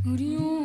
Hello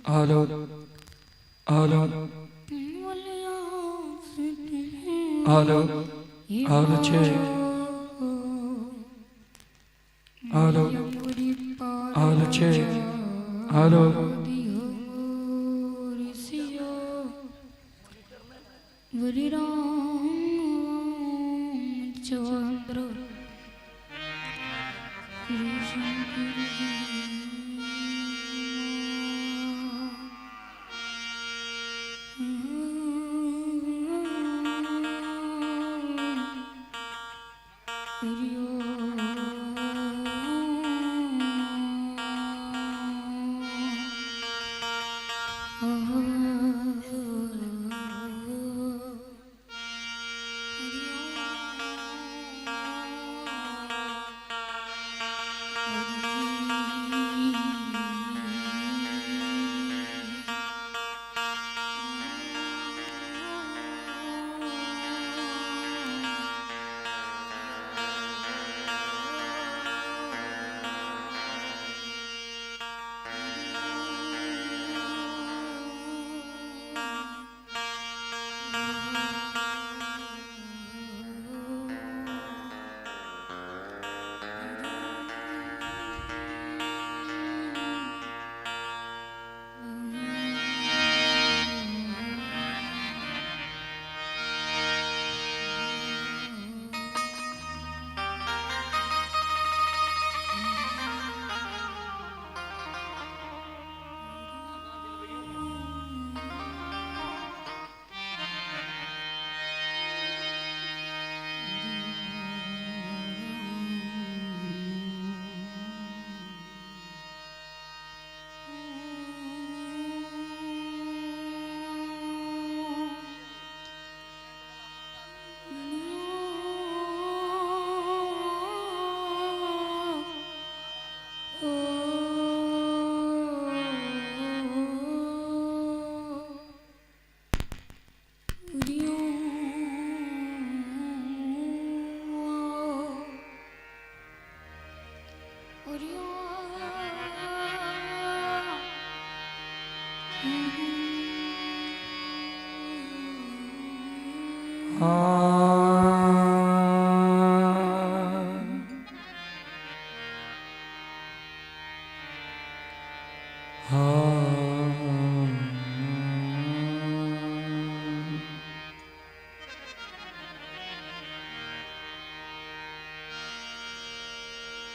hello hello hello hello check hello hello check hello.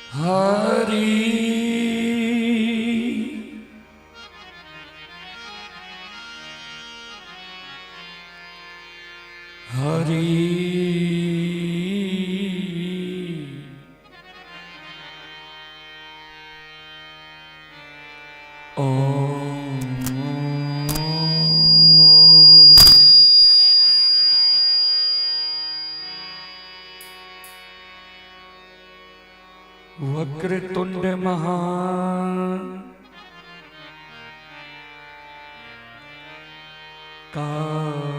Hari Hari Om. Vakratunda महान काय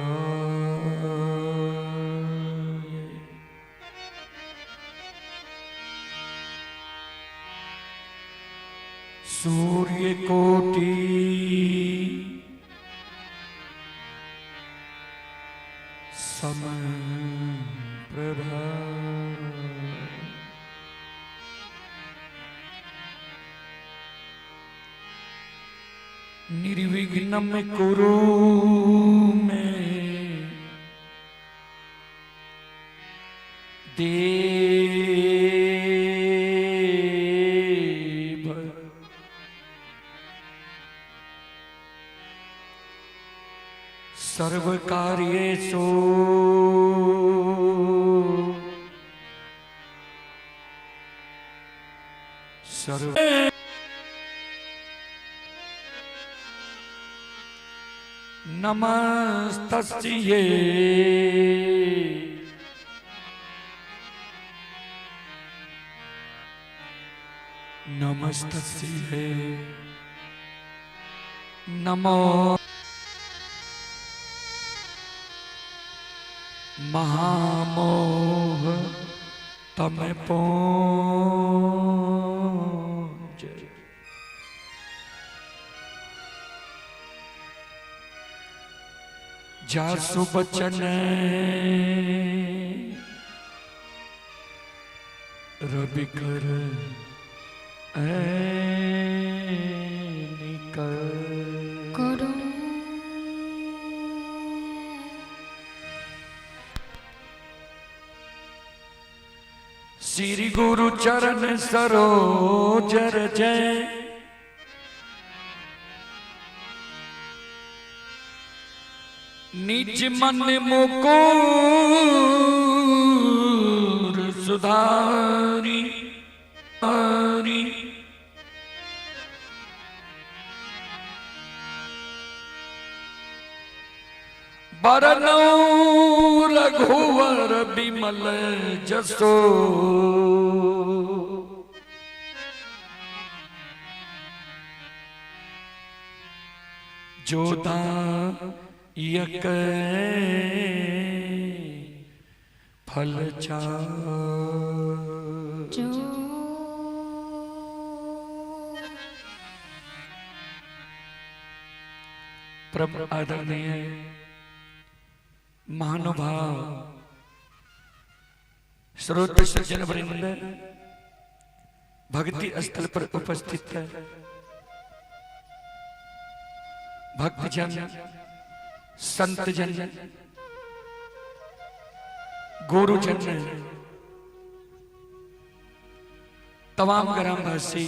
सूर्य कोटि सम प्रभा। निर्विघ्नं कुरु मे देव सर्वकार्येषु सर्व नमस्तस्यै नमस्तस्यै नमो महामोह तम पहुँच। जासु बचन रवि कर करो। श्री गुरु चरण सरोज जय निज मन मुकुर सुधारी हरी। बरनौ रघुवर बिमल जसो जोदायक फल चार। जो परम आदरणीय महानुभाव श्रोत सज्जन वृंद भक्ति स्थल पर उपस्थित है भक्तजन संतजन गुरुजन तमाम ग्रामवासी,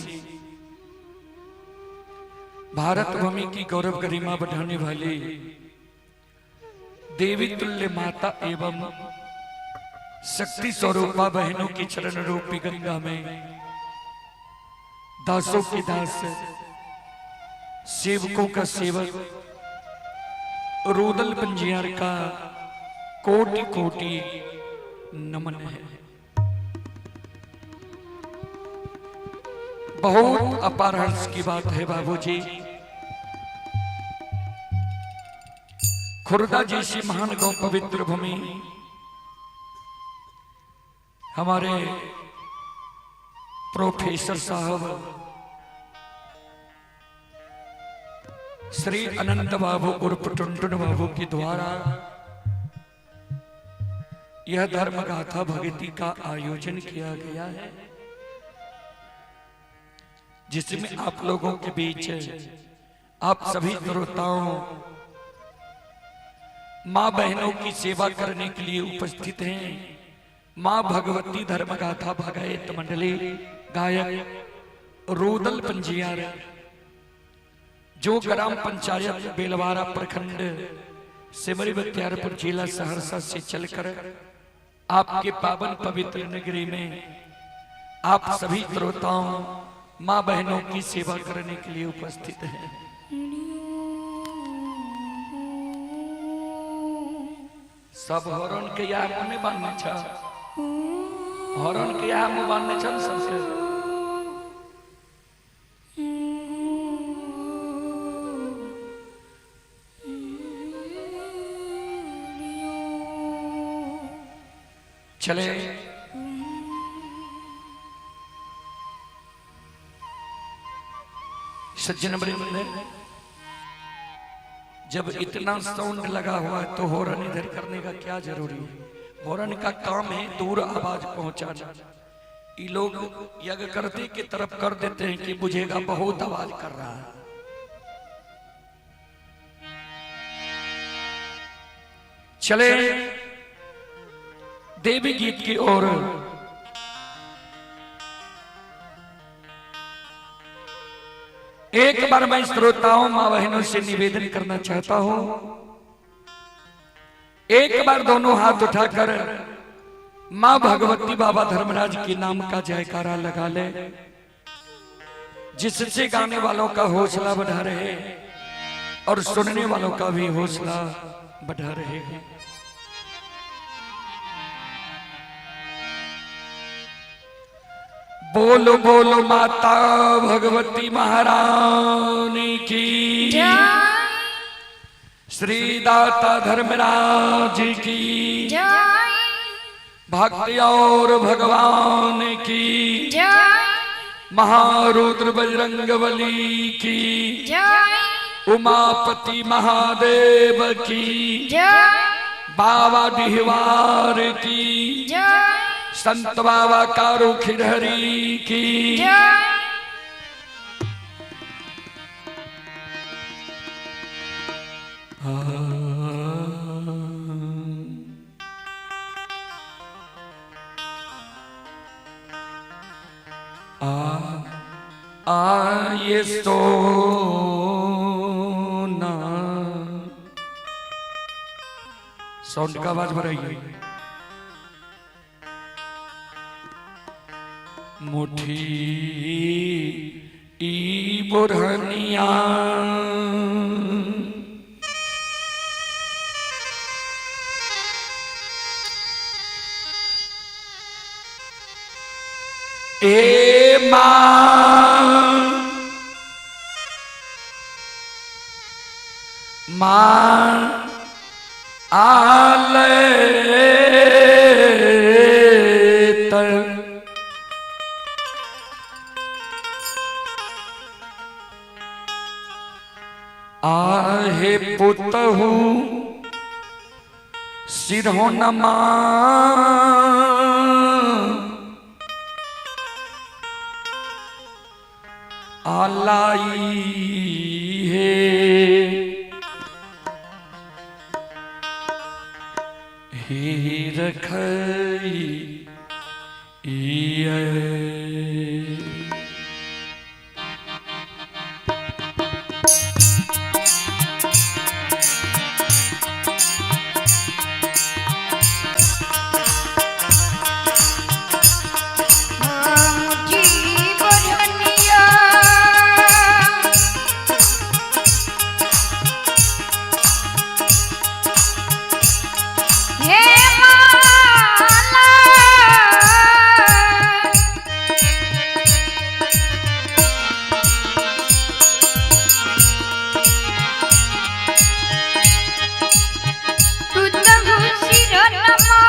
भारत भूमि की गौरव गरिमा बढ़ाने वाली देवी तुल्य माता एवं शक्ति स्वरूपा बहनों की चरण रूपी गंगा में दासों के दास, सेवकों का सेवक रूदल पंजियार का कोटि कोटि नमन है। बहुत अपार हर्ष की बात है बाबूजी, खुर्दा जैसी महान गौ पवित्र भूमि हमारे प्रोफेसर साहब श्री अनंत बाबू उर्फ टुनटुन बाबू के द्वारा यह धर्म गाथा भक्ति का आयोजन किया गया है, जिसमें आप लोगों के बीच आप सभी श्रोताओं माँ बहनों की सेवा करने के लिए उपस्थित हैं। माँ भगवती धर्म गाथा भगत मंडली गायक रूदल पंजियार, जो ग्राम पंचायत बेलवारा प्रखंड सिमरी बख्तियारपुर जिला सहरसा से चलकर आपके पावन पवित्र नगरी में आप सभी श्रोताओं माँ बहनों की सेवा करने के लिए उपस्थित हैं। सब हरण के यहाँ मुँह बांधने छ, हरण के यहाँ मुँह बांधने छन सबके। चले सज्जन वृंद, जब इतना साउंड लगा हुआ है तो हॉर्न इधर करने का क्या जरूरी है? हॉर्न का काम है दूर आवाज पहुंचाना। ये लोग यज्ञकर्ता की तरफ कर देते हैं कि बुझेगा बहुत आवाज कर रहा है। चले देवी गीत की ओर। एक बार मैं श्रोताओं मां बहनों से निवेदन करना चाहता हूं, एक बार दोनों हाथ उठाकर मां भगवती बाबा धर्मराज के नाम का जयकारा लगा ले, जिससे गाने वालों का हौसला बढ़ा रहे और सुनने वालों का भी हौसला बढ़ा रहे हैं। बोलो बोलो माता भगवती महारानी की, जय। श्री दाता धर्मराज की जय। भक्ति और भगवान की जय। महारुद्र बजरंग बली की जय। उमापति महादेव की जय। बाबा डिहवार की जय। संत बाबा कारू खिरहरी की जय। आ आ ये सोना, साउंड का आवाज बढ़ाइए। मुठी ई बुरहनिया, ए मां मां आले तर आहे पुतहु सिरहो नमा आलाई है, हे रखई इये। मुठी बरनिया, हे माला, तू तहु सिर नमा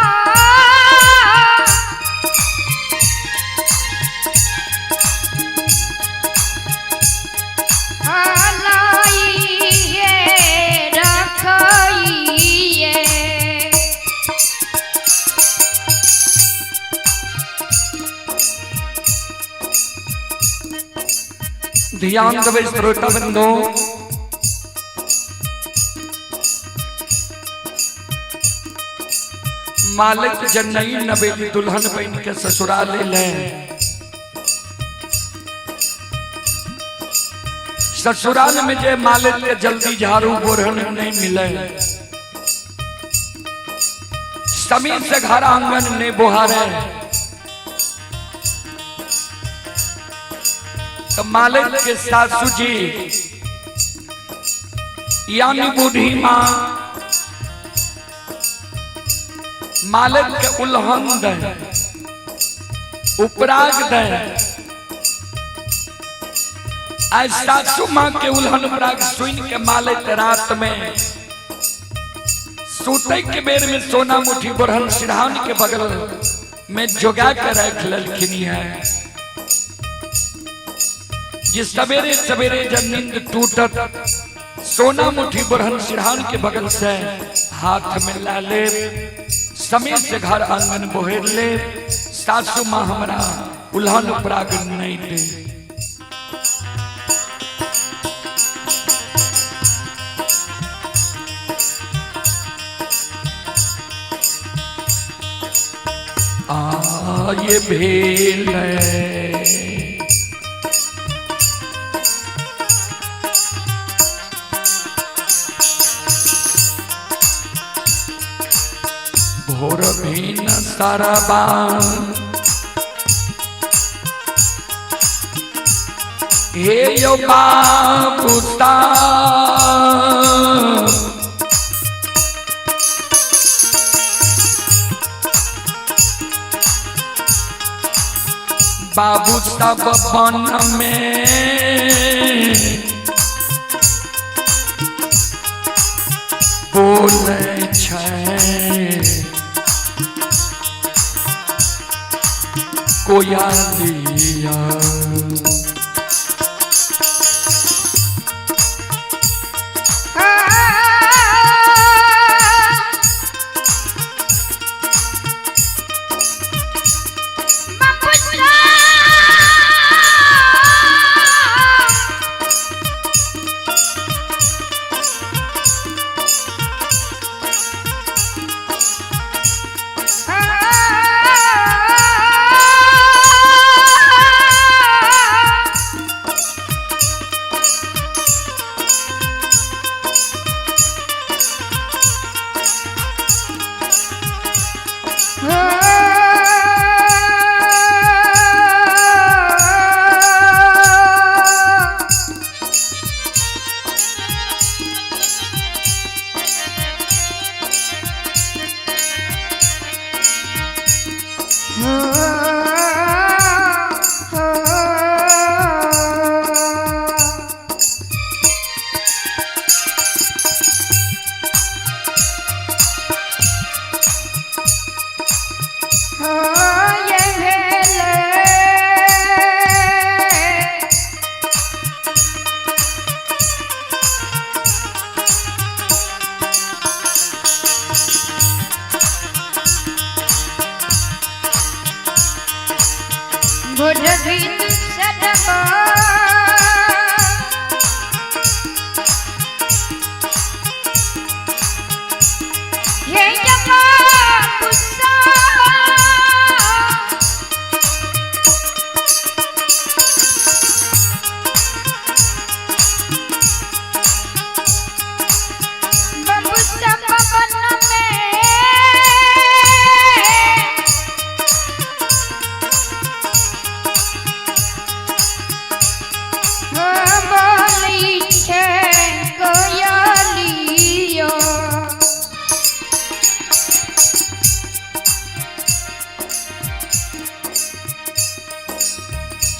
आलाइए रखइए। ध्यान देवे श्रोता बंधु, मालिक जनई नबेली दुल्हन बन के ससुराल ले, ससुराल में जे मालिक के जल्दी झाड़ू बोरहन नहीं मिले, समीर से घर आंगन ने बुहारे, तो मालिक के सासू जी यानी बूढ़ी माँ मालिक के उल्हन दे, उपराग दे। आज सासू माँ के उल्हन उपराग सुन के मालिक रात में सूते के बेर में सोना मुठी बढ़ल सिरहान के बगल में जोगा के रख ललखिनी है। जे सवेरे सवेरे जब नींद टूटत सोना मुट्ठी बढ़न सिरहान के बगल से हाथ में ला ले, समय से घर आंगन बोहेर ले, सासू माँ हमरा उल्हन उपराग नहीं दे। आ ये भेल भोर भीन सरबा हे यो बाबू साहब, बाबू सब बन में बोले छै कोयलिया।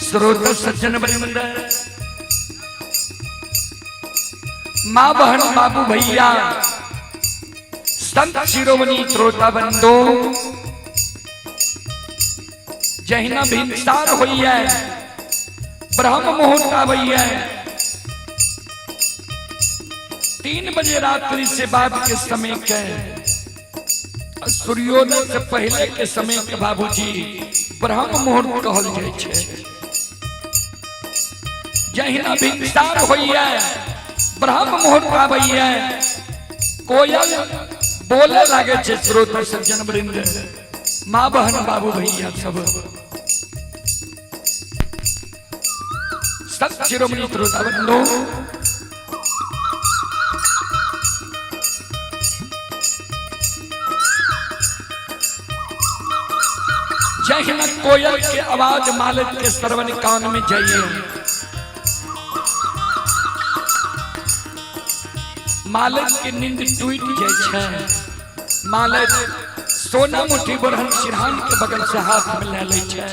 श्रोता सज्जन वृंद, माँ बहन बाबू भैया, संत शिरोमणि श्रोता बंधु, जहिना भिनसार होइए, ब्रह्म मुहूर्त आबैये, 3 बजे रात्रि से बाद के समय के, सूर्योदय से पहले के समय के बाबूजी ब्रह्म मुहूर्त कहल जाइ छै। जहिना भिनसार होइए, ब्रह्म मुहूर्त आबैये, कोयल बोले लागे छै। श्रोता सज्जन वृंद, माँ बहन बाबू भैया सब, संत शिरोमणि श्रोता बंधु, जहिना कोयल के आवाज मालिक के श्रवण कान में जाइए, मालिक के नींद टूट जाय छै। मालिक सोना मुट्ठी बढ़न सिरहान के बगल से हाथ में ले लै छै,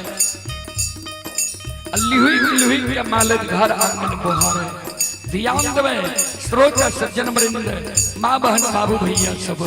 लिहुई लिहुई के मालिक घर आंगन बोहारे। ध्यान देबै श्रोता सज्जन वृंद, माँ बहन बाबू भैया सब।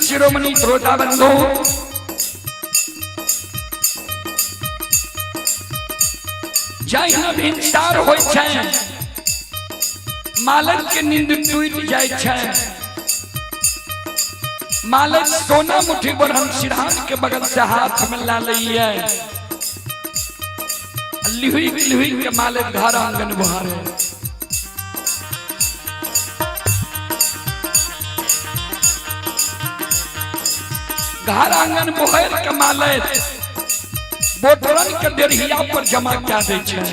शिरोमणि श्रोता बंधु, जहिना भिनसार होइ छै, मालक के नींद टूटि जाइ छै। मालक सोना मुट्ठी बढ़न सिरहान के बगल से हाथ में ला लइए, लिहुई लिहुई के मालक घर आंगन बुहारे। घर आंगन बुहार के मालक बोटरन के डेढ़िया पर जमा क्या दै छै।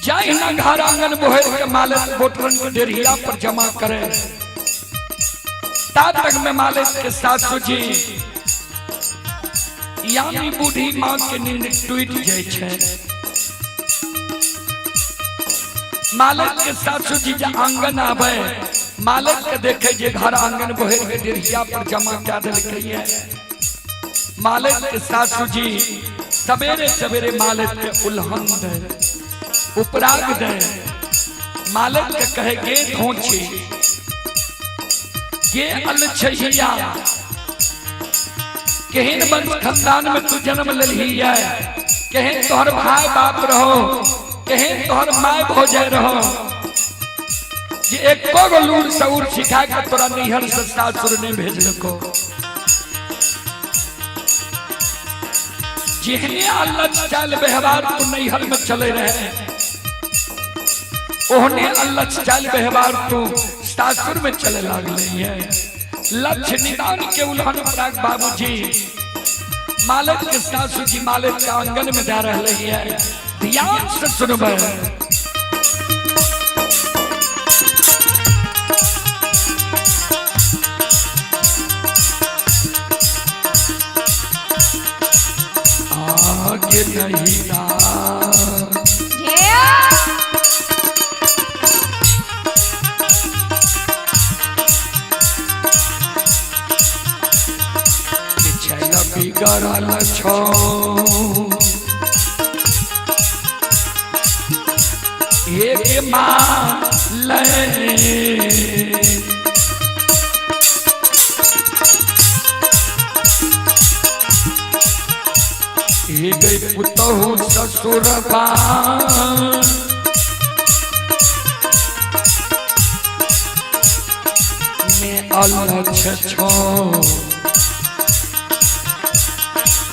जहिना घर आंगन बोहर के मालिक बोटरन के डेढ़िया पर जमा करे, ता तक में मालिक के सासू जी यानी बूढ़ी माँ के नींद टूट जाइ छै। मालिक के सासू जी जे आंगन आवे, मालिक के देखे जे घर आंगन बोहर के डेढ़िया पर जमा क्या देलकै। मालिक के सासू जी सवेरे सवेरे मालिक के उल्हन दे, उपराग दे। मालिक के कहे गे धोछी गे अलछहिया, केहन वंश खानदान में तू जन्म लेलही है, केहन तोहर भाई बाप रहो, केहन तोहर my भौजाई रहो, जे एको गो लूर सऊर सिखा के तोरा नैहर से सासुर नहीं भेजलको। जेहने अल्लाह चाल व्यवहार तू नैहर में चले रहे, ओहने अल्लाह चाल व्यवहार तू सासुर में चले लागले है। लक्ष्य निदान के उल्हन प्राग बाबूजी मालिक के सासू जी मालिक के आंगन में जा रहे है। ध्यान से सुनबे। आगे नहीं ना बिगड़ल छो एक माँ ले, एक पुतहु ससुर में अलक्ष छो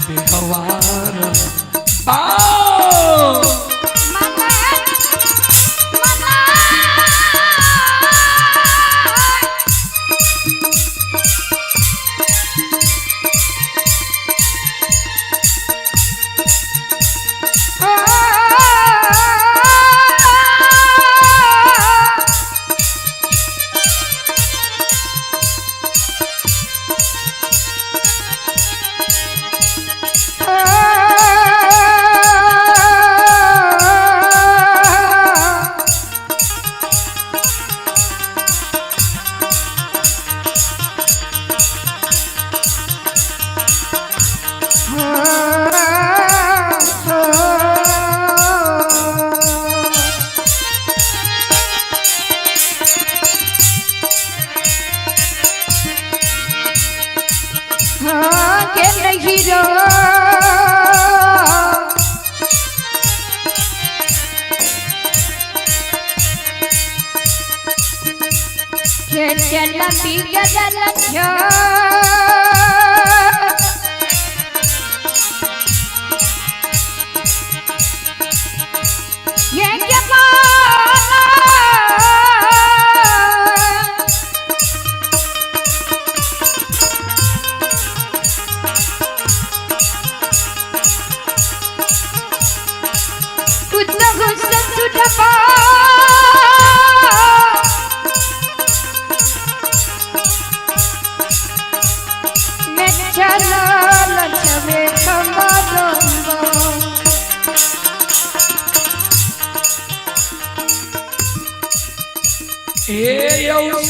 व्यवहार बाओ।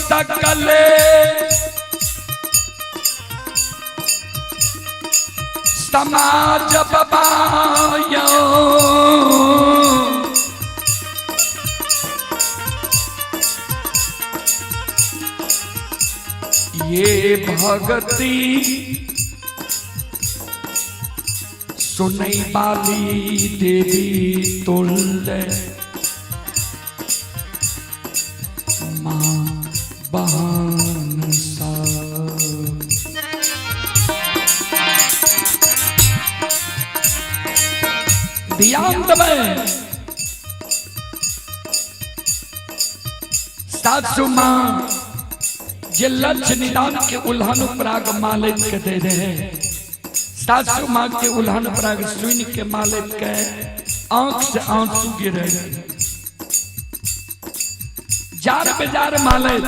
सकले समाज बबायो, भगती सुनै बाली देवी तुल्य माँ बहन सब। ध्यान देबै सासू माँ जे लक्ष्य निदान के उल्हन उपराग मालिक के दे रहे, सासू माँ के उल्हन उपराग सुन के मालिक के आंख से आंसू गिरे। जार बेजार मालिक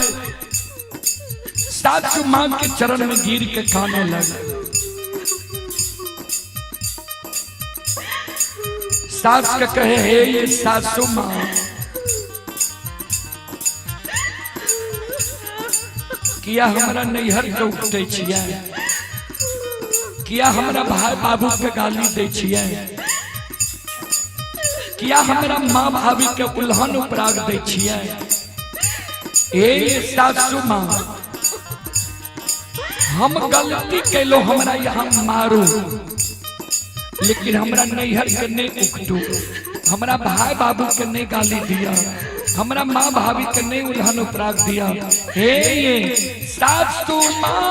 सासू माँ के चरण में गिर के खाने लगे। सास के कहे हे ये सासू माँ, किया हमरा नैहर के उठे छियै, किया हमरा भाई बाबू के गाली दै छियै, किया हमरा माँ भाभी के उल्हन उपराग दै छियै। ए सासू माँ, हम गलती कैलो, हमरा यहाँ मारू, लेकिन हमरा नैहर के नहीं उकटू, हमरा भाई बाबू के नहीं गाली दिया, हमरा माँ भाभी के नहीं उल्हन उपराग दिया। हे ये सासू माँ,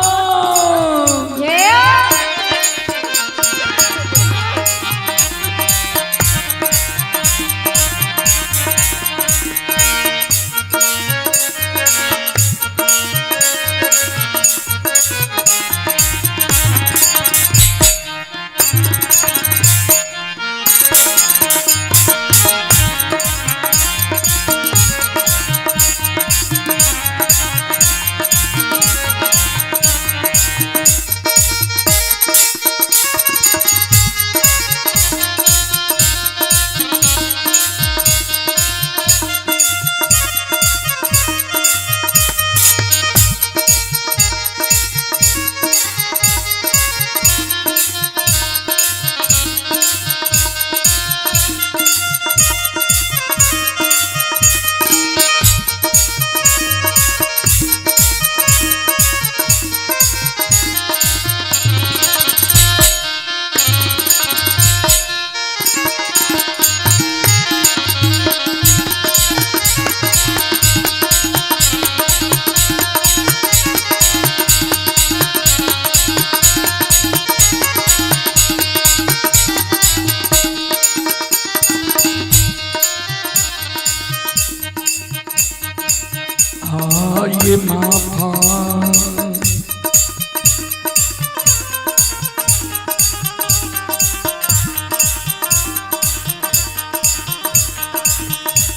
ये माफा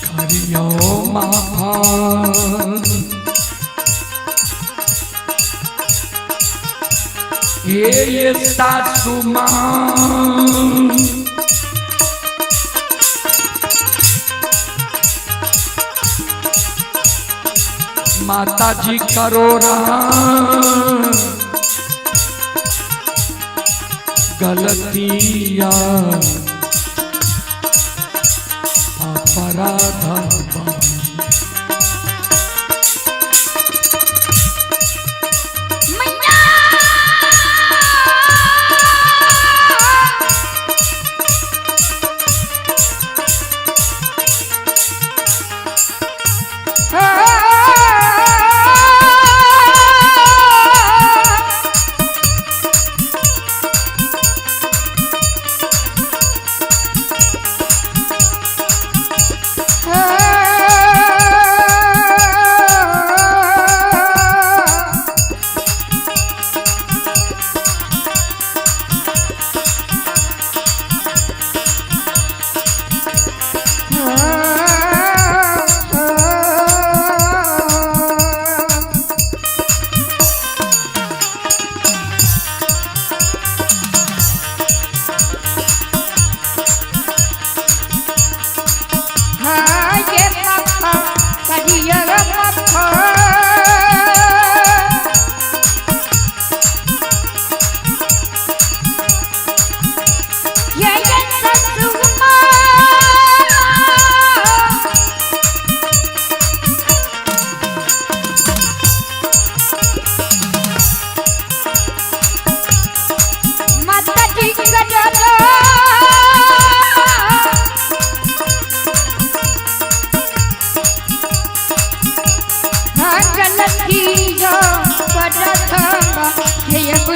करियो माफा ये सासू माँ, माता जी करो राम गलतिया अपराध। Oh!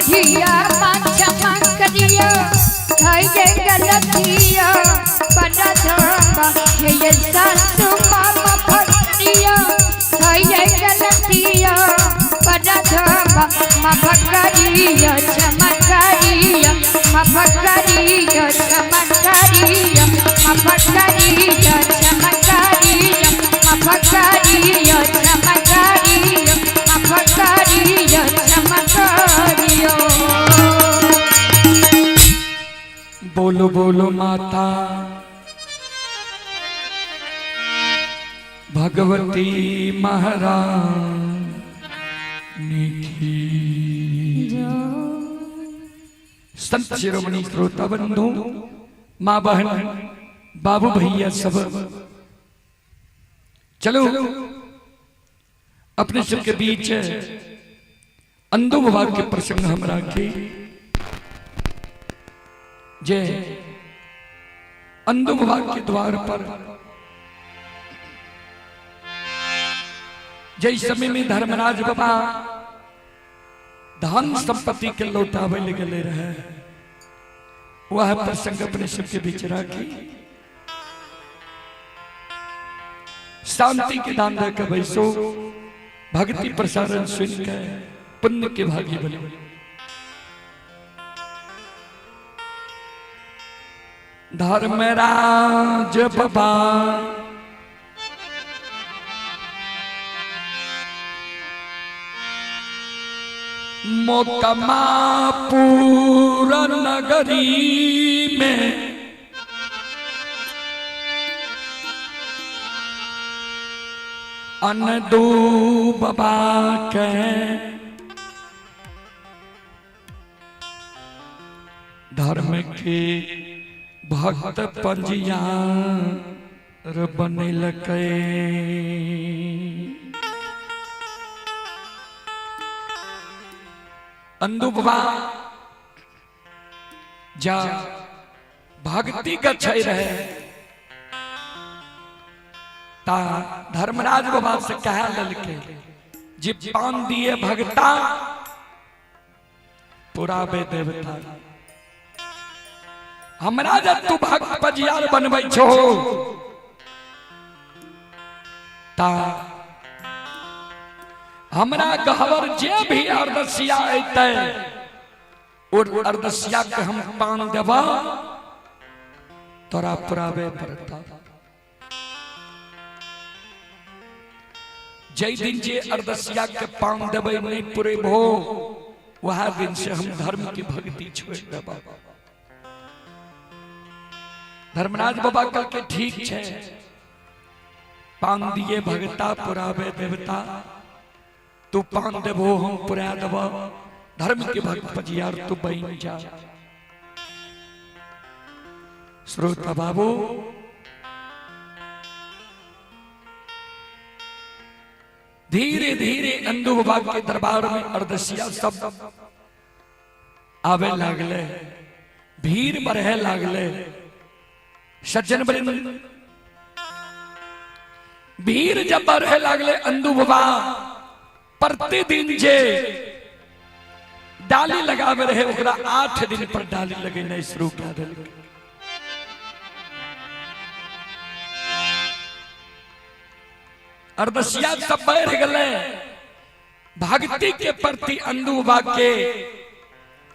बुढ़िया माँ क्षमा करियो, है गलतिया परधमा हे सासु मामा भक्तिया, है गलतिया परधमा माफ करियो क्षमा करियो, माफ करियो क्षमा करियो, माफ करियो क्षमा करियो, माफ करियो क्षमा करियो, माफ करियो क्षमा करियो। बोलो बोलो माता भगवती महारानी की। संत शिरोमणि श्रोता बंधु, माँ बहन बाबू भैया सब, चलो अपने सबके बीच अंदो बाबा के प्रसंग हम राखी। जय अंदो बाबा के द्वार पर जय समय में धर्मराज बाबा धन संपत्ति के लौटावे ले गए रहे, वह प्रसंग अपने सबके बीच राखी। शांति के दान दे के बैसो, भक्ति प्रसारण सुन के पुण्य के भागी बने। धर्मराज बाबा मोकमापुर नगरी में अनदू बाबा के धर्म के भक्त पंजियार बनेलकै। अंदू बाबा जा भक्ति गच्छै रहे ता धर्मराज बाबा से कह ललके जे पान दिए भगता पुराबे देवता। हमरा जब तू भक्त पजियार बनबै छो ता हमरा गहवर जे भी अरदसिया अयतै और अरदसिया के हम पान देबा तोरा पुराबे पड़ता। जै दिन जे अरदसिया के पान देबै नहीं पुरेबो वह दिन से हम धर्म की भक्ति छोड़ देबा। धर्मराज बाबा कल के ठीक छे, पान दिए भगता पुरावे देवता, तू पान देबो हम पुरा देबो, धर्म के भक्त पजियार तू बन जा। श्रोता बाबू धीरे धीरे अंदू बाबा के दरबार में अरदसिया सब आवे लागले, भीड़ बढ़े लागले। सज्जन वृंद भीड़ जब बढ़े लागले अंदू बाबा प्रतिदिन जे डाली लगावे रहे ओकरा 8 दिन पर डाली लगेनाइ शुरू कए देलकै। अरदसिया सब बढ़ गए, भक्ति के प्रति अंदू बाबा के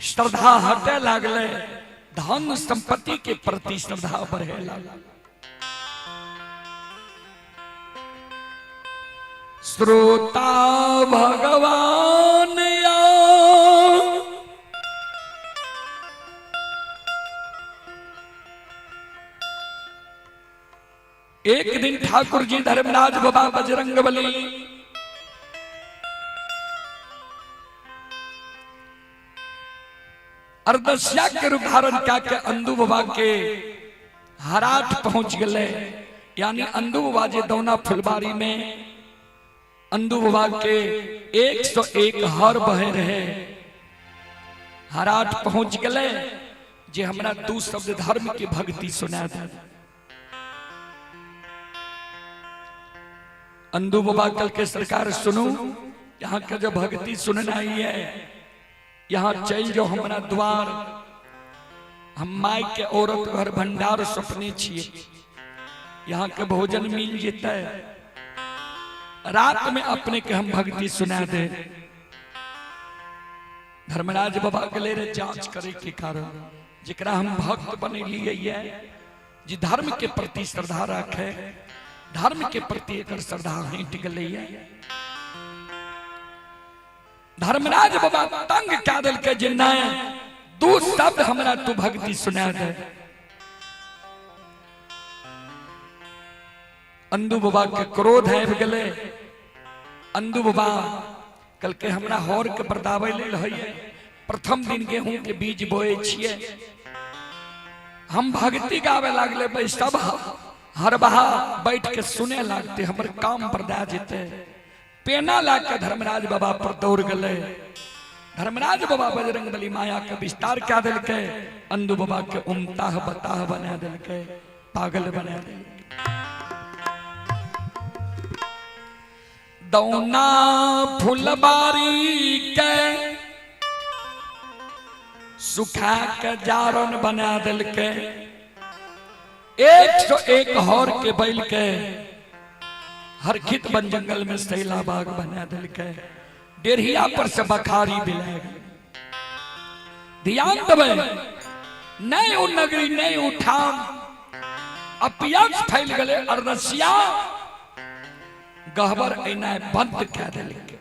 श्रद्धा हटे लागले, धन संपत्ति के प्रति श्रद्धा बढ़े लागल। श्रोता भगवान या एक दिन ठाकुर जी धर्मराज बाबा बजरंग बली अरदसिया के रूप धारण क्या के अंदू बाबा के हराट पहुंच गए। यानी अंदू बाबा जे दौना फुलबारी में अंदू बाबा के 101 हर बहे रहे, हराट पहुंच गए जे हमरा 2 शब्द धर्म की भक्ति सुना दे। अंदू बाबा कल के सरकार सुनो, यहाँ का जो भक्ति सुनना ही है यहाँ चल जाओ हमरा द्वार, हम माय के औरत घर भंडार सपने छिए, यहाँ के भोजन मिल जेतै, रात में अपने के हम भक्ति सुना दे। धर्मराज बाबा गेले रे जांच करे के कारण, जकरा हम भक्त बनेलिए ये जे धर्म के प्रति श्रद्धा रखे, धर्म के प्रति एकर श्रद्धा हटि गेलै। धर्मराज बाबा तंग कए देलकै जे नहीं दू शब्द हमरा तू भक्ति सुना दे। अंदू बाबा के क्रोध आबि गेलै। अंदू बाबा कहलकै हमरा हर के बरदाबै लेल होइए, प्रथम दिन गेहूं के बीज बोए छियै, हम भक्ति गावे लागले, सब हरबहा बैठ के सुने लागते, हमर काम बरदा जेतै। पेना ला के धर्मराज बाबा पर दौड़ गेलै। धर्मराज बाबा बजरंग बली माया के विस्तार कए देलकै, अंदू बाबा के उमताह बताह बना देलकै, पागल बना देलकै। दौना फुलबारी के सुखा के जारन बना देलकै, 101 हर के बैल के हरखित बन जंगल में सैला बाग बना देलकै, डेढ़िया पर से बखारी बिला गेल। ध्यान देबै, नहीं उ नगरी नहीं उठाम, अपियास फैल गेलै, अरदसिया गहबर एनाइ बंद कए देलकै।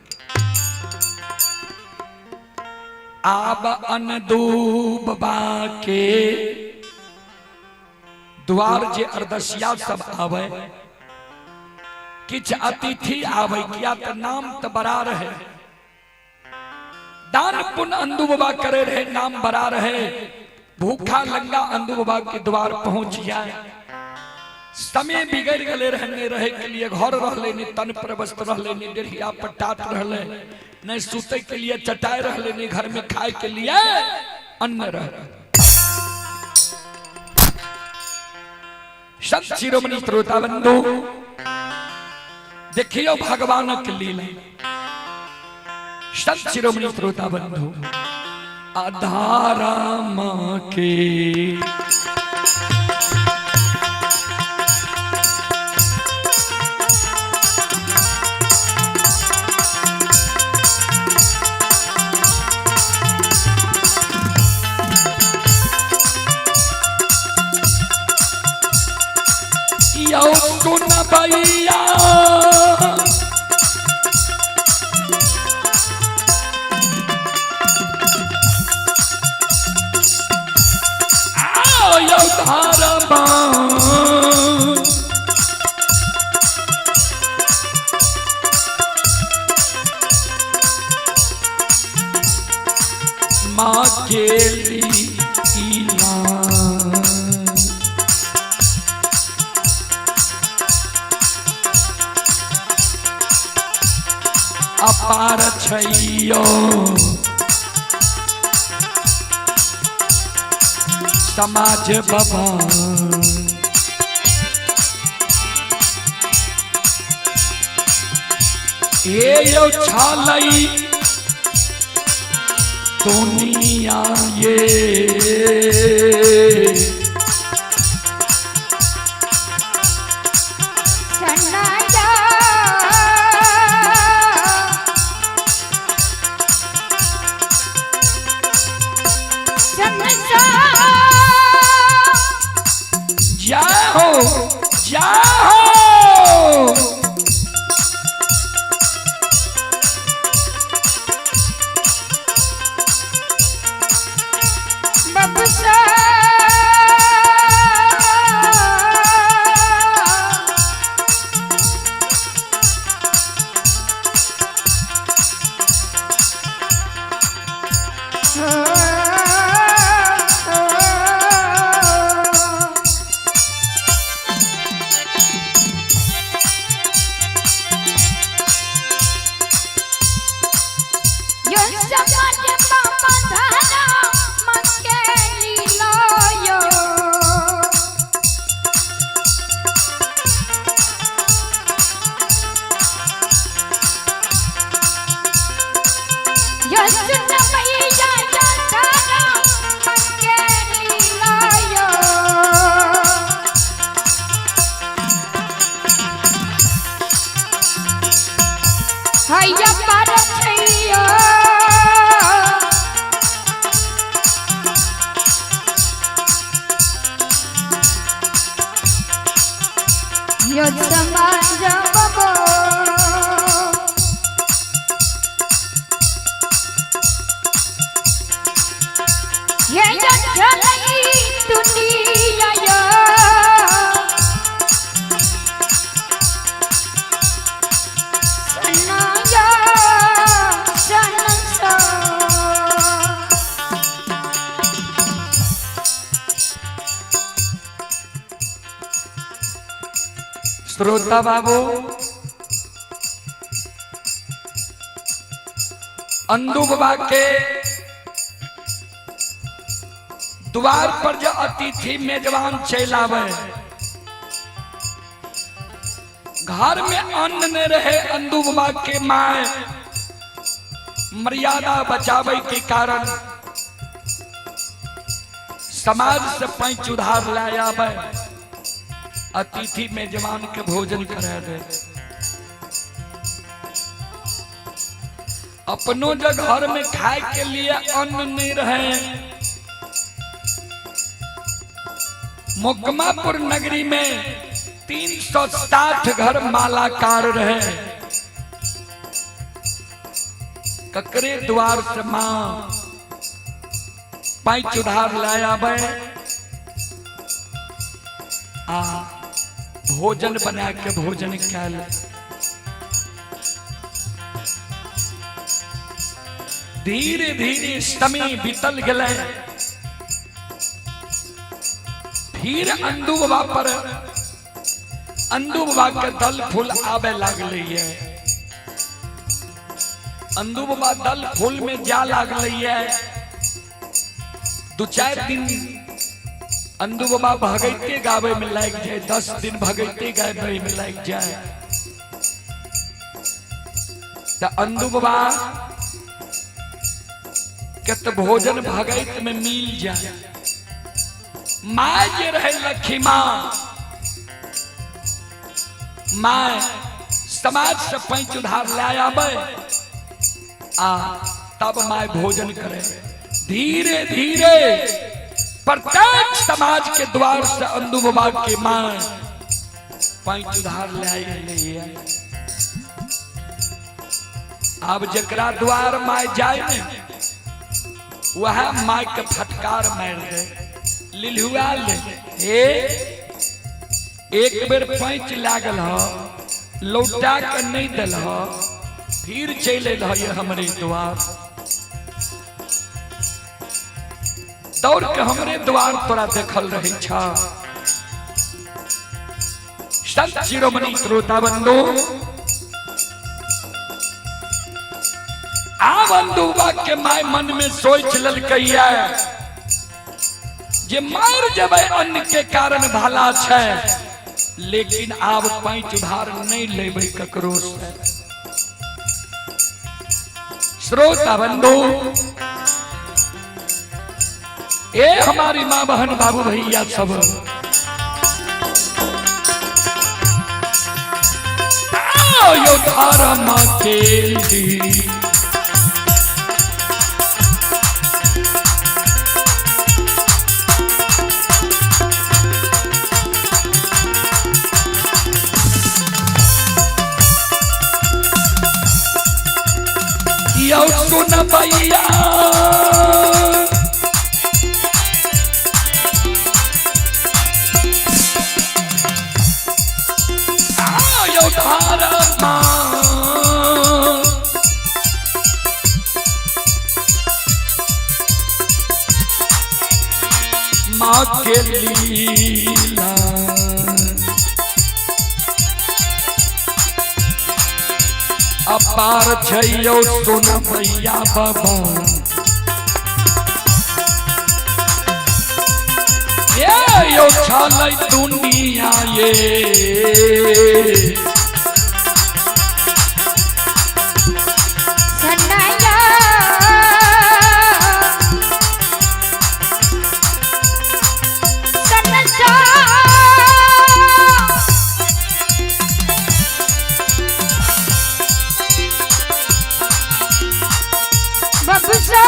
आब अनदूबा के द्वार जे अरदसिया सब आवे, किछ अतिथि आवे, किया तो नाम तो बड़ा रहे, दान पुण्य अंदू बाबा करे रहे, नाम बड़ा रहे, भूखा लंगा अंदू बाबा के द्वार पहुंच जाए। समय बिगड़ गए रहने रहे के लिए घर रहले, नहीं तन पर वस्त्र रहले, नहीं डेढ़िया पर टाट रहले, नहीं सुते के लिए चटाई रहले, नहीं घर में खाए के लिए अन्न रहे। संत शिरोमणि श्रोता बंधु, देखियो भगवान के लीला। संत शिरोमणि श्रोता बंधु, आधारा मां के सुन भैया आओ धारा माँ के लीला। अपार छैयो समाज बाबा, ये यो छालई दुनिया ये जाओ। बबुसा। यो समाज बाबा। ये जठलई दुनिया यो सनाया सनसा। श्रोता बाबू, अंदू बाबा के द्वार पर जो अतिथि मेजबान चल आवे, घर में अन्न न रहे, अंदू बाबा के माए मर्यादा बचावे के कारण समाज से पैंच उधार लाए आवे, अतिथि मेजबान के भोजन करा दे। अपनों जो घर में खाए के लिए अन्न नहीं रहे, मोकमापुर नगरी में 360 घर मालाकार रहे। ककरे द्वार से मां पैंच उधार लाया बे आ भोजन बना के भोजन कैल। धीरे धीरे समय बीतल गए। फिर अंदू बाबा पर अंदू बाबा के दल फूल आवे लागले है। अंदू बाबा दल फूल में जा लागले है। दू चार दिन अंदू बाबा भगैते गावे में लाग जाए, 10 दिन भगैते गावे में लाग जाए। तो अंदू बाबा के तो भोजन भगैत में मिल जाए। माय जे रहे लखी माँ, माय समाज से पैंच उधार लाए आवे आ तब माय भोजन करे। धीरे धीरे प्रत्येक समाज के द्वार से अंदू बाबा के माँ पैंच उधार लाए गए। अब जकरा द्वार माय जाए ने वह माय के फटकार मार दे, लिलुआ ले। हे एक बेर पैंच लागल ह, लौटा के नहीं दिल ह, फिर चल अल ये हमरे द्वार, दौड़ के हमरे द्वार तोरा देखल रहे छ। संत शिरोमणि श्रोता बंधु, आ बंधुबा के my मन में सोच ललकैया जे मार जबै अन्न के कारण भला छै, लेकिन आब पैंच उधार नहीं लेबै ककरो से। श्रोता बंधु, ए हमारी माँ बहन बाबू भैया सब, यो धर्म के दी यो सुन भैया, आयो धर्म माँ के लीला अपार छैयो सुन भैया बाबा। ये यो छालै दुनिया ये सनाया सनसा। बबसा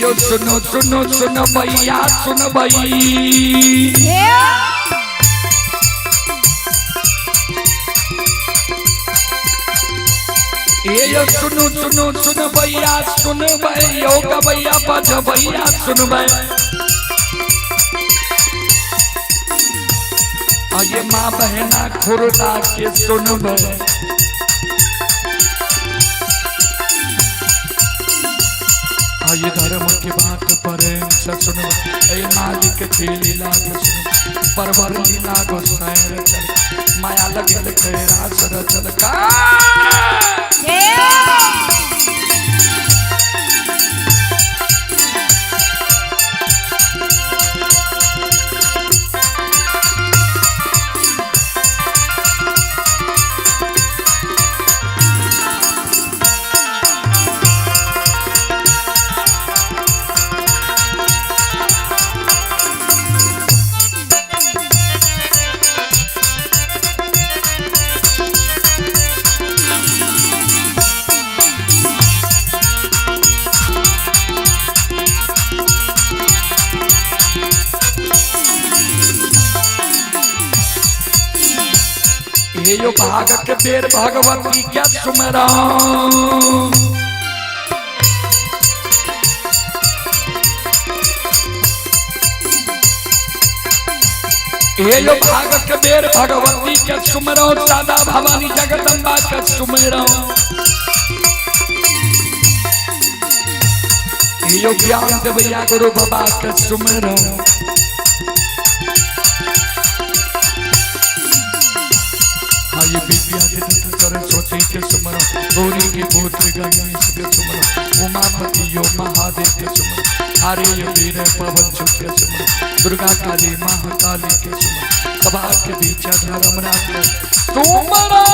यो सुनो सुनो सुनो भैया सुनो भाई। ये सुनो सुनो सुनो भैया सुन भाई, यो भैया बज भैया सुन भाई। ये माँ बहना खुरदा के सुन भाई। ये धर्म की बात प्रेम से सुन, ए मालिक की लीला को सुन, परवर लीला गोसाई रचल, माया लगल के रास रचल का। ये यो भाग के बेर भगवती क्या सुमरा। ये यो भाग के बेर भगवती क्या सुमरो, दादा भवानी जगदम्बा के सुमरो। ये यो ज्ञान देवैया गुरु बाबा के सुमरो। ये विद्या के सरस्वती के सुमरो, गौरी के पुत्र गणेश के सुमरो, उमापति यो महादेव के सुमरो, हरे यो वीर पवन सुत के सुमरो, दुर्गा काली महाकाली के सुमरो, सभा के बीच धर्म राज सुमरो।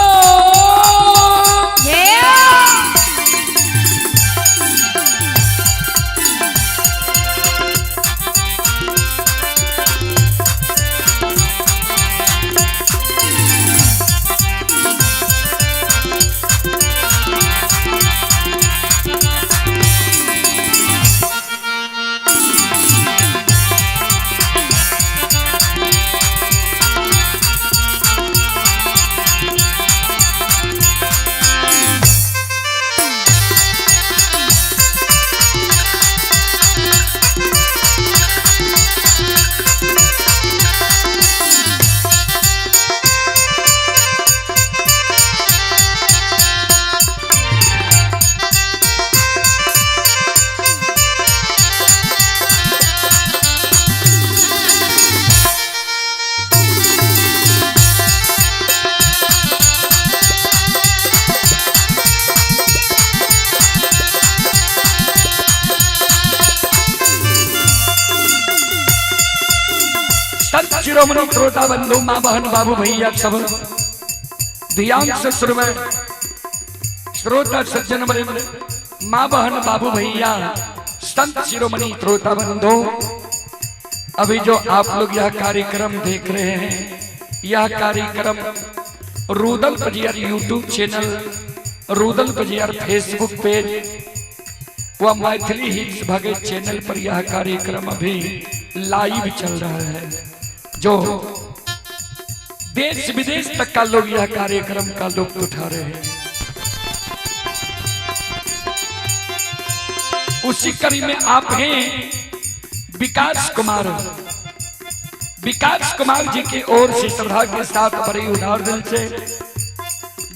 शिरोमणि श्रोता बंधु माँ बहन बाबू भैया सब ध्यान से सुनवे। श्रोता सज्जन बड़े माँ बहन बाबू भैया संत शिरोमणि श्रोता बंधु, अभी जो आप लोग यह कार्यक्रम देख रहे हैं, यह कार्यक्रम Rudal Pajiyar YouTube channel, Rudal Pajiyar Facebook page व मैथिली हिट्स भगत चैनल पर यह कार्यक्रम अभी लाइव चल रहा है। जो देश विदेश तक का लोग यह कार्यक्रम का लुत्फ उठा रहे हैं। उसी कड़ी में आप हैं विकास कुमार। विकास कुमार जी की ओर से श्रद्धा के साथ बड़ी उदार दिल से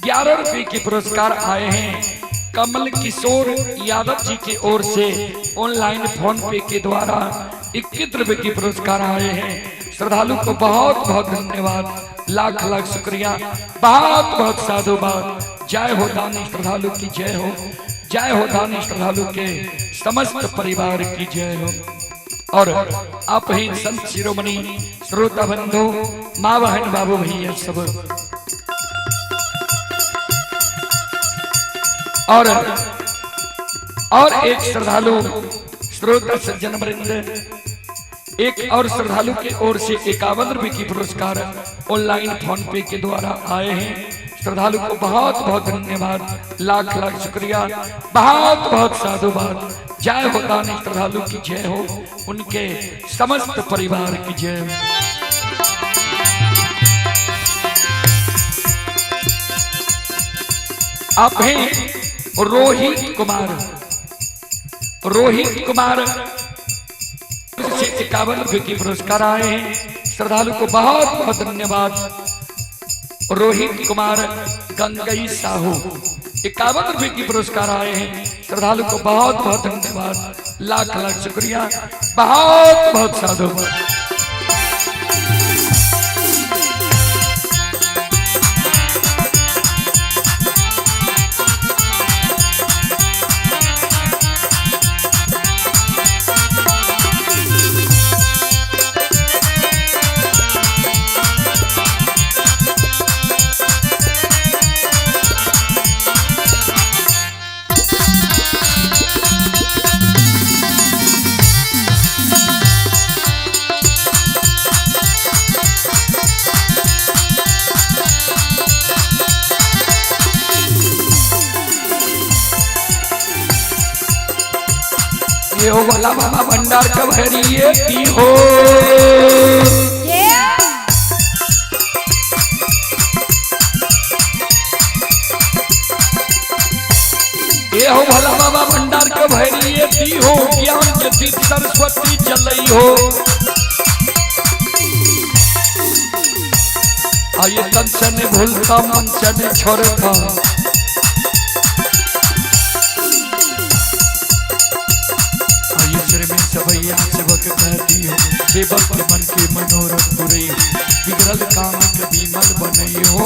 11 रुपए के पुरस्कार आए हैं। कमल किशोर यादव जी की ओर से ऑनलाइन फोन पे के द्वारा 21 रुपए के पुरस्कार आए हैं। श्रद्धालु को बहुत बहुत धन्यवाद, लाख लाख शुक्रिया, बहुत बहुत साधुवाद। जय हो दानी श्रद्धालु की जय हो, जय हो दानी श्रद्धालु के समस्त परिवार की जय हो। और आप ही संत शिरोमणि श्रोता बंधु माँ बहन बाबू भैया सब और एक श्रद्धालु श्रोता सज्जन वृंद, एक और श्रद्धालु की ओर से 51 रुपए की पुरस्कार ऑनलाइन फोन पे के द्वारा आए हैं। श्रद्धालु को बहुत बहुत धन्यवाद, लाख लाख शुक्रिया, बहुत बहुत साधुवाद। जय हो दानी श्रद्धालु की जय हो, उनके समस्त परिवार की जय हो। आप हैं रोहित कुमार, रोहित कुमार से 51 रुपए की पुरस्कार आए हैं। श्रद्धालु को बहुत बहुत धन्यवाद। रोहित कुमार गंगई साहू 51 रुपए की पुरस्कार आए हैं। श्रद्धालु को बहुत बहुत धन्यवाद, लाख लाख शुक्रिया, बहुत बहुत साधुवाद। ये हो भला बाबा भंडार कभरिए की हो। ये हो भला बाबा भंडार कभरिए की हो, ज्ञान के दीप सरस्वती चलई हो। आइए तन से ने भूलता मन से ने छोड़ता, आइए सिर में सबैया सेवक कहती हो, सेवक के मन के मनोरथ पुरई हो, बिगड़ल काम के विमल बनई हो।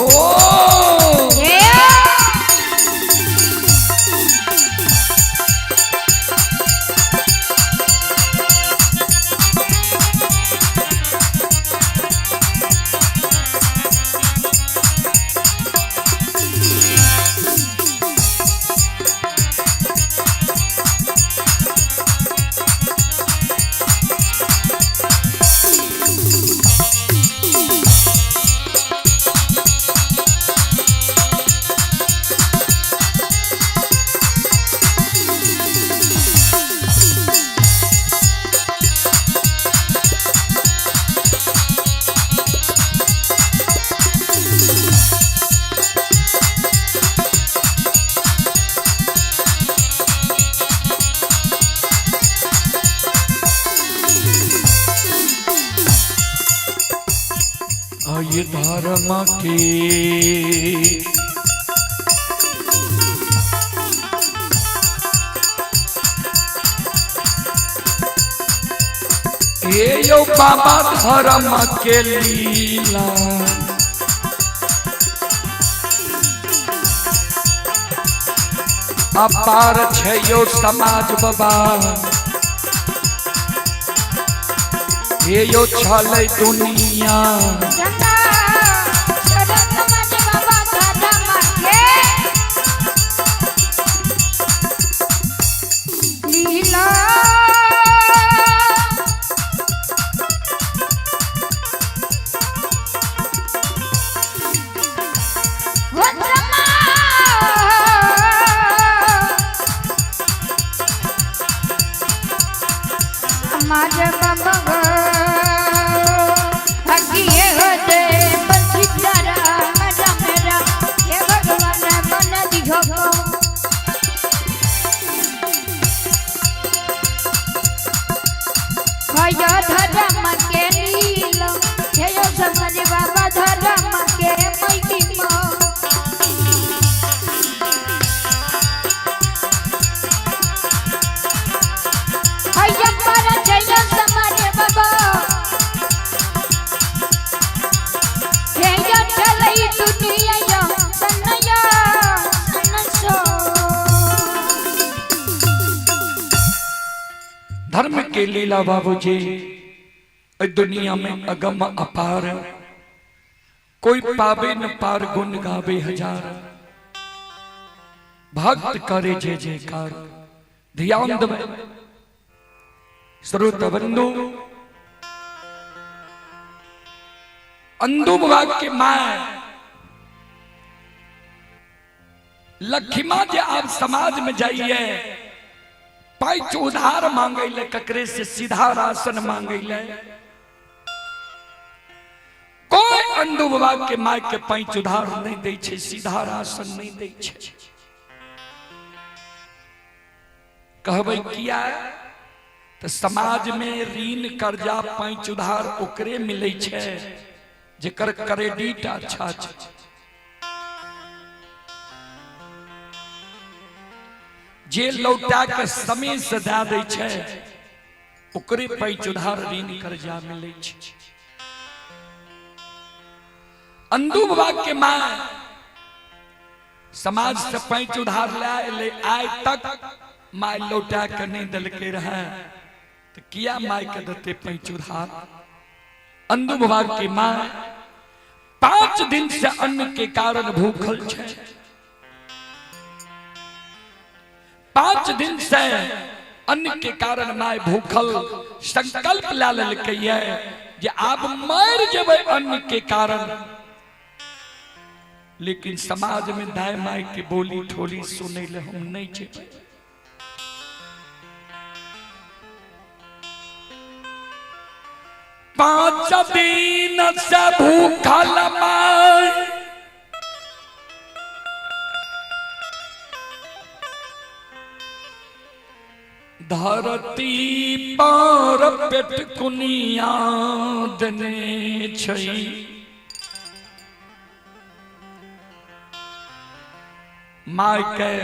ये धर्म के ये यो बाबा धर्म के लीला, अपार छै यो समाज बाबा, ये यो छलै दुनिया। धर्म के लीला बाबूजी दुनिया में अगम अपार, कोई पावे न पार गुण गावे हजार, भक्त करे जय जयकार। ध्यान दे श्रोत बंधु, अंधु बाबा के मां लखीमा जे आप समाज में जाइए पैच उधार मांगे ले ककरे से सीधा राशन मांगे ले। कोई अंदू बाबा के माय के पैच उधार नहीं दै छै, सीधा राशन नहीं दै छै। कहबै किया? तऽ समाज में ऋण कर्जा पैच उधार ओकरे मिलै छै जेकर क्रेडिट अच्छा छै। जे लौटा के समय से दए दै छै ओकरे पैच उधार ऋण कर्जा मिलै छै। अंदू बाबा के माँ समाज से पैच उधार लए एलै, आइ तक माय लौटा के नहीं देलकै रहे, तऽ किया माय के देतै पैच उधार? अंदू बाबा के माँ 5 दिन से अन्न के कारण भूखल छै, 5 दिन से अन्न के कारण माय भूखल संकल्प ला लेलकै जे आब मरि जेबै अन्न के कारण। लेकिन समाज में दाय माय के बोली ठोली सुनै ले हम नहीं जेबै। 5 दिन से भूखल माय धरती पर पेट कुनिया देने छै। माय के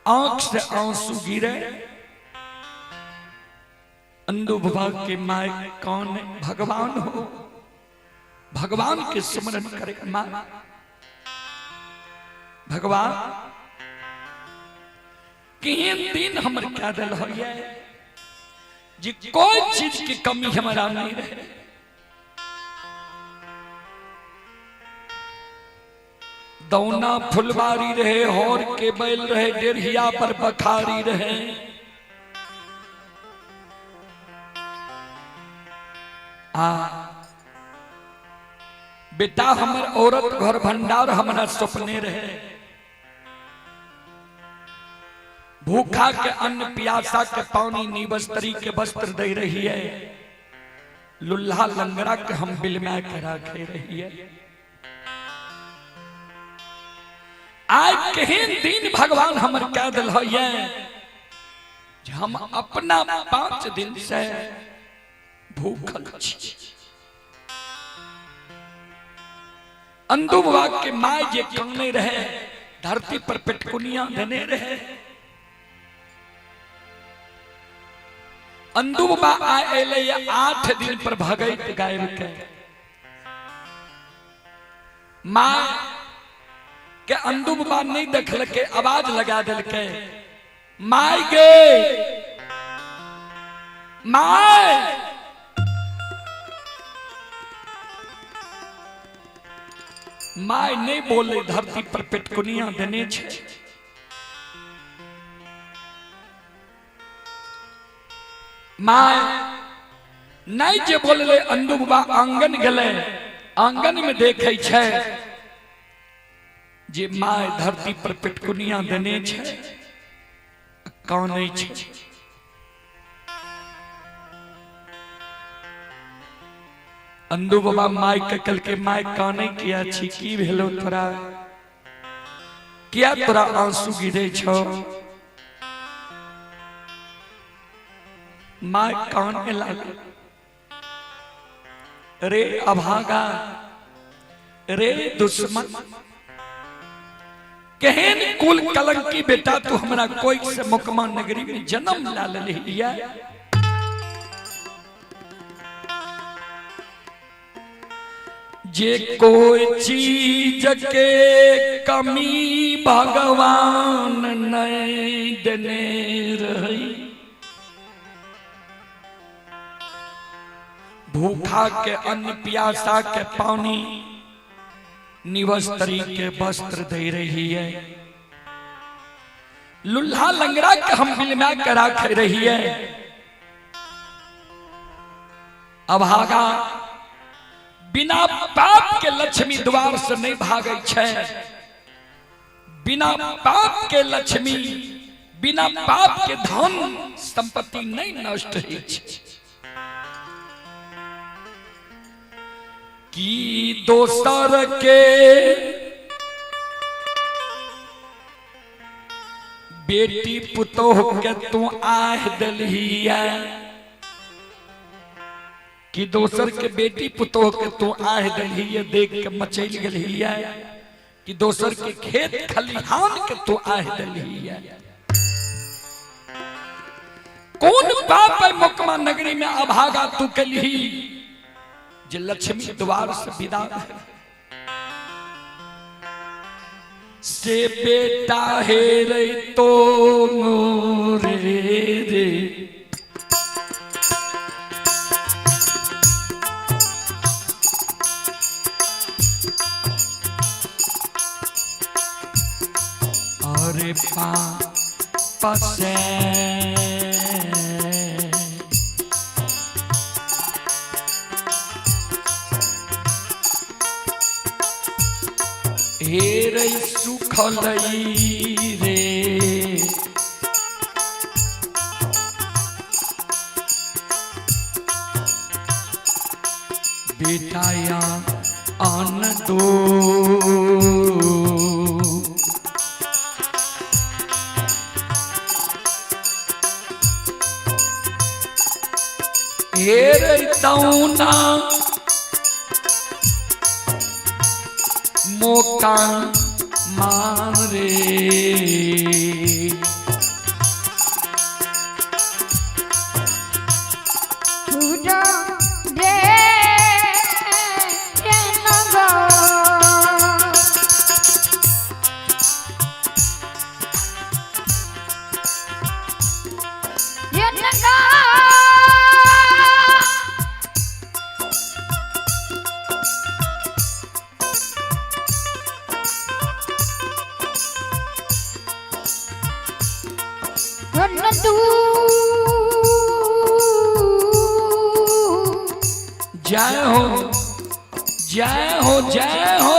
आंख से आंसू गिरे, अंदू बाबा के my कौन भगवान हो, भगवान के स्मरण करे माँ। भगवान केहन दिन हमर क्या दिल हो जे कोई चीज की कमी हमारा नहीं रहे। दौना फुलवारी रहे, होर के बैल रहे, डेरहिया पर बखारी रहे। आ बेटा हमर औरत घर भंडार हमरा सपने रहे। भूखा के अन्न प्यासा के पानी निवस्त्री के वस्त्र दे रही है, लुल्हा लंगड़ा के हम बिलमा के रखे रही है। आज केहन दिन भगवान हमर कह दिल है जे हम अपना 5 दिन से भूखल छी। अंदू बाबा के my जे काने रहे, धरती पर पेटकुनिया देने रहे। अंदू बाबा आए एलै 8 दिन पर भगैत गायब के माँ के अंदू बाबा नहीं देखलकै, आवाज लगा देलकै, my गे my. My नहीं बोले, धरती पर पेटकुनिया देने छे। My नहीं जे बोलले, अंदू बाबा आंगन गेले, आंगन में देखे छे जे my धरती पर पेटकुनिया देने छे, कानै छे। अंदू बाबा my के कहलकै, my कानै किया छी, की भेलो तोरा, किया तोरा आंसू गिरे छो? My काने लागल, रे अभागा, रे दुश्मन, केहन कुल कलंकी बेटा तू हमरा कोई से मुकमा नगरी में जन्म ला लेलिया। जे कोई चीज के कमी भगवान नहीं देने रही, भूखा के अन्न प्यासा के पानी निवस्त्री के वस्त्र दे रही है, लुल्हा लंगड़ा के हम बिलमा के राख रही है। अभागा बिना पाप के लक्ष्मी द्वार से नहीं भागे छे, बिना पाप के लक्ष्मी बिना पाप के धन संपत्ति नहीं नष्ट होइ छै। की दोसर के बेटी पुतोह के तू आह देलहिया, कि दोसर के बेटी पुतोह के तू आह देलहिया, देख के मचैल गेलहिया, कि दोसर के खेत खलिहान के तू आह देलहिया। कौन पाप है मोकमा नगरी में अभागा तू कलही जे लक्ष्मी द्वार से विदा है। से बेटा हे रे तो मोरे रे, अरे पाप से हे रे सुखलई रे, बेटाया अन दो हे रे दौना मौका मान रे। जय हो जय हो जय हो।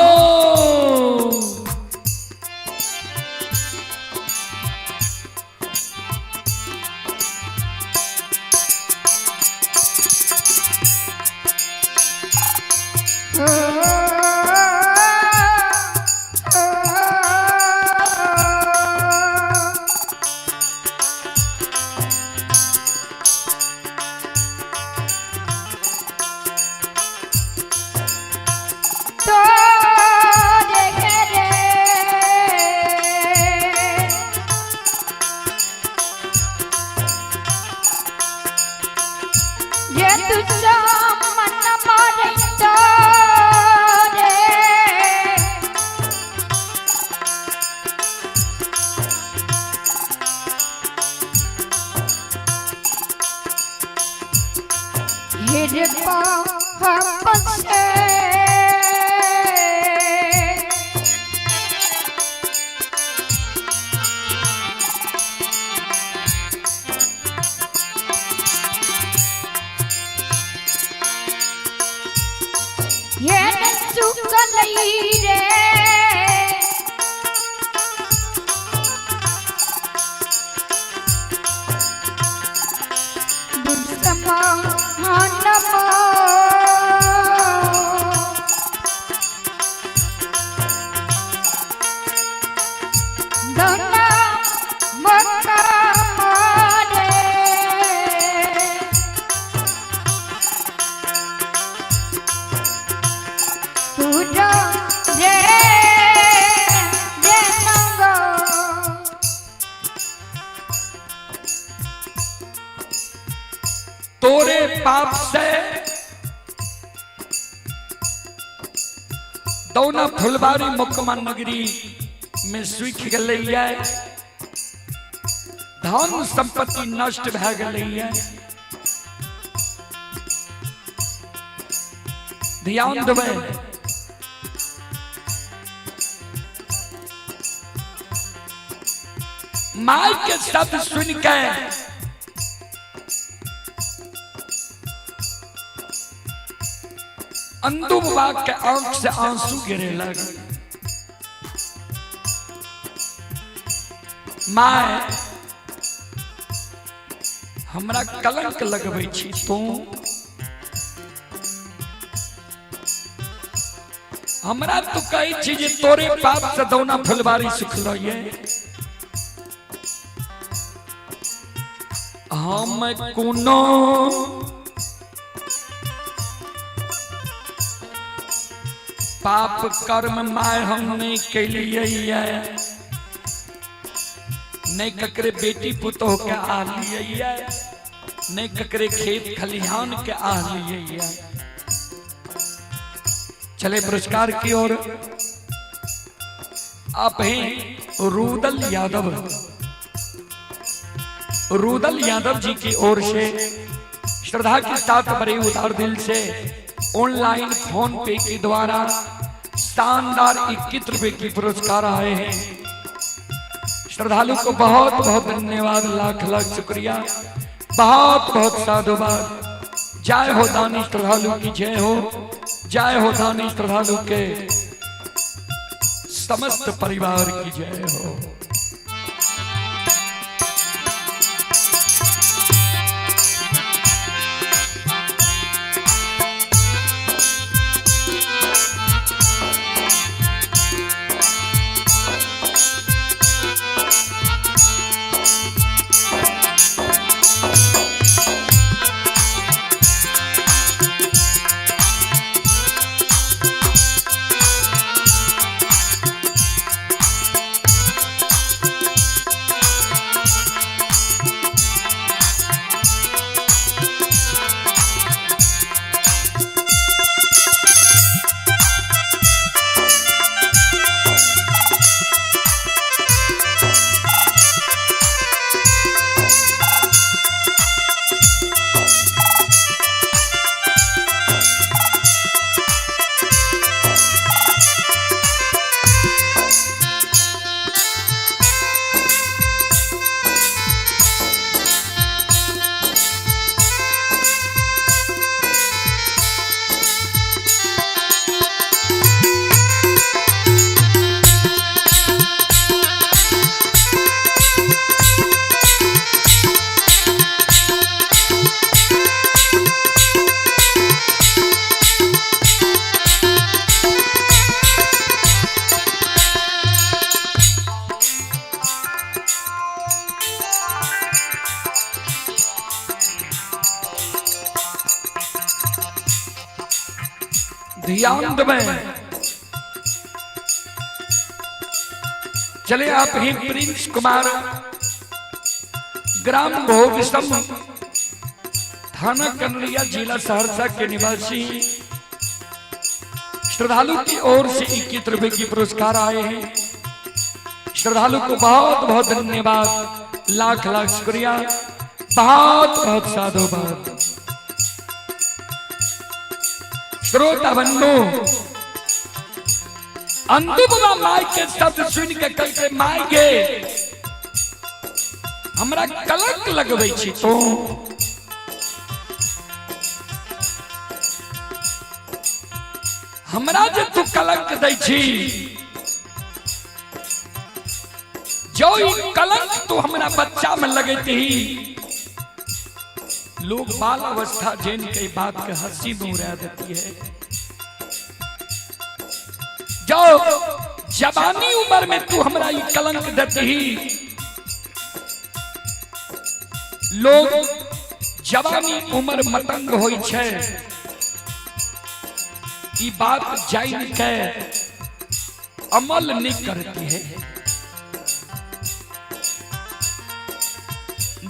तोरे पाप से दौना फुलबारी मुकमा नगरी में सूख गलैया, धन संपत्ति नष्ट भए गलैया। ध्यान देबै, माय के शब्द सुन के अंदू बाबा के आंख से आंसू गिरे लग। My हमरा कलंक लगबै छी तू। हमरा तू कहै छी जे तोरे पाप से दौना फुलवारी सुखलो ये। हम कोनो पाप कर्म my हम नहीं कैलियै ये, नहीं ककरे बेटी पुतोह के आ लियै ये, नहीं ककरे खेत खलिहान के आ लियै ये। चले पुरस्कार की ओर। आप हैं रूदल यादव, रूदल यादव जी की ओर से श्रद्धा के साथ बड़े उदार दिल से ऑनलाइन फोन पे के द्वारा शानदार 21 रुपए की पुरस्कार आए हैं। श्रद्धालु को बहुत बहुत धन्यवाद, लाख लाख शुक्रिया, बहुत बहुत साधुवाद। जय हो दानी श्रद्धालु की जय हो, जय हो दानी श्रद्धालु के समस्त परिवार की जय हो। ध्यान देवें। चले आप ही प्रिंस कुमार, ग्राम भोगसम, थाना कनरिया, जिला सहरसा के निवासी श्रद्धालु की ओर से 21 रुपए की पुरस्कार आए हैं। श्रद्धालु को बहुत बहुत धन्यवाद, लाख लाख शुक्रिया, बहुत बहुत साधुवाद। श्रोता बंधु, अंतु बाबा माई के शब्द सुन के कल के माई गे हमरा कलंक लगबै छी तो। हमरा जे तू कलंक दै छी, जो ई कलंक तू हमरा बच्चा में लगैती, लोग बाल अवस्था जैन के बात के हंसी में उड़ा देती है। जो जवानी उम्र में तू हमरा ई कलंक देती, लोग जवानी उम्र मतंग होई छै, ई बात जान के अमल नहीं करती है।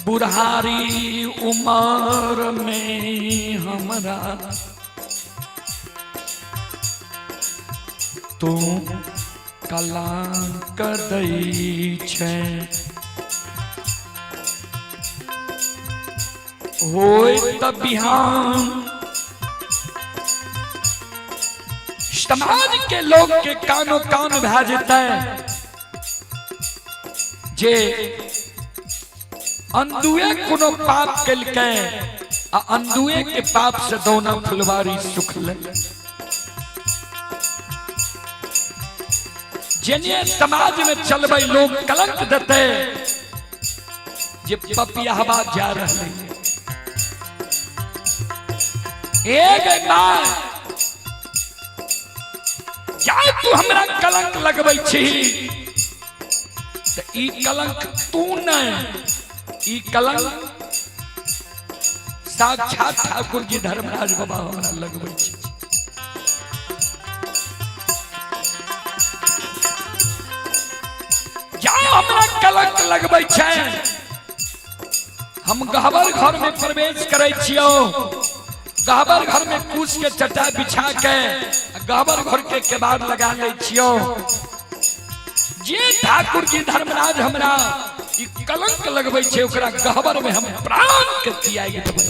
बुढ़ारी उम्र में हमरा तू कलंक दै छै, होय त बिहान समाज के लोग के कानो कान भए जेतै जे अंदुए कोनो पाप केलकै आ अंदुए के पाप से दौना फुलवारी सुखलै। जेने समाज में चलबै लोग कलंक देते जे पपियाहबा जा रहलै। ए माय जा तू हमरा कलंक लगबै छी त ई कलंक तू नहीं, ई कलंक साक्षात ठाकुर जी धर्मराज बाबा हमरा लगबै छी। जा हमरा कलंक लगबै छै, हम गहबर घर में प्रवेश करै छियौ, गहबर घर में कुश के चटाई बिछा के गहबर घर के केबाड़ लगा ले छियौ। जे ठाकुर जी धर्मराज हमरा ई कलंक लगबै छै ओकरा गहबर में हम प्राण के त्याग देबै।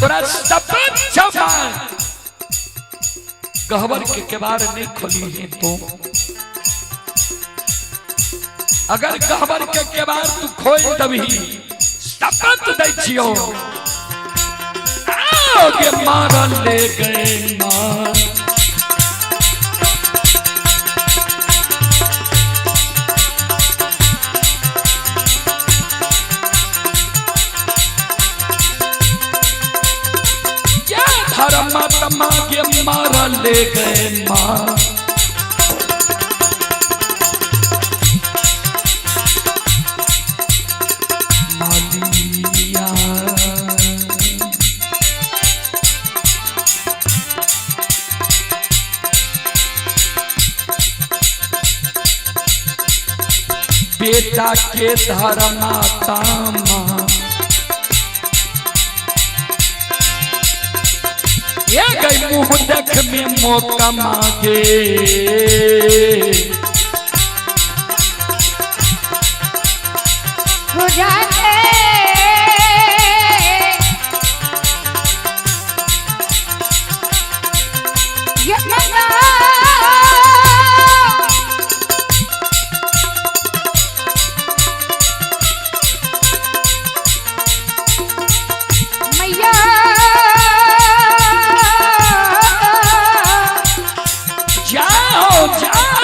तोरा शपथ छौ गहबर के केबाड़ नहीं खोली है तो, अगर गहबर के केबाड़ तू खोल दबही शपथ दै छियौ आओगे मारल ले गए मां। ये धर्मात्मा के मारल ले गए मां। मालिया बेटा के धर्मात्मा ये गई मुंह देख में मौका मांगे। जाओ जाओ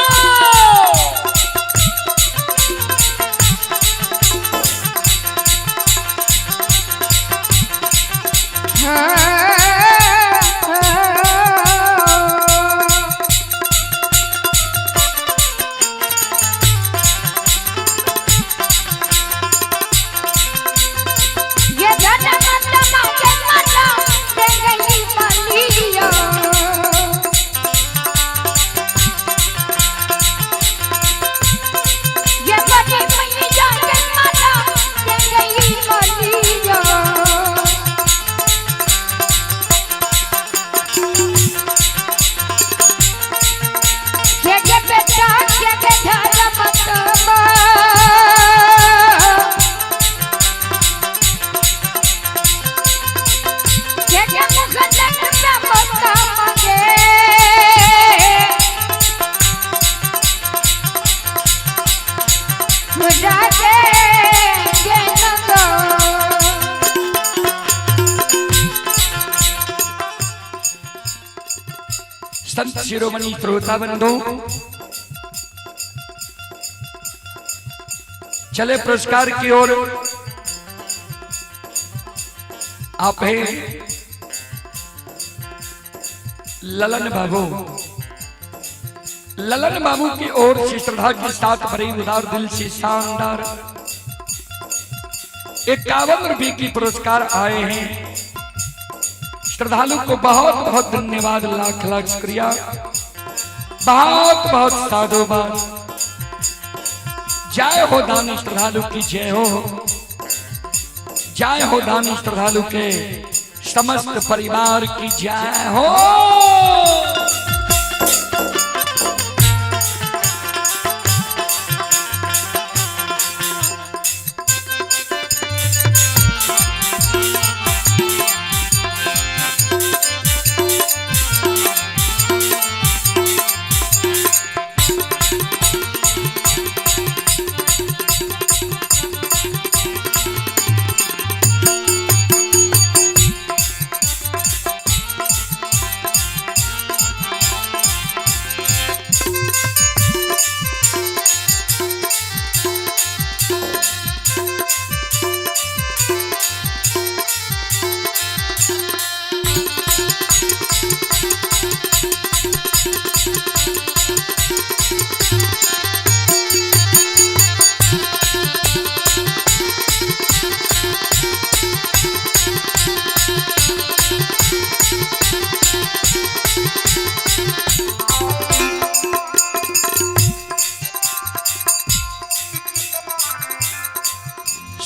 संत शिरोमणि श्रोता बंधु, चले पुरस्कार की ओर। आप हैं ललन बाबू। ललन बाबू की ओर से श्रद्धा के साथ भरे उदार दिल से शानदार 51 रुपए की पुरस्कार आए हैं। श्रद्धालु को बहुत बहुत धन्यवाद, लाख लाख शुक्रिया, बहुत बहुत साधुवाद। जय हो दानी श्रद्धालु की जय हो, जय हो दानी श्रद्धालु के समस्त परिवार की जय हो।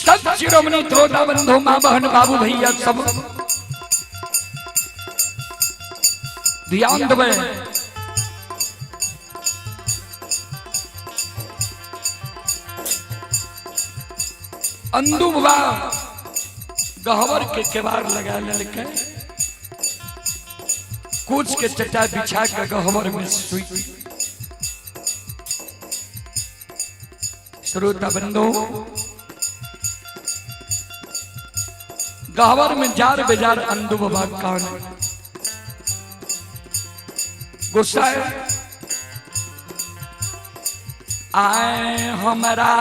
सब शिरोमणि त्रोता बंधु माँ बहन बाबू भैया सब ध्यान देबै। अंदू बाबा गहवर के केवाड़ लगा लेलकै, कुछ के चटा बिछा के गहवर में सुई। श्रोता बंधु, गहवर में जार बेजार अंदू बाबा कान गुस्सा आए हमरा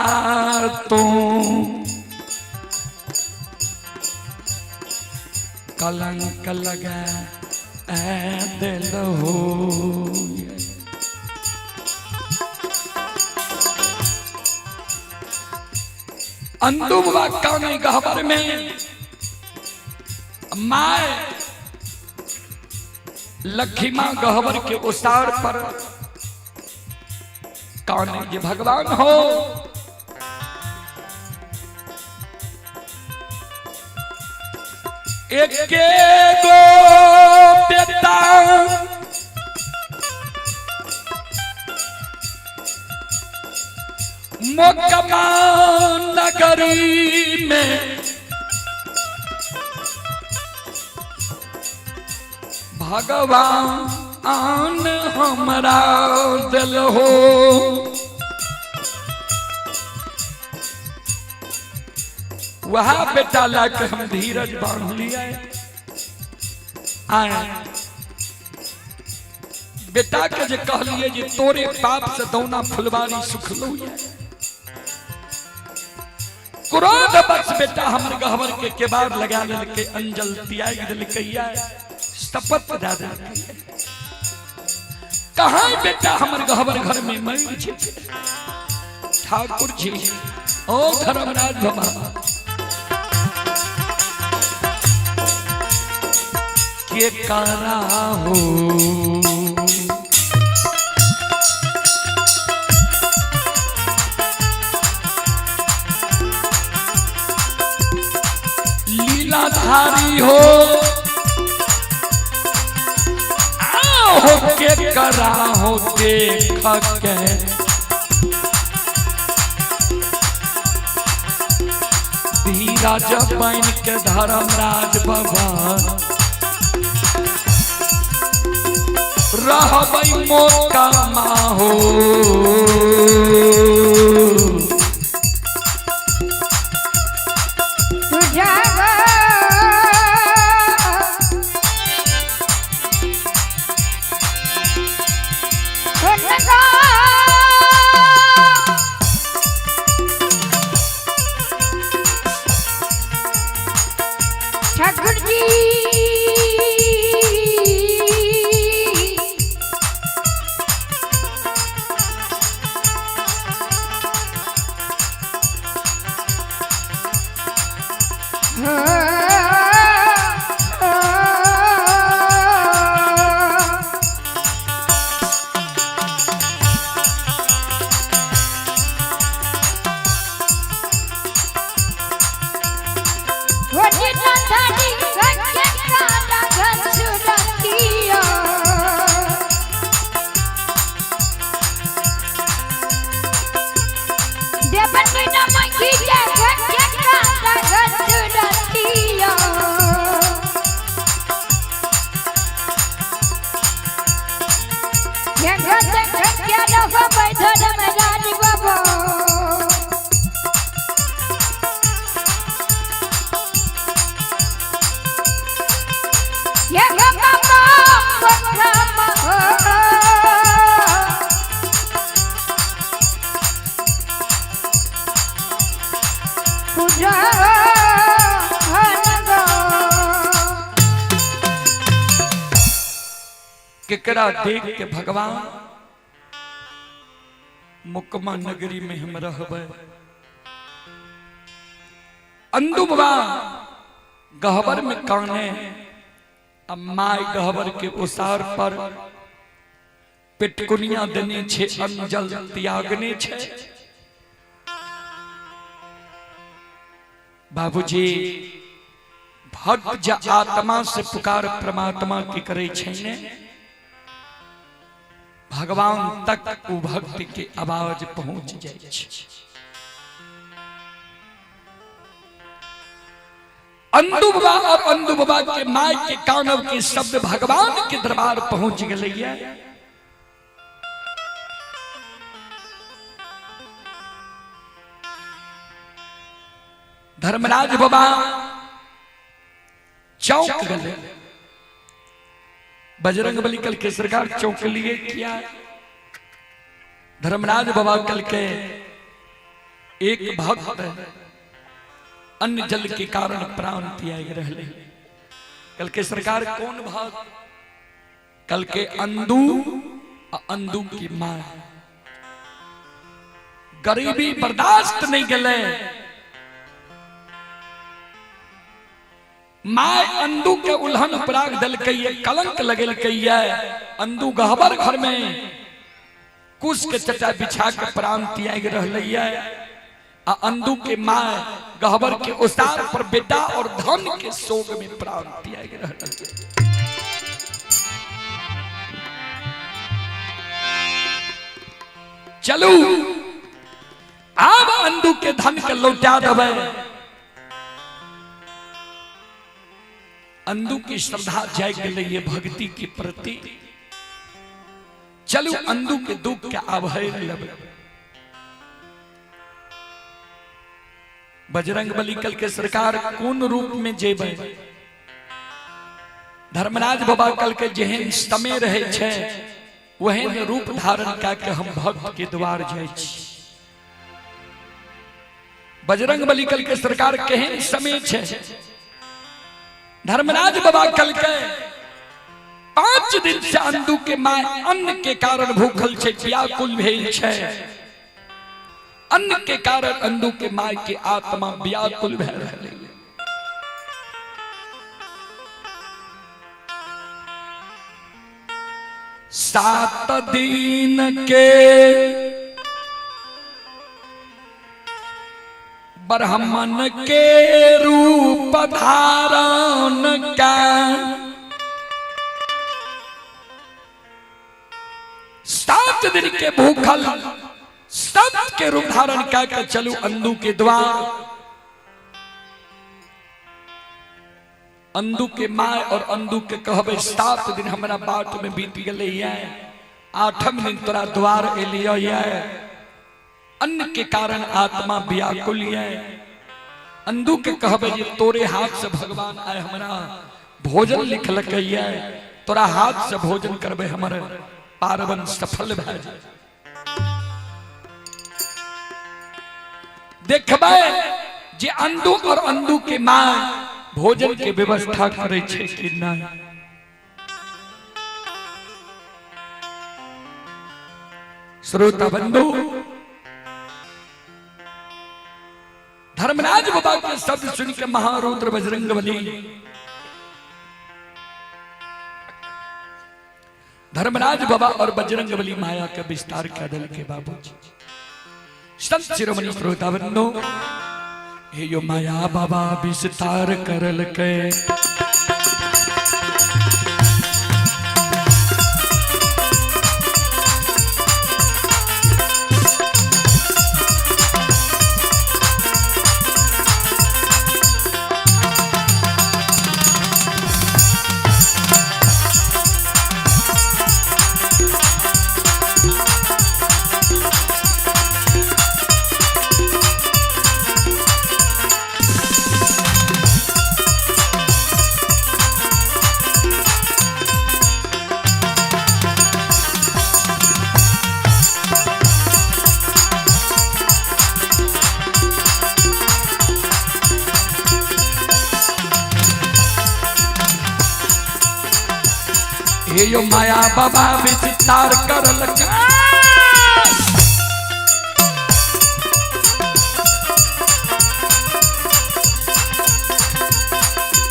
तू कलंक लगा दिल हो। अंदू बाबा कान गहवर में my लखीमा गहवर के उसार पर कान ये भगवान हो। एक गो बेटा मोकमा नगरी में भगवान हमरा दिल हो। वह बेटा लाके हम धीरज बांध लिया आए। बेटा के जे कहलिए जे तोरे बाप से दौना फुलवारी सुखलो, क्रोध बस बेटा हमर गहवर के केबाड़ लगा देलकै, अंजल त्याग देलकै, शपथ दे देलकै। कहाँ बेटा हमर गहवर घर में मर छै। ठाकुर जी ओ धर्मराज बाबा के करा हो लीलाधारी हो, आओ के करा हो देख के धीरज बन के धर्मराज बाबा रहबै मौका हो। तुझा ठाकुर जी केकरा देख के भगवान मुकमा नगरी में हम रहबै। अंदू बाबा गहबर में काने, अब my गहबर के उसार पर पिटकुनिया देने छे, अंजल त्यागने छे। बाबूजी भक्त जे आत्मा से पुकार परमात्मा की करे छै ने, भगवान तक उ भक्त के आवाज पहुंच जाय छै। अंदू बाबा और अंदू बाबा के my के कानव के शब्द भगवान के दरबार पहुंच गए। धर्मराज बाबा चौंक गए। बजरंग बली कल के सरकार चौंक लिए किया। धर्मराज बाबा कल के एक भक्त अन्न जल के कारण प्राण त्याग रहे। कल के सरकार कौन भक्त? कल के अंदू अंदू की मां। गरीबी बर्दाश्त नहीं गले, my अंदू के उल्हन पराग दिलकै, कलंक लगेलकै। अंदू गहबर घर में कुश के चटा बिछा के प्राण त्याग रहलै। आ अंदू के my गहबर के उसार पर बेटा और धन के शोक में प्राण त्याग रहलै। चलू आब अंदू के धन के लौटा देबै। अंदू की श्रद्धा जाग गई भक्ति के प्रति। चलू अंदू के दुख के आभर लेबै। बजरंग बली कल के सरकार कोन रूप में जेबै? धर्मराज बाबा कल के जेहन समय रहे छै वहन रूप धारण कए के हम भक्त के द्वार जाइ छी। बजरंग बली कल के सरकार केहन समय छै? धर्मराज बाबा कल के 5 दिन से अंदू के my अन्न के कारण भूखल छै, व्याकुल भेल छै। अन्न के कारण अंदू के my के आत्मा व्याकुल भए रहलै। सात दिन के ब्राह्मण के रूप धारण का 7 दिन के भूखल संत के रूप धारण करके चलू अंदू के द्वार। अंदू के my और अंदू के कहबे 7 दिन हमरा बाट में बीत गए, 8म दिन तोरा द्वार एलियो। अन्न के कारण आत्मा व्याकुल है। अंदू के कहबे जे तोरे हाथ से भगवान आए हमरा भोजन लिखलक है, तोरा हाथ से भोजन करबे हमर पार्वन सफल भए जाए। देखबे जे अंदू और अंदू के मां भोजन के व्यवस्था करे छै कि नहीं। श्रोता बंधु, धर्मराज बाबा के शब्द सुन के महारुद्र बजरंग बली धर्मराज बाबा और बजरंग बली माया के विस्तार कर दल के बाबूजी। संत शिरोमणि श्रोता बंधु, हे यो माया बाबा विस्तार करल के हे यो माया बाबा विस्तार करल के।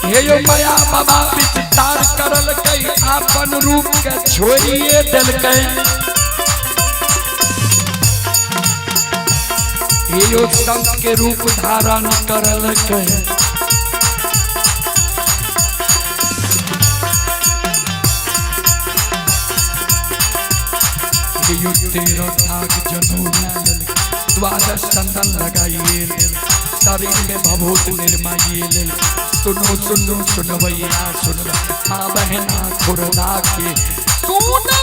हे यो माया बाबा विस्तार करल के अपन रूप के छोड़िए दिलकै। यो संत के रूप धारण करल के। यो तेरा थाक जनू लेल, द्वादश चंदन लगाइए लेल, शरीर में भभूत निर्माइए लेल। सुनो सुनो सुनवैया सुनबै माँ बहना खुरदा के सुनबै।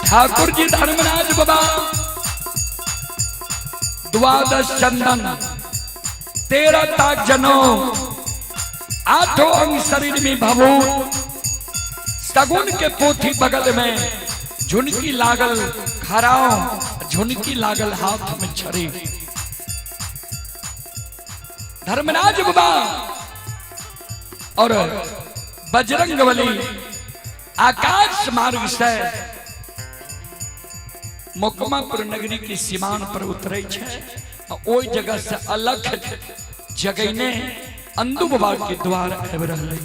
ठाकुर जी धर्मराज बाबा द्वादश चंदन 13 ताक जनो आठों अंग शरीर में भभूत, सगुन के पोथी बगल में झुनकी लागल खराओ, झुनकी लागल हाथ में छड़ी। धर्मराज बाबा और बजरंगबली आकाश मार्ग से मोकमापुर नगरी की सीमान पर उतरे छे, ओई जगह से अलग जगह अंदू बाबा के द्वार आबि रहलै।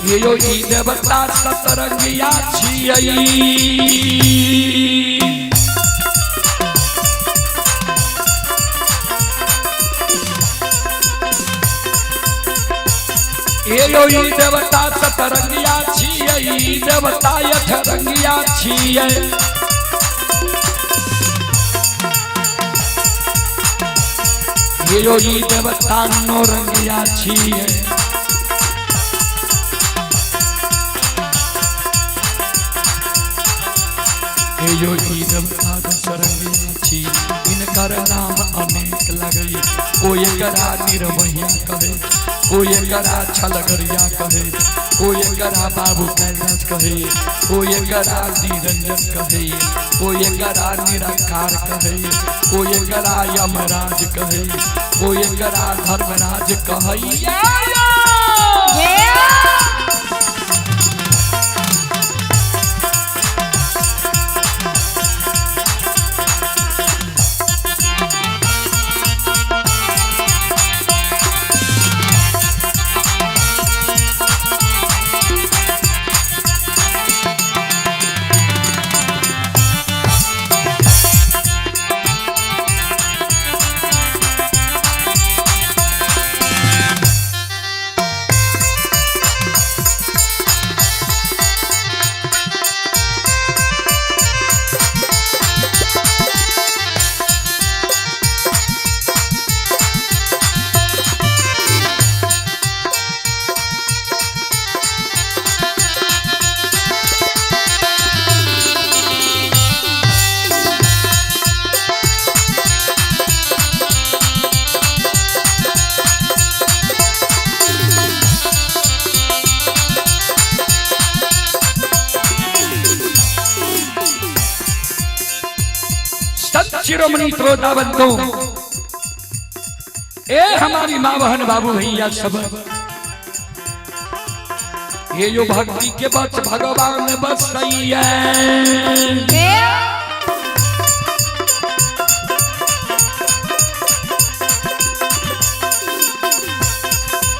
ये यो ई देवता सतरंगिया छियै, ये यो ई देवता सतरंगिया छियै, ई देवता अठरंगिया छियै। ये यो ई देवता नौरंगिया छियै। ये यो ई देवता दशरंगिया छियै, इनकर नाम अनेक लगै। कोई एकरा निर्महिया कहे, कोई एकरा छलगरिया कहे, कोई एकरा बाबू कैलाश कहे, कोई एकरा निरंजन कहे, कोई एकरा निराकार कहे, कोई एकरा यमराज कहे, कोई एकरा धर्मराज कहे। शिरोमणि श्रोता बंधु, ए हमारी माँ बहन बाबू भैया सब, ये जो भक्ति के बस भगवान बसैया।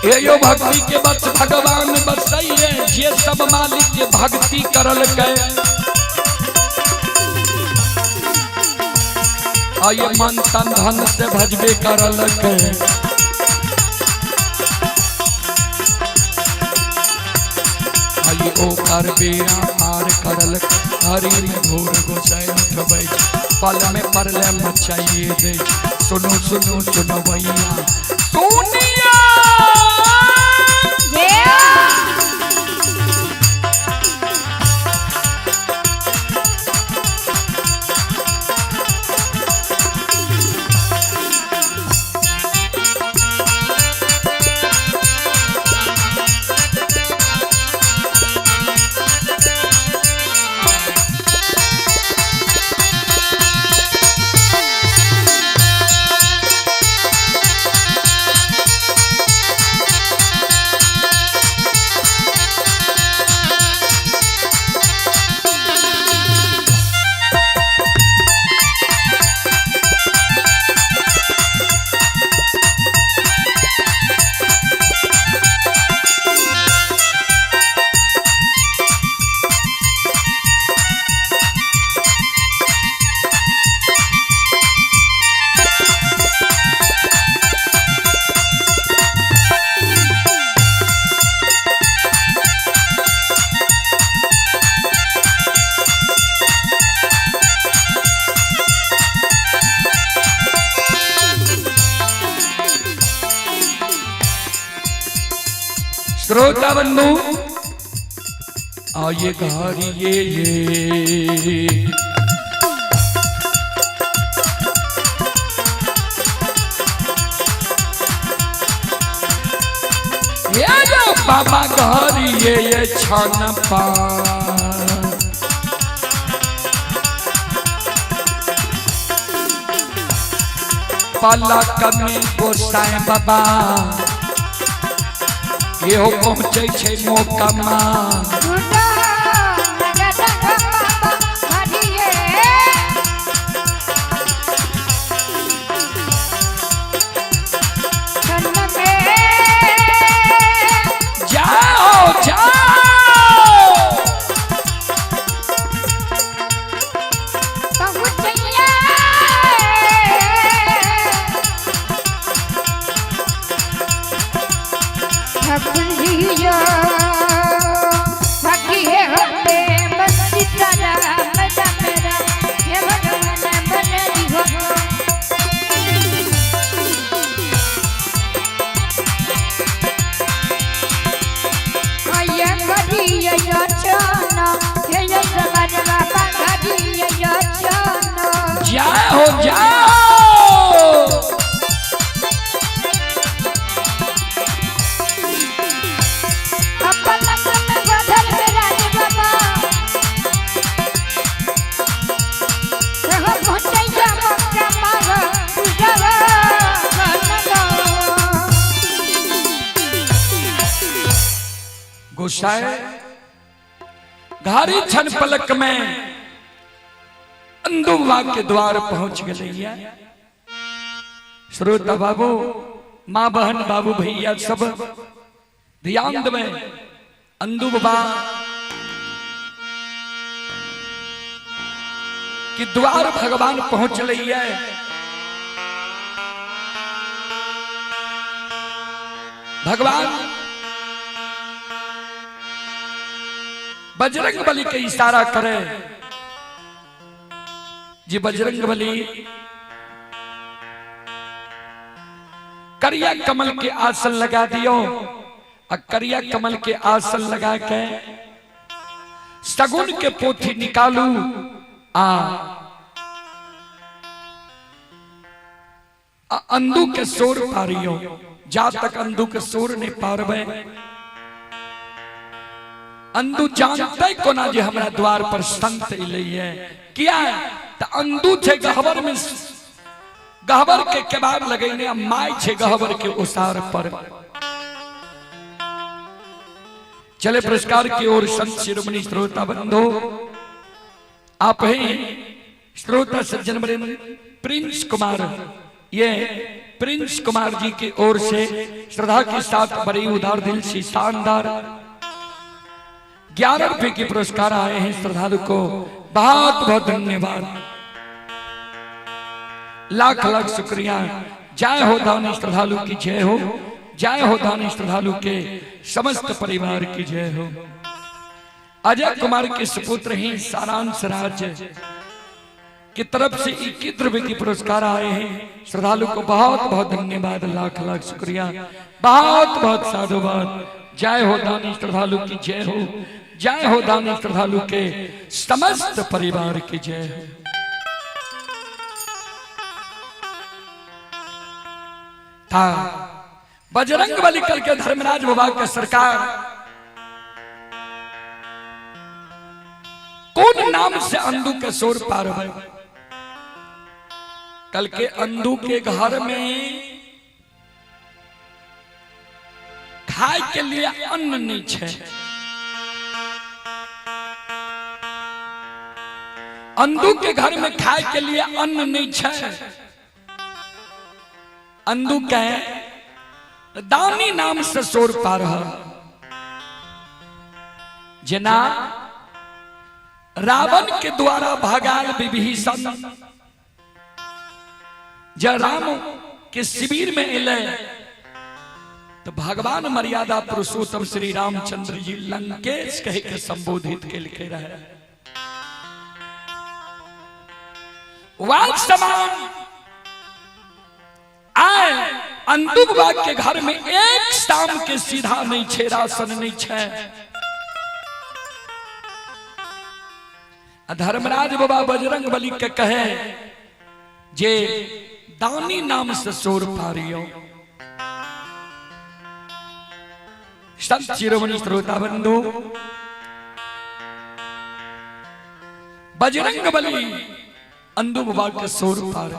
ये यो भक्ति के बस भगवान बसैया, जे सब मालिक के भक्ति करल के। आये मन तन धन से भजबे करलक। आये ओकर बेड़ा पार करलक। हरी में घोर गोसाई उठबै छै, पल में परले मचाइए दै छै। सुनो सुनो सुनो भैया सुनिया। श्रोता बंधु आइए घरिए ये ये जो बाबा घरिए ये छन पा पलक में गोसाई बाबा ये पहुँचे छे मोकमा। जाओ जाओ जाओ जाओ। गोसाई घारी छन पलक में अंदुवा के द्वार पहुंच गए। श्रोता बाबू, माँ बहन बाबू भैया सब ध्यान देवे। अंदू बाबा कि द्वार भगवान पहुंच है। भगवान बजरंग बली के इशारा करे जी बजरंग बली करिया कमल के आसन लगा दियो और करिया कमल के आसन लगा के सगुन के पोथी निकालू आ अंदू के सोर पारियो। जा तक अंदू के सोर नहीं पारबे अंदू जानते कोना जे हमरा द्वार पर संत अलै है। किया त अंदू छे गहबर में गहबर के केबाड़ लगैने आ my छे गहबर के ओसार पर। चले पुरस्कार की ओर संत शिरोमणि श्रोता बंधु, आप हैं श्रोता सज्जन प्रिंस कुमार, ये प्रिंस कुमार जी की ओर से श्रद्धा के साथ बड़ी उदार दिल से शानदार 11 रुपए के पुरस्कार आए हैं। श्रद्धालु को बहुत बहुत धन्यवाद। लाख लाख शुक्रिया। जय हो दानी श्रद्धालु की जय हो, जय हो दानी श्रद्धालु के समस्त परिवार की जय हो। अजय कुमार के सुपुत्र ही सारांश राज की तरफ से 21 रुपए की पुरस्कार आए हैं। श्रद्धालु को बहुत बहुत धन्यवाद, लाख लाख शुक्रिया, बहुत बहुत साधुवाद। जय हो दानी श्रद्धालु की जय हो, जय हो दानी श्रद्धालु के समस्त परिवार की जय हो। था बजरंग बली कल के धर्मराज बाबा के सरकार कौन नाम से अंधू के शोर पार है। कल के अंधू के घर में खाए के लिए अन्न नहीं छे। अंधू के घर में खाए के लिए अन्न नहीं छे। अंधू के दानी नाम से शोर पार है। जना रावण के द्वारा भगाल विभीषण जब राम के शिविर में एले तो भगवान मर्यादा पुरुषोत्तम श्री रामचंद्र जी लंकेश कह के संबोधित के लिखे रहे। वाक समान आए अंतुक बाग के घर में एक शाम के सीधा नहीं छे, राशन नहीं छे। धर्मराज बाबा बजरंग बली के कहे जे दानी नाम से शोर पारियो। संत शिरोमणि श्रोता बंधु बजरंग बली अंधु बाबा के शोर पार।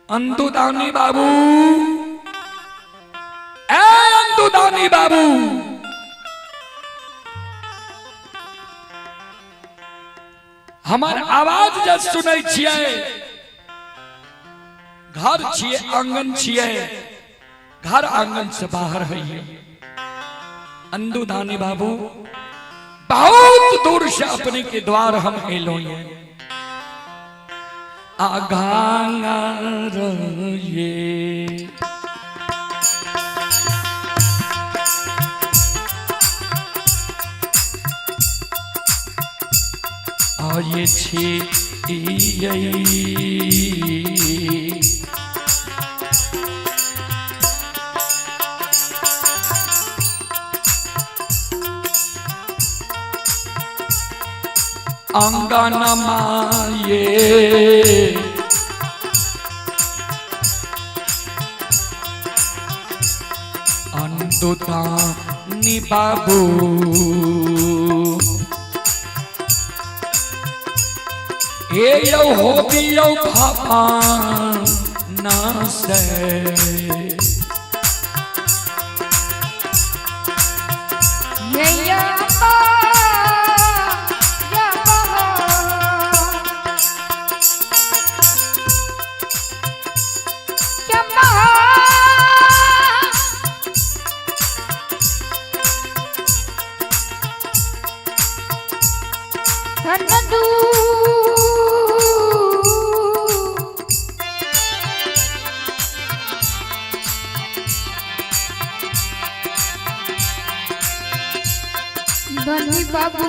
अंधु दानी बाबू, ए अंधु दानी बाबू, हमार आवाज जब सुनै छियै, घर छियै आंगन छियै, घर आंगन से बाहर है। अंधु दानी बाबू बहुत दूर से अपने के द्वार हम एलो ये आगांगर ये आये छी अंगन माये अंदुदानी बाबू ए यो हो बियो भापा ना से धनी बाबू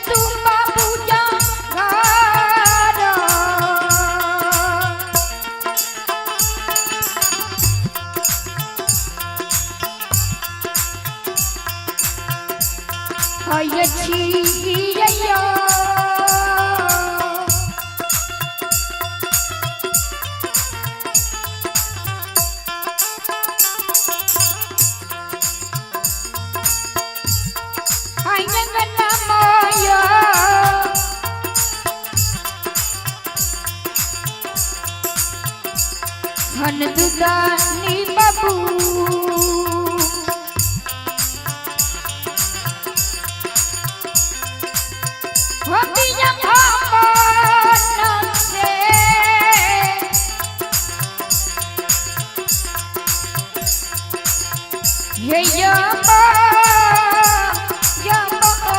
तू बाबू जा घर। हन दुदानी बाबू। धोतिया घमन से। ये यमा यमा।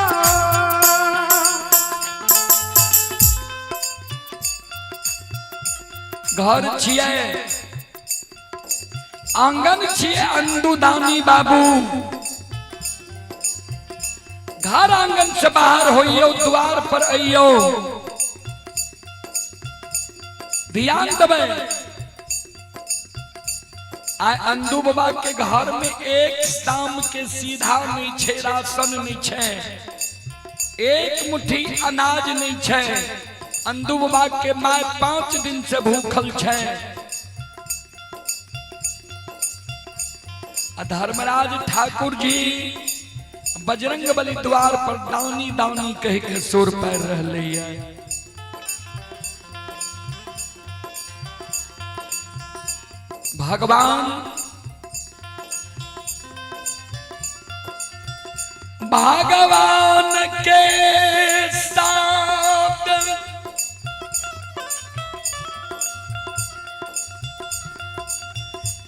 घर छियै, आंगन छियै अंदुदानी बाबू। घर आंगन से बाहर होइयो, द्वार पर अइयो, ध्यान देबै। आइ अंदू बाबा के घर में एक शाम के सीधा नहीं छै, राशन नहीं छै, एक मुट्ठी अनाज नहीं छै। अंदू बाबा के my 5 दिन से भूखल छै। आ धर्मराज ठाकुर जी बजरंग बली द्वार पर दानी दानी कह के सुर पैर रहले है। भगवान भगवान के साथ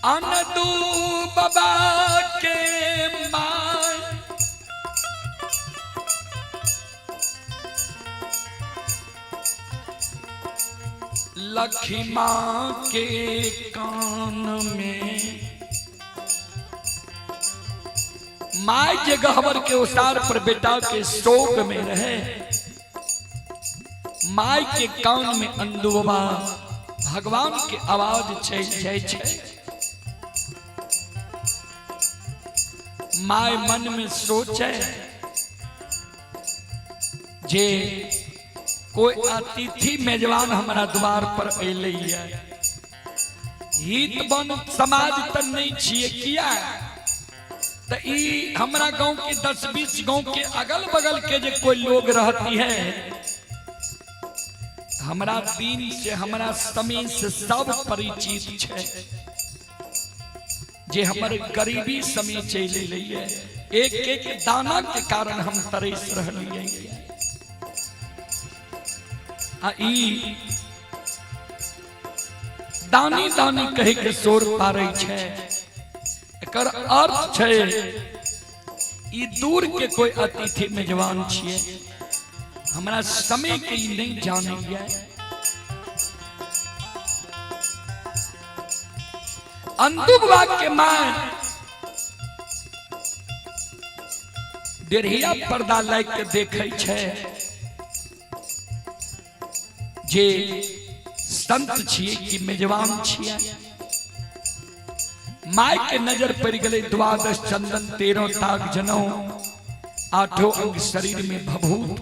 अनदू बाबा के my Lakhima के कान में my जे गहबर के उसार पर बेटा के शोक में रहे, my के कान में अंदुबा भगवान के आवाज छै छै छै। My मन में सोचे जे कोई अतिथि मेजबान हमारा द्वार पर अलै है, हित बन समाज त नहीं छिए किया त ई हमरा गांव के 10-20 गांव के अगल बगल के जे कोई लोग रहती है, हमरा दिन से हमरा समय से सब परिचित छै। जे हमर गरीबी समय चलि है, एक एक दाना के कारण हम तरस रहलियै। आ ई दानी दानी कहे के शोर पारै छै, एकर अर्थ छै ई दूर के कोई अतिथि मेजबान छियै, हमरा समय के ई नहीं जानैया। अंदुबा के my डेढ़िया पर्दा लाग के देखै छै जे संत छियै कि मेजबान छियै। My के नजर पड़ गई 12 चंदन 13 ताग जनौ, 8 अंग शरीर में भभूत।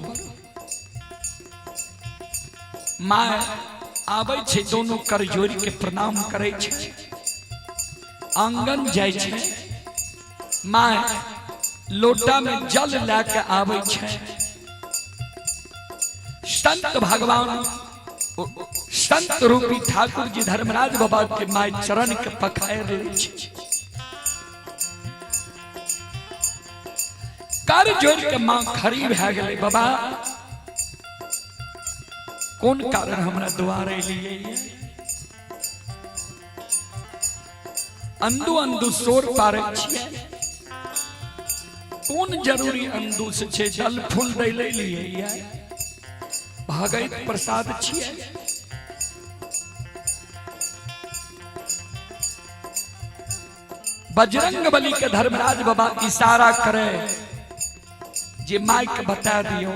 My आबै छै, दोनों कर जोड़ के प्रणाम करै छै, आंगन जाइ छै। My लोटा में जल लए के आबै छै। संत भगवान संत रूपी ठाकुर जी धर्मराज बाबा के my चरण के पखार लै छै, कर जोड़ के मां खड़ी भए गेलै। बाबा कोन कारण हमरा द्वार एलियै? अंदू अंदू शोर पारै छियै, कोन जरूरी अंदू से छै? जल फूल दै ले लियै, भगैत प्रसाद छियै। बजरंग बली के धर्मराज बाबा इशारा करे जे माइक बता दियो।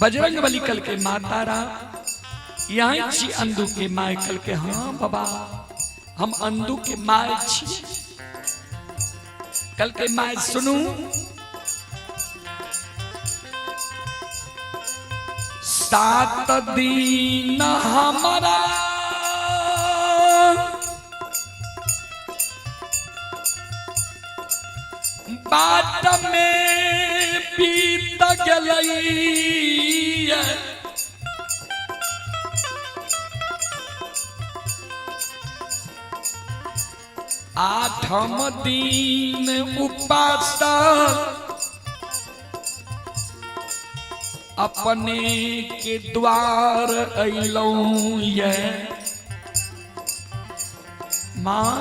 बजरंग बली कल के माता रा यहाँ छी अंदू के my? कल के हाँ बाबा, हम अंदू के my छी। कल के my सुनू, 7 दिन हमारा बाट में बीत गेलै, 8म दिन उपास अपने के द्वार अयलहुँ ये। माँ,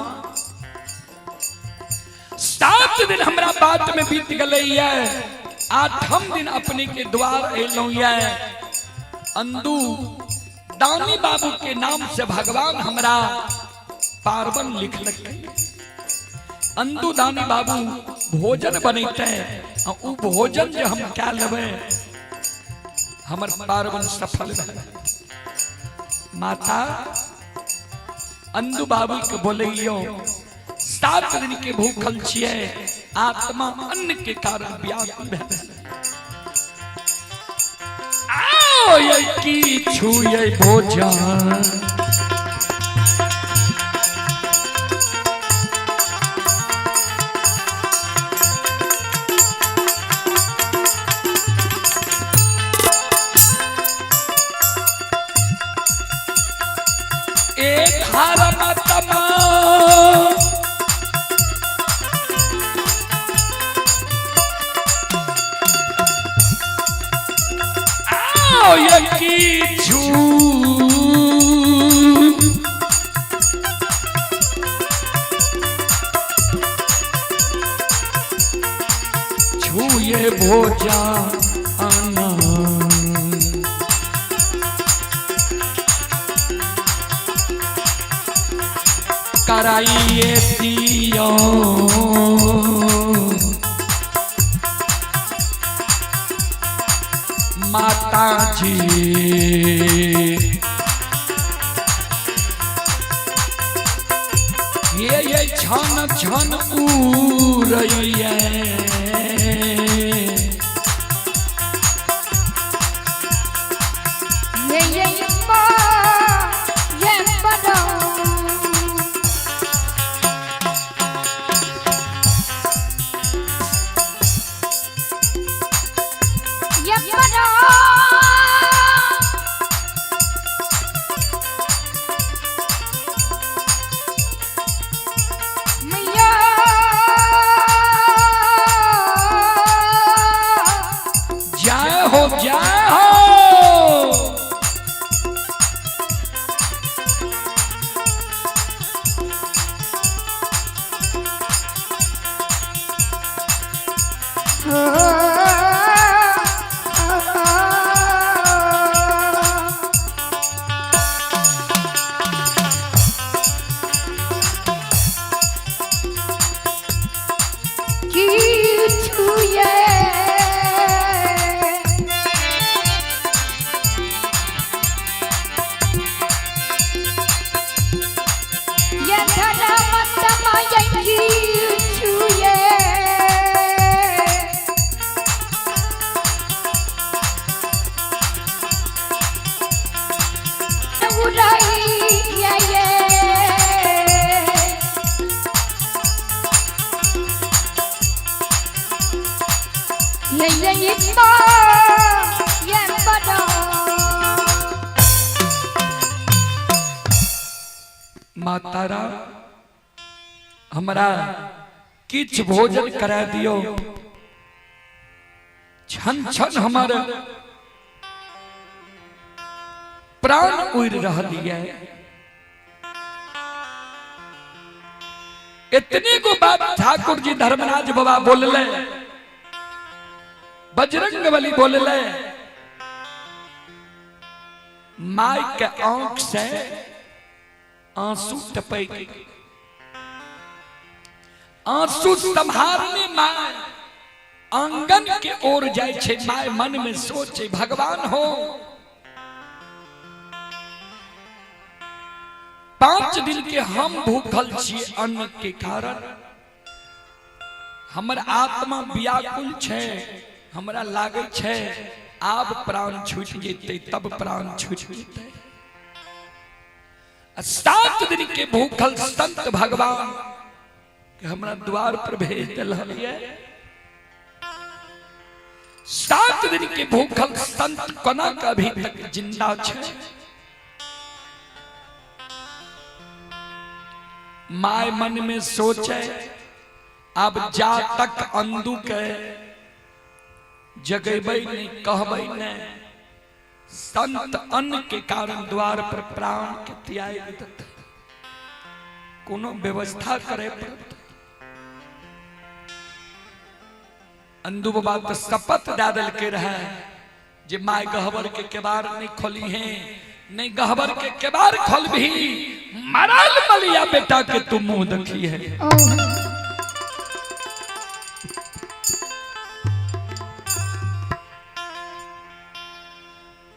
7 दिन हमरा बात में बीत गए ये, 8म दिन अपने के द्वार अयलहुँ ये। अंदू दानी बाबू के नाम से भगवान हमरा पार्वन लिखलक। अंदू दानी बाबू भोजन बनैते, उ भोजन जे हम क्या लेबै हमर पार्वन सफल भए। माता अंदू बाबू के बोलियो, 7 दिन के भूखल छियै, आत्मा अन्न के कारण व्याकुल भए। आओ ये की छुए भोजन, ए धर्म तमा आओ ये की छू छुए भोजन। कराइए दियो माता जी, ये छन छन उड़ैये। ये बा ये बड़ा ये बड़ा मैया जय हो जय हो। की छुए ये धर्म तमय की छुए उड़ाई ये ये ये बा ये बड़ा। मातारा हमरा किछ भोजन करा दियो, छन छन हमर प्राण उड़ रहल ये। इतने को बात ठाकुर जी धर्मराज बाबा बोलले, बजरंग बली बोलले, माय के आंख से आंसू टपक, आंसू संभालने my आंगन के ओर जाय छे। My मन में सोचे भगवान हो, 5 दिन के हम भूखल छी अन्न के कारण, हमर आत्मा व्याकुल छे, हमरा लागे छे आब प्राण छूट जेतै तब प्राण छूट जेतै। 7 दिन के भूखल संत भगवान के हमरा द्वार पर भेज दिल। 7 दिन के भूखल संत कोना के अभी तक जिंदा छे। My मन में सोचे अब जा तक अंदू के जगेबै नहीं, कहबै नहीं। संत अन्न के कारण द्वार पर प्राण के त्याग देते, कोनो व्यवस्था करे पड़त। अंदू बाबा तो शपथ दे देलके रहे जे my गहबर के केबार नहीं खोली है, नहीं गहबर के केबार खोलबी मरल मलिया बेटा के तू मुंह देखी है।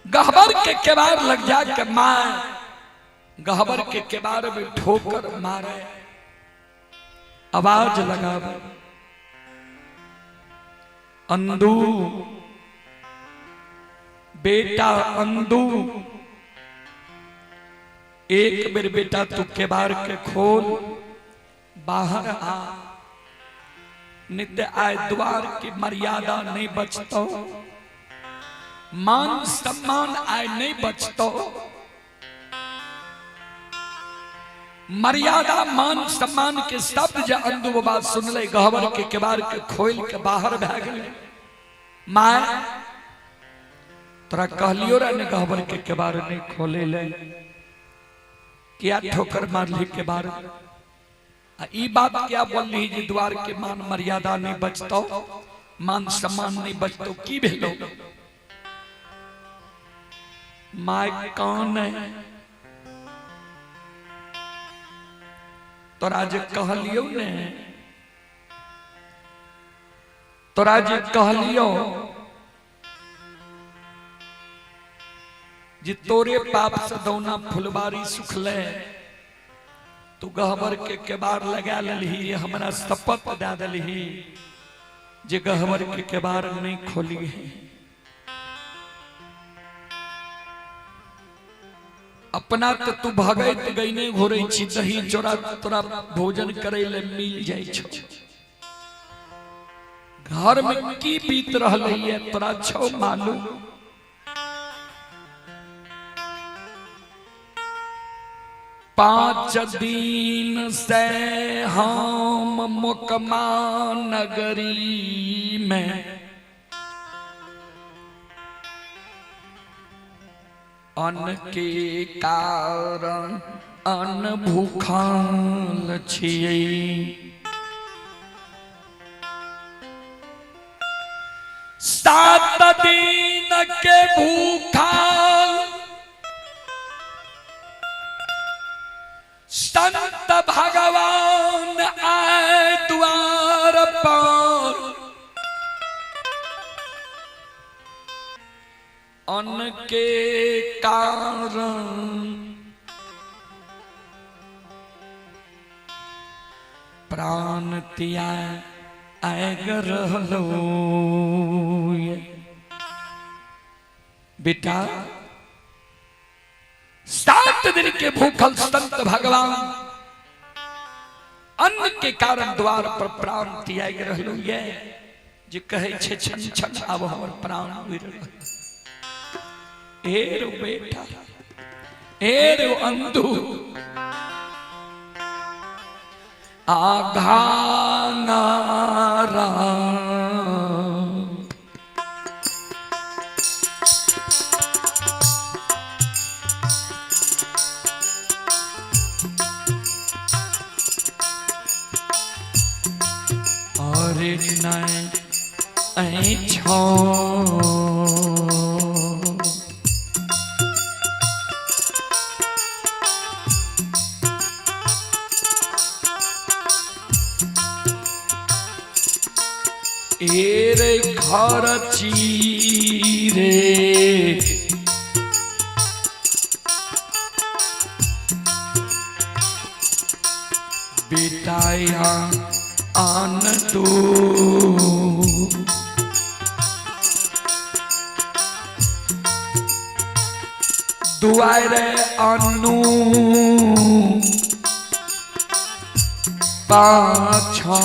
गहबर के केबार लग जा के माँ गहबर के केबार में ठोकर मारे, आवाज लगावे, अंदू बेटा अंदू, एक बेर बेटा तू केबार के खोल बाहर आ, नित्य आए द्वार की मर्यादा नहीं बचतो, मान सम्मान आए नहीं बचतो। मर्यादा मान सम्मान के शब्द जे अंदू बाबा सुनले, गहबर के केबार के खोल के बाहर भए गेलै। My तोरा कहलियो रे ने गहबर के केबार नहीं खोले ले, क्या ठोकर मारली केबार? आ ई बात क्या बोलली जे द्वार के मान मर्यादा नहीं बचतो, मान सम्मान नहीं बचतो, की भेलो? My कान है तोरा जे कहलियो ने, तोरा जे कहलियो जे तोरे पाप से दौना फुलबारी सुखले, तू गहबर के केबार लगा लेलही, हमरा शपथ दे देलही जे गहबर के केबार नहीं खोली है। अपना तो तू भगैत गईने घोरै छी, दही चोरा तोरा भोजन करे ले मिल जाय छौ, घर में की बीत रहलै है तोरा छौ मालूम? पांच दिन से हम मोकमा नगरी में अन्न के कारण अन्न भूखल छियै, 7 दिन के भूखल संत भगवान आए द्वार पर, अन्न के कारण प्राण त्याग रहलो। बेटा 7 दिन के भूखल संत भगवान अन्न के कारण द्वार पर प्राण त्याग रहलो ये, जे कहै छै छन छन आब हमर प्राण उड़ि रहल। हे रो बेटा, हे रो अंधू, आघानारा और नहीं छो एरे घर चीरे बेटाया आन तू दुआरे अनु पाछा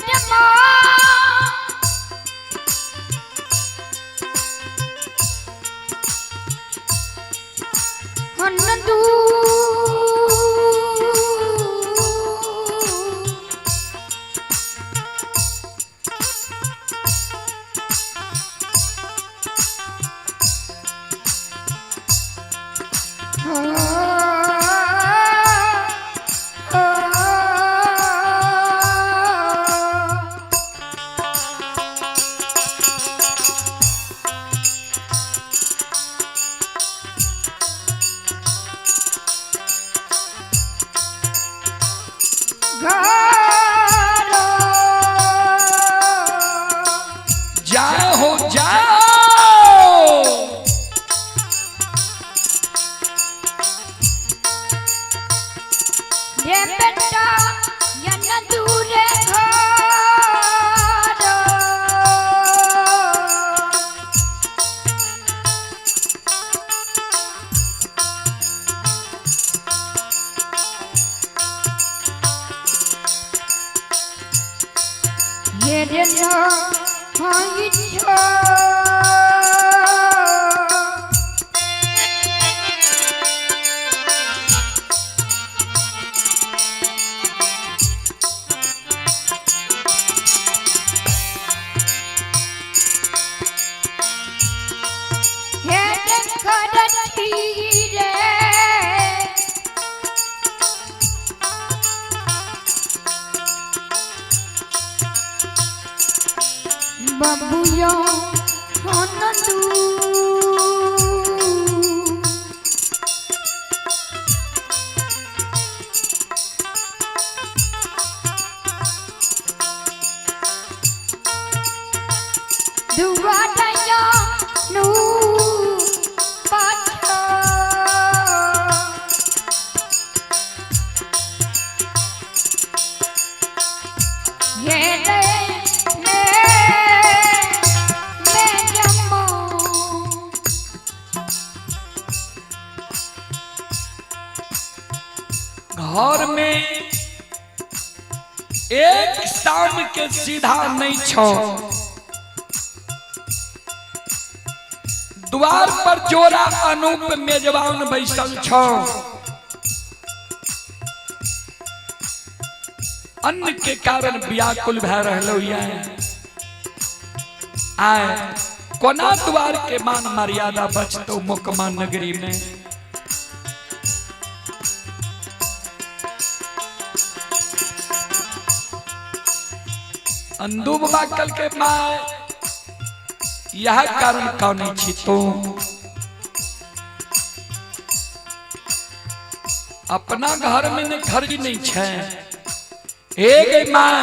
मेटमा हनदू जाओ हो जाओ। रे बेटा यन दूरे घर ये रे ना हाँ इच्छा रे बबुआ नंदू दुआटया नू पाछा ये रे मैं जम्मू घर में एक शाम के सीधा नहीं छो, द्वार पर जोरा अनूप मेजबान बैसल छो। अन्न के कारण व्याकुल भए रहलो ये। आए कोना द्वार के मान मर्यादा बचतो मोकमा नगरी में। अंदू बाबा कल के माए यह कारण कौन छी तू अपना घर में ने खर्च नहीं छे। एक माँ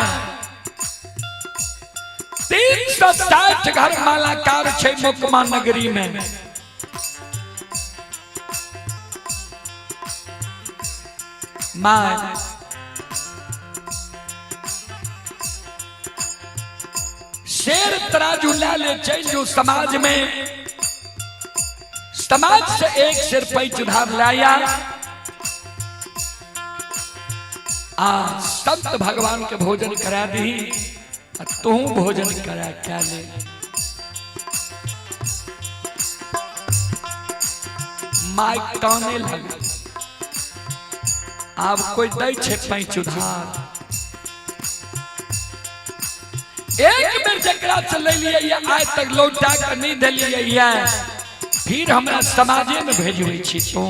360 घर मालाकार छे मोकमा नगरी में। माँ शेर तराजू ला ले चल जो समाज में, समाज से एक शेर पैच उधार लाया आ संत भगवान के भोजन करा दी, तू भोजन करा क्या ले। माइक काने लगे आप कोई दै छे पैच उधार। एक बेर जकरा से ले लिए आय तक लौटा के नहीं दिलिए, फिर हमरा समाजे में भेजबै छी तू।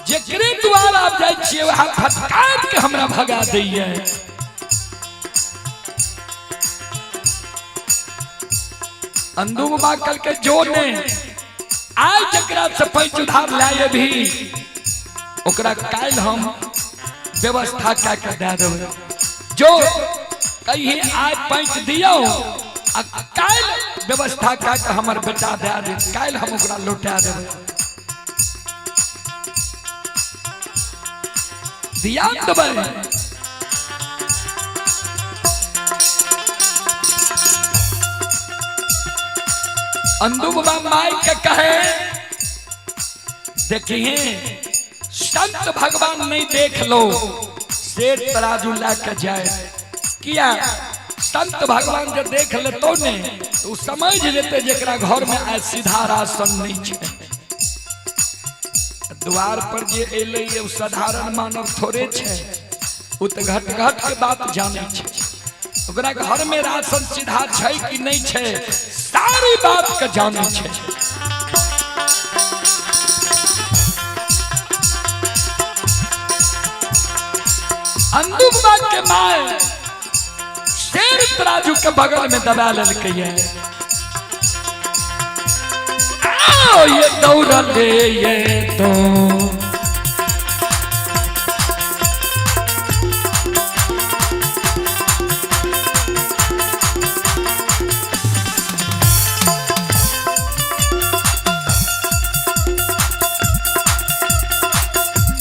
जकरे द्वार आप जाइ छियै वएह फटकार के हमरा भगा दैये। अंदू बाबा कल के जो ने आय जकरा से पैच उधार लाए भी ओकरा काल्हि हम व्यवस्था कए के दए देबै। जो कही आज पैंच दियो आ काल्हि व्यवस्था कए के हमर बेटा दए दे, काल्हि हम ओकरा लौटा देबै। ध्यान देबै। अंदू बाबा माई के कहे देखिए संत भगवान नहीं देख लो, शेर तराजू ला के जाए किया संत भगवान जब देख लेतो ने तो समझ लेते जेकरा घर में आय सीधा राशन नहीं छै। द्वार पर जे एलै उ साधारण मानव थोड़े छै, उ तऽ घट घट के बात जानै छै। ओकरा घर में राशन सीधा छै कि नहीं छै, सारी बात के जानै छै। अंदू बाबा के my share तराजू के बगल में दबा लेलकै ये। आओ ये दौड़ले ये तो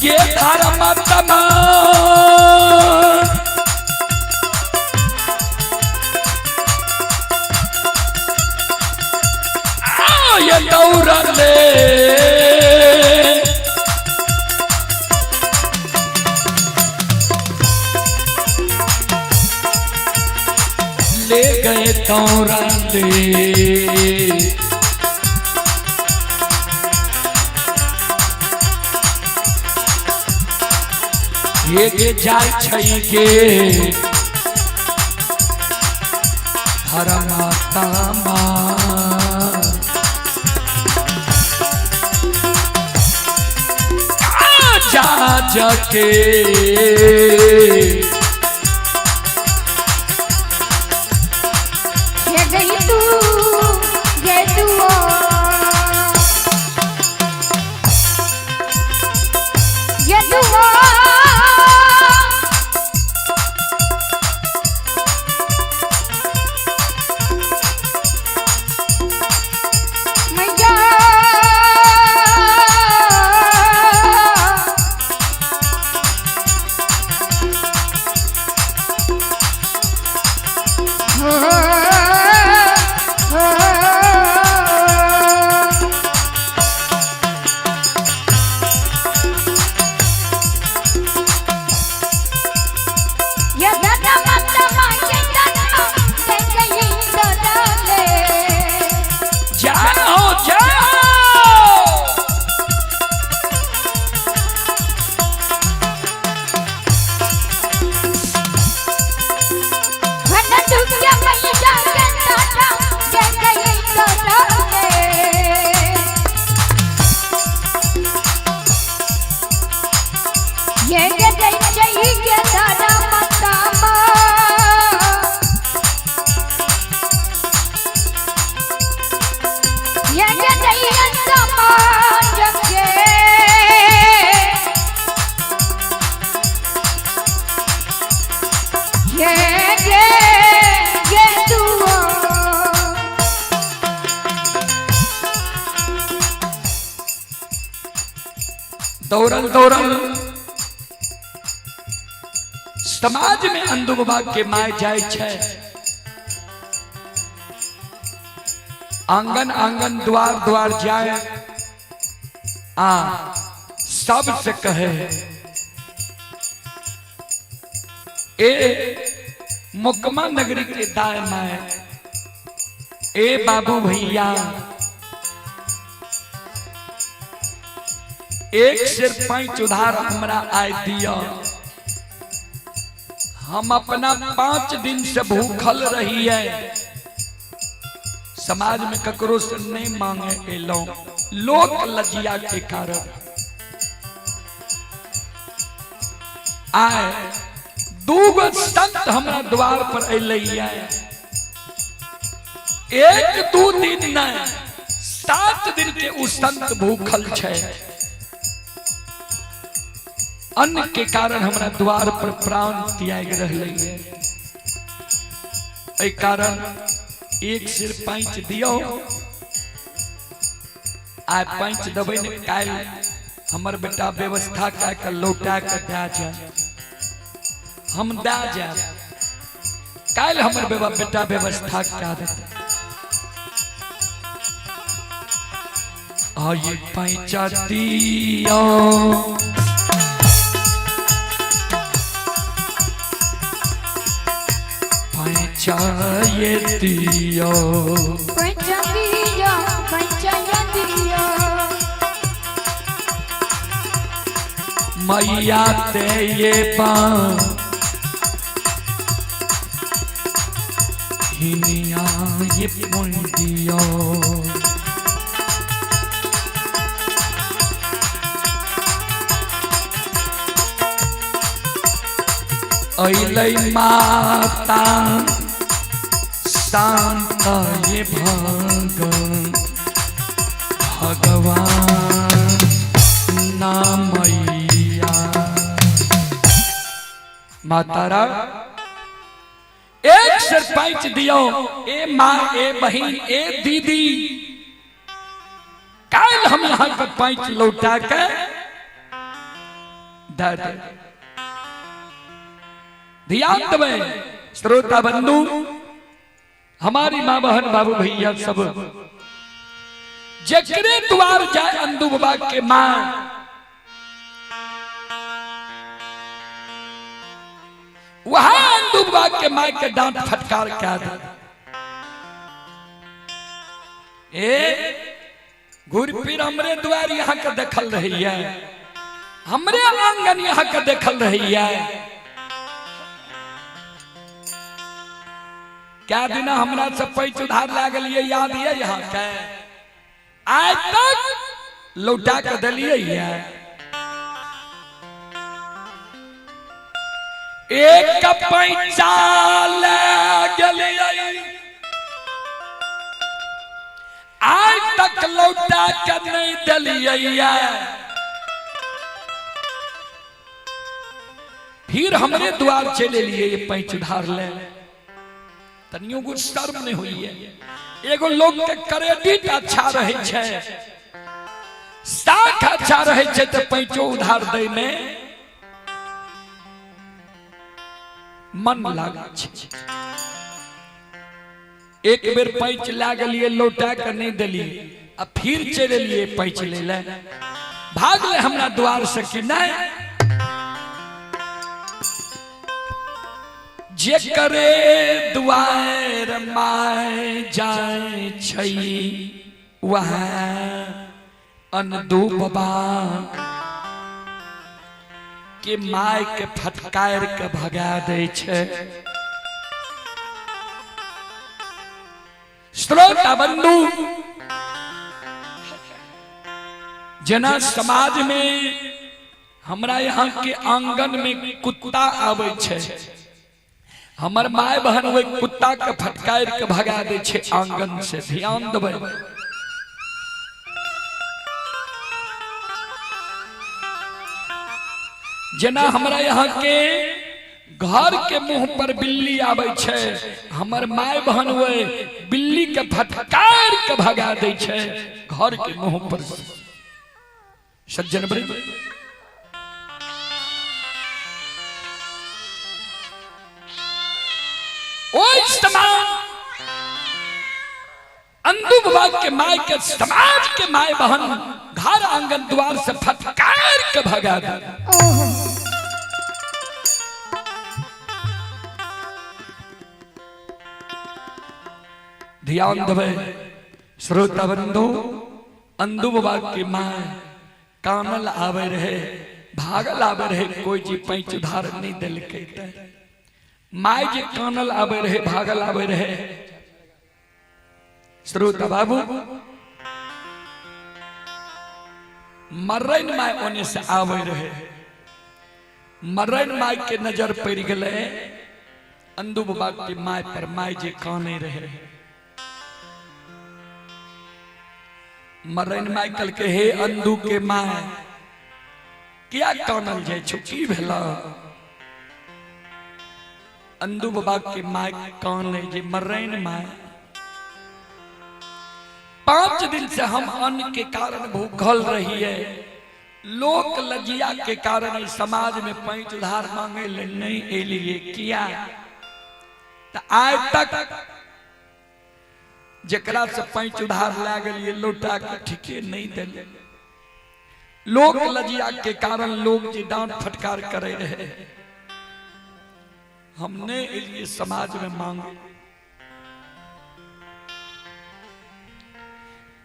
ये धर्म तमा ये दौड़ले ले गए दौड़ले। ये गे जाय छै गे धर्मात्मा जा जके ये गई तू ये दुआ ये दुआ मैया ये दादा माता मांगे दादा ये गई दादा ले। जाओ जाओ वरना दुनिया मैया के दादा ये गई दादा ले। ये गई चाहिए दादा माता माँ ये गई समाज के ये ये ये दुआ दौड़ल दौड़ल समाज में अंदू बाबा के my जाय छै, आंगन आंगन द्वार द्वार जाए आ सबसे कहे ए मुकमा नगरी के दाय my, ए बाबू भैया, एक सिर पांच उधार हमरा आय दिया, हम अपना 5 दिन से भूखल रही है, समाज में ककरो से नहीं मांगे एलो, लोक लज्जा के कारण आए दूगो संत हमरा द्वार पर अलै है, 1-2 दिन नहीं 7 दिन के उ संत भूखल छै, अन्न के कारण हमरा द्वार पर प्राण त्याग रहलै है, एहि कारण 1 सिर 5 दियो, आइ 5 देबै ने काल्हि हमर बेटा व्यवस्था कए के लौटा के दए जाए, हम दए जायब, काल्हि हमर बेटा व्यवस्था कए देतै। आइ 5 दियो पैंचायतियो। पंचदियो पंचदियो। मैया ते ये हिनिया ये पुण्डियो। अइलै माता शांत ये भगवान नामैया। मातारा एक सरपंच दियो, ए माँ ए बहन ए दीदी, कल हम यहाँ के पैंच लौटा के दे दे। ध्यान देवे श्रोता बंधु, हमारी माँ बहन बाबू भैया सब, जकरे द्वार जाए अंदू बाबा के माँ, वहां अंदू बाबा के माँ के डांट फटकार क्या दे। ए घूर फिर हमरे द्वार यहाँ के देखल रही है, हमरे आंगन यहाँ के देखल रही है। क्या दिन हमरा सब पैच उधार लागल ये याद ये यहाँ के आज तक लौटा के दिलिए है। एक पैसा ले गेलिए आज तक लौटा के नहीं दिलिए। फिर हमरे द्वार चले लिए ये पैच उधार ले, तनियो कुछ शर्म नहीं हुई है। एगो लोग के क्रेडिट अच्छा रहे छै, साख अच्छा रहे छै तो पैचो उधार दै में मन लागै छै। एक बेर पैच लागलिए लौटा के नहीं देलिए, आ फिर चलि एलिए पैच ले ले, भाग ले हमरा द्वार से कि नहीं। जे करे द्वार my जाय छै वहाँ अनदू बाबा के my के फटकार के भगा दै छै। श्रोता बंधु, जना समाज में हमरा यहाँ के आंगन में कुत्ता आबै छै, हमर my बहन ओहि कुत्ता के फटकार के भगा दै छै आंगन से। ध्यान देबै, जना हमरा यहाँ के घर के मुंह पर बिल्ली आबै छै, हमर my बहन ओहि बिल्ली के फटकार के भगा दै छै घर के मुंह पर। सज्जन वृंद, ओहि समान अंदू बाबा के my के समाज के my बहन घर आंगन द्वार से फटकार के भगा दे। ध्यान देवे श्रोता बंधु, अंदू बाबा के my कानल आवे रहे, भागल आवे रहे, कोई जी पैंच उधार नहीं दिलकै। My जे कानल आवे रहे, भागल आवे रहे। श्रोता बाबू, मरैन my ओने से आवे रहे, मरैन my के नजर पड़ गए अंदू बाबा के my पर, my जे काने रहे। मरैन my कल के, हे अंदू के my, क्या कानल जाय छौ, की भेला? अंदू बाबा के my काने जे, मरैन my, 5 दिन से हम अन्न के कारण भूखल रही है, लोक लज्जिया के कारण इस समाज में पैंच उधार मांगे ले नहीं एलिए। किया तो आज तक जकरा से पैंच उधार लागलिए लौटा के ठीके नहीं दिले। लोक लज्जिया के कारण लोग जे डांट फटकार करे रहे, हमने एलिए समाज में मांगे।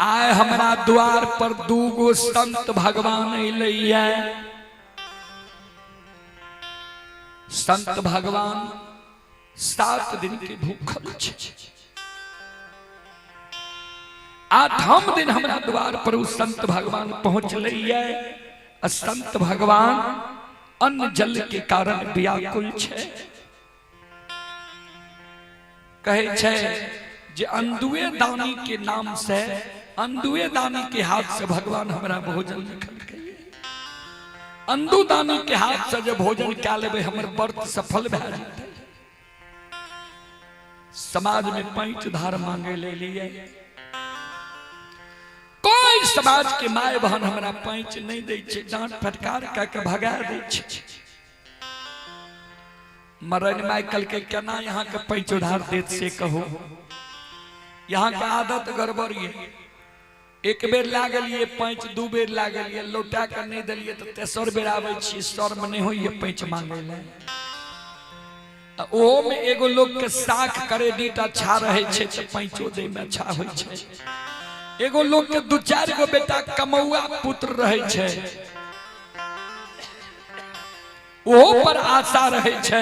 आय हमरा द्वार पर दूगो संत भगवान अयलैया। संत भगवान 7 दिन के भूखल छै। 8म दिन हमरा द्वार पर उ संत भगवान पहुँचलैया आ संत भगवान अन्न जल के कारण व्याकुल छै। कहै छै जे अंदुए दानी के नाम से, अंदुए दानी के हाथ से भगवान हमरा भोजन लिखलकै। अंदू दानी के हाथ से जे भोजन कए लेबै हमर व्रत सफल भए जेतै। समाज में पैंच धार मांगे ले लिए, कोई समाज के माय बहन हमरा पैंच नहीं दै छै, डांट फटकार कए के भगा दै छै। मरन माय कहलकै केना यहाँ के पैंच उधार देत से कहो, यहाँ के आदत गड़बड़ ये। एक बेर लागलिए पैंच, 2 बेर लागलिए, लौटा के नहीं देलिए तो तेसर बेर आबै छी, शर्म नहीं होइए पैंच मांगे ले। ओहो में एगो लोग के साख क्रेडिट अच्छा रहे छै तो पैंचो दे में अच्छा होइ छै। एगो लोग के 2-4 गो बेटा कमौआ पुत्र रहे छै, ओहो पर आशा रहे छै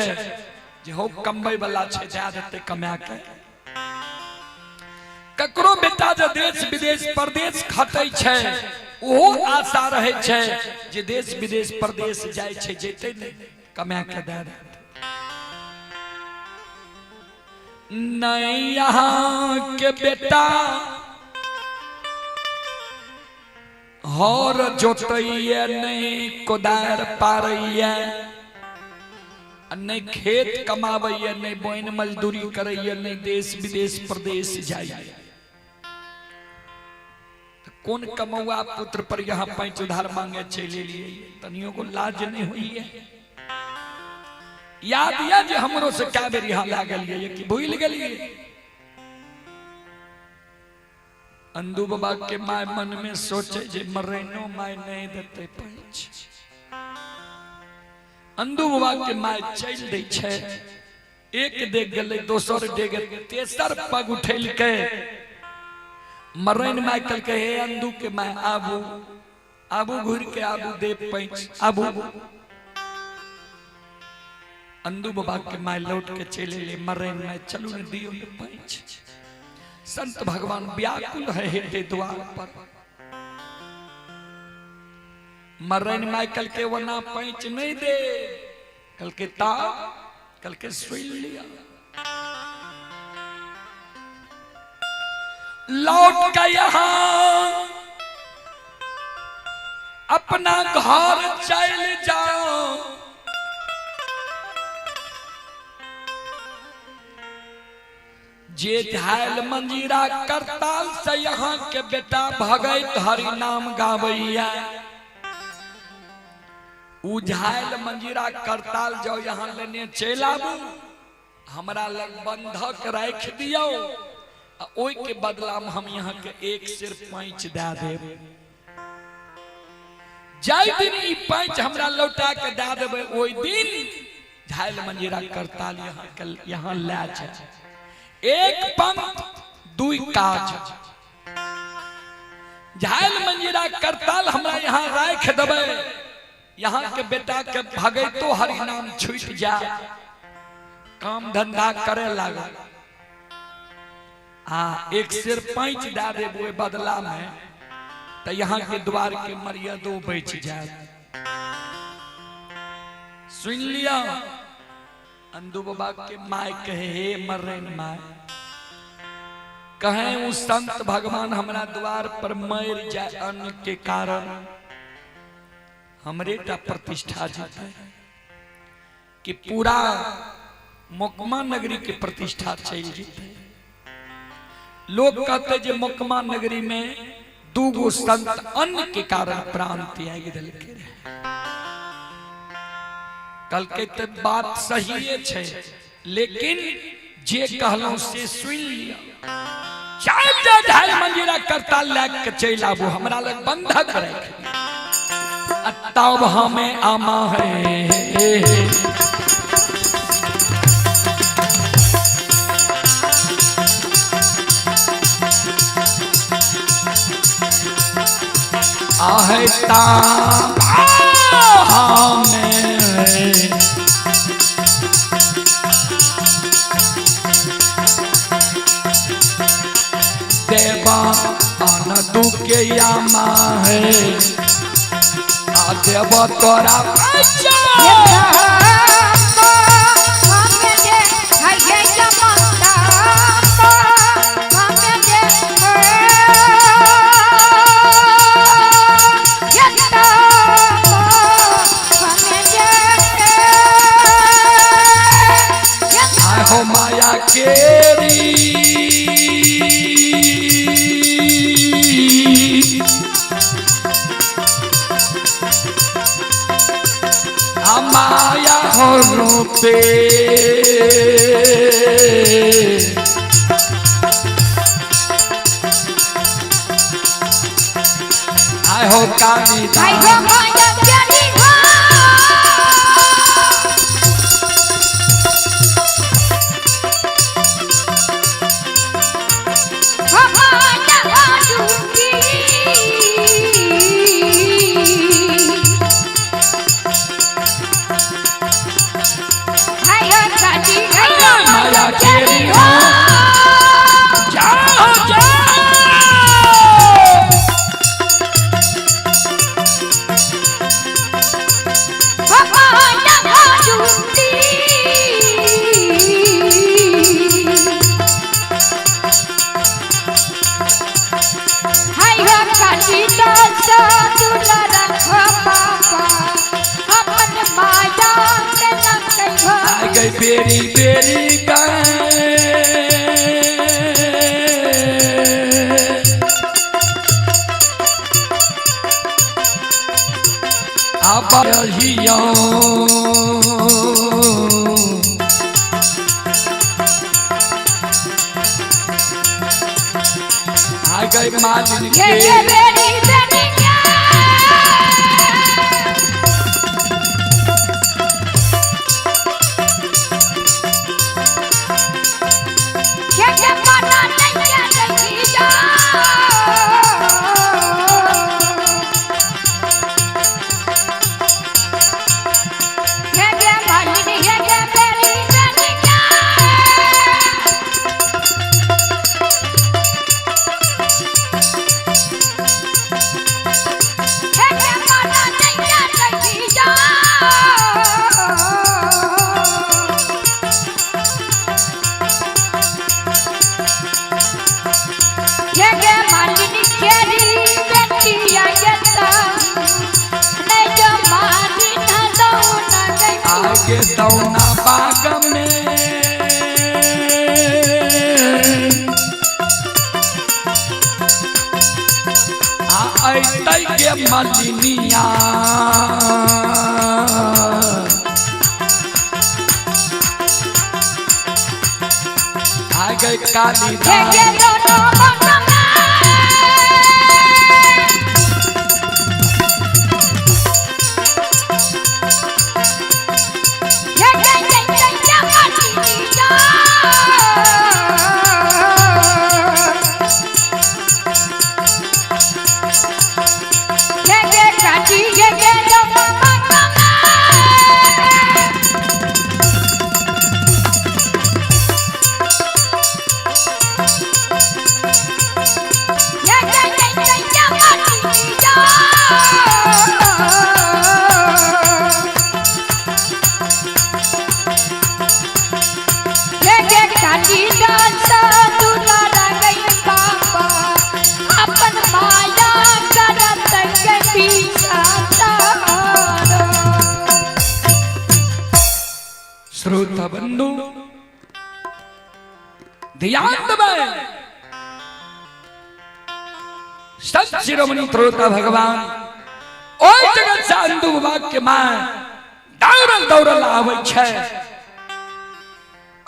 जे हो कमबै वाला छै, दए देतै कमा के। ककरो बेटा जे देश विदेश परदेश खटै छै, ओहो आशा रहे छै जे देश विदेश परदेश जाइ छै, जेतै नहि कमा के दए देतै। नहीं यहाँ के बेटा हर जोतैया, नहीं कोदार पारैया, नहीं खेत कमाबैया, नहीं बोइन मजदूरी करैया, नहीं देश विदेश प्रदेश जाइया। कोन कमौआ पुत्र पर यहाँ पैंच उधार मांगे चले लिए, तनियो को लाज नहीं हुई है। याद या जे हमरो से क्या बेर यहाँ लागल ये कि भूल गेलिए। अंदू बाबा के my मन में सोचे जे मरेनो my नहीं देते पैंच। अंदू बाबा के my चल दै छै, एक देख गेलै, दोसर डेग, तेसर पग उठेलकै। मरैन my कहलकै हे अंदू के my आबू, आबू घुर के आबू, दे पैंच आबू। अंदू बाबा के my लौट के चले ले, मरैन my चलू ने दियो ने पैंच। संत भगवान व्याकुल है हेते द्वार पर। मरैन my कहलकै वना पैंच नहीं दे, कहलकै ता, कहलकै सुन लिया। लौट के यहाँ अपना घर चल जाओ। जे झाल मंजीरा करताल से यहाँ के बेटा भगत हरि नाम गावैया, उ झाल मंजीरा करताल जो यहाँ लेने चल आबू, हमरा लग बंधक राख दियो, आ ओई के बदला में हम यहाँ के 1 सेर पैंच दे देब। जाय दिन ई पैंच हमरा लौटा के दे देबै, ओई दिन झाल मंजीरा करताल यहाँ के यहाँ लै जाए। एक पंथ 2 काज। झाल मंजीरा करताल हमरा यहाँ राख देबै, यहाँ के बेटा के भगैतो हरि नाम छूट जा, काम धंधा करे लागल, आ 1 सेर पैंच दे देब ओहि बदला में, तो यहाँ के द्वार के मर्यादो बच जाए। सुन लिया। अंदू बाबा के my कहे हे मरैन my, कहे उ संत भगवान हमरा द्वार पर मर जाए अन्न के कारण, हमरे टा प्रतिष्ठा जीते कि पूरा मोकमा नगरी के प्रतिष्ठा चल जीते। लोग कहते जे मोकमा नगरी में 2 गो संत अन्न के कारण प्राण त्याग देलकै रहे। कहलकै तऽ बात सही छै, लेकिन जे कहलहुँ से सुन लिअ। चल जा झाल मंजीरा करताल लए के चलि आबू, हमरा लग बंधक राखि तब हमें आमा है। आहता हमें देवा आन दुखे यामा है आ देव तोरा पैसा। आहो माया केरी आ माया हो रूपे आहो काली माया केरी हो जाओ जाओ। आ गई बेरी बेरी गए अब रहियो आ गई मालिन के आगे दौना बाग में आ अइतै के मलिनिया आ गई काली श्रोता बंधु ध्यान देबै संत शिरोमणि त्रोता भगवान ओहि जगत से अंधु बाबा के मां दौड़ल दौड़ल आबै छै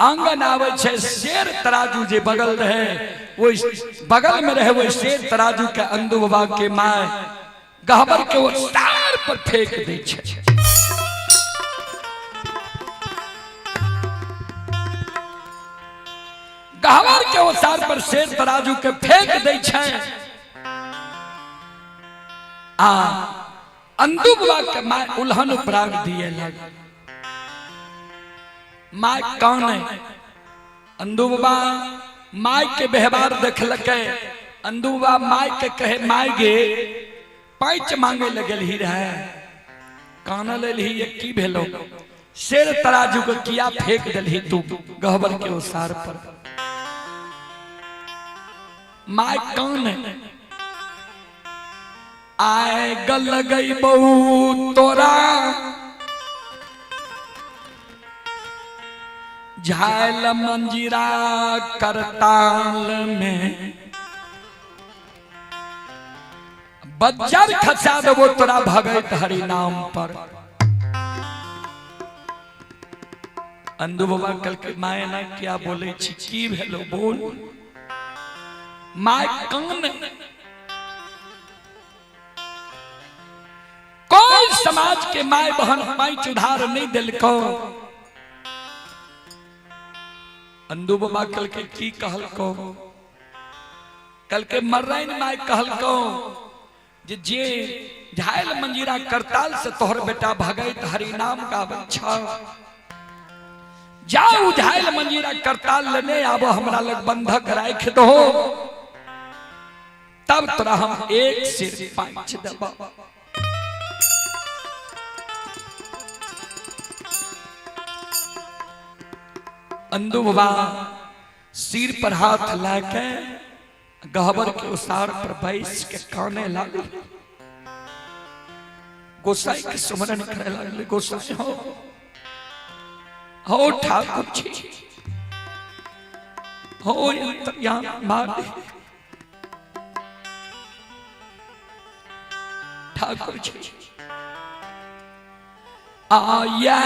आंगन आबै छै शेर तराजू जे बगल रहे ओहि बगल में रहे ओहि शेर तराजू के अंधु बाबा के मां गहबर के वो तार पर फेंक दै छै। गहबर के ओसार पर शेर तराजू के फेंक दै छै। आ अंदू बाबा के माय उल्हन उपराग दिए लग। My कौन है? अंदू बाबा my के व्यवहार देखलकै। अंदू बाबा my के कहे, my गे पैच मांगे लगल ही रहे, कान लेल ही, ये की भेलो? शेर तराजू के किया फेंक दलही तू गहबर के ओसार पर? My कौन है? आए गल गई बहु तोरा झाल मंजीरा करताल में, बज्जर खसा देबो तोरा भगत हरि नाम पर। अंदू बाबा कल के my ना क्या बोले छी, की भेलो बोल? My कौन? कोई समाज के my बहन पैंच उधार नहीं दिलको। अंदू बाबा कल के की कहलको? कल के मर्राइन my कहलको जे जे झायल मंजीरा करताल से तोहर बेटा भगत हरि नाम गाबै छ, जाऊ झायल मंजीरा करताल लेने आबो, हमरा लग बंधक राख दो, तब तोरा हम एक सिर पांच देबो। अंदू बाबा सिर पर हाथ लाके गहबर के उसार पर बैस के काने लागल, गोसाई के सुमरन करे लागल। गोसाई हो, हो ठाकुर जी हो, अंतर्यामी मालिक ठाकुर जी आया।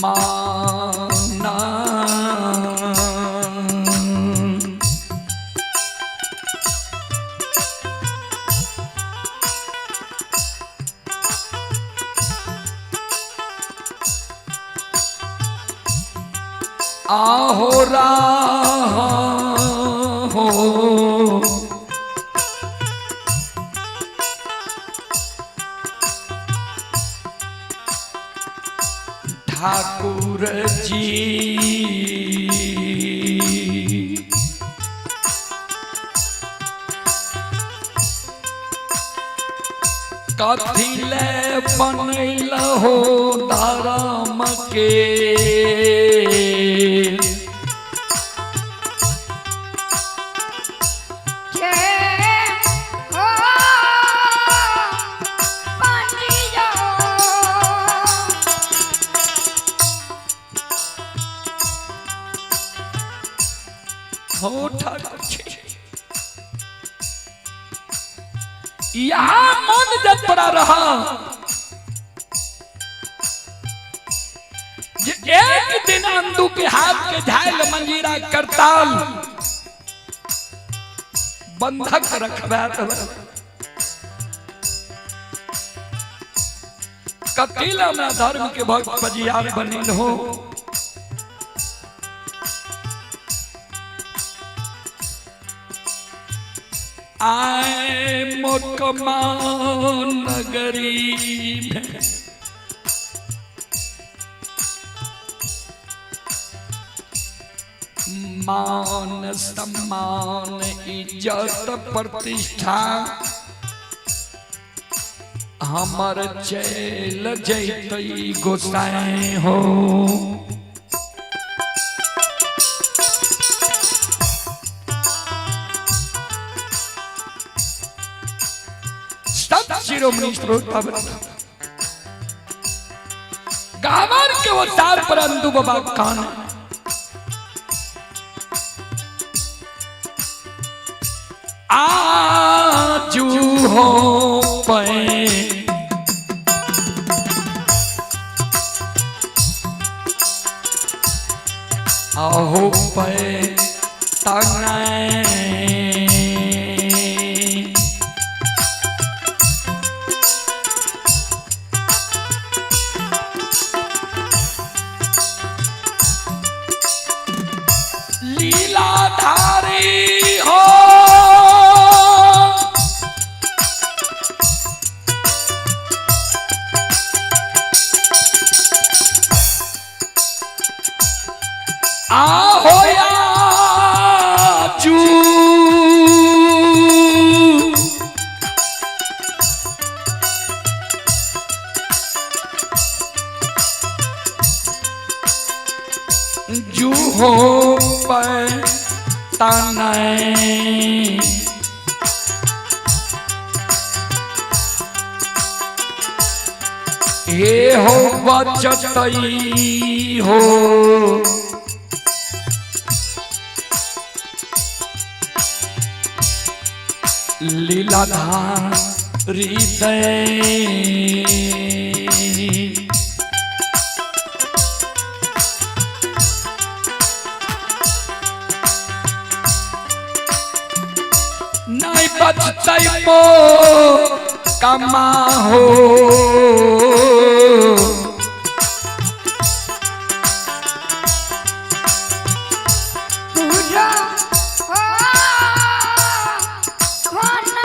माना आहो राह हो ठाकुर जी, कथी ले बनैल हो धर्म के? जे हो पांडियो। हो ठाकुर जी, यहाँ मन जब तोरा रहा जे एक दिन अंदू के हाथ के झायल मंजीरा करताल बंधक रखबा, कथिल हमरा धर्म के भक्त बजियार बनिल हो? आए मोकमा नगरी में मान सम्मान इज्जत प्रतिष्ठा हमर चैल जैतई गोसाई हो। सब शिरोमणि श्रोता गावर के वो तार पर अंदू बाबा कान आजू हो पे आहो पे तने आ होया जू जू हो तनय हे हो बचतई हो लीलाधारी दे। नहीं बचतई पो कमा हो पूरा हो घन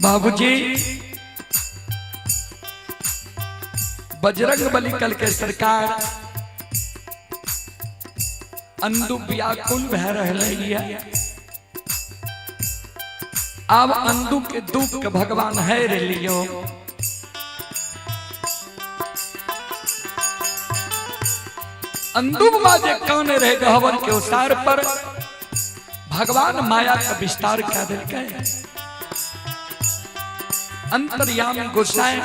बाबूजी बजरंग बली कल के सरकार अंदु व्याकुल भय रहे है। अब अंदु के दुख के भगवान है रे लियो। अंदु बाजे काने रहे गहवर के उसार पर भगवान माया का विस्तार क्या दिल के अंतर्यामी गोसाई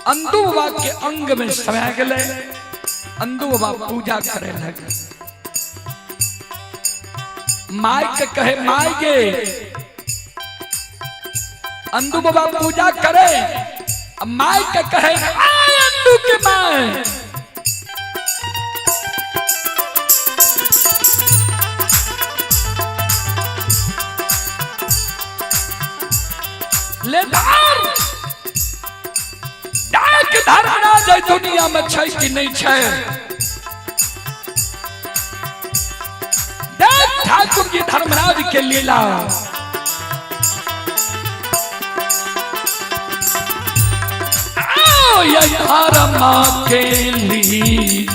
अंदु बाबा के अंग में समा गए। अंदु बाबा पूजा करे लगे। माई के कहे माई गे अंदु बाबा पूजा करे। माई के कहे आय अंदु के माए। ले धार डाक धरना जाय दुनिया में छै कि नहीं छै। देख ठाकुर जी धर्मराज के लीला। आओ ये धर्म के ली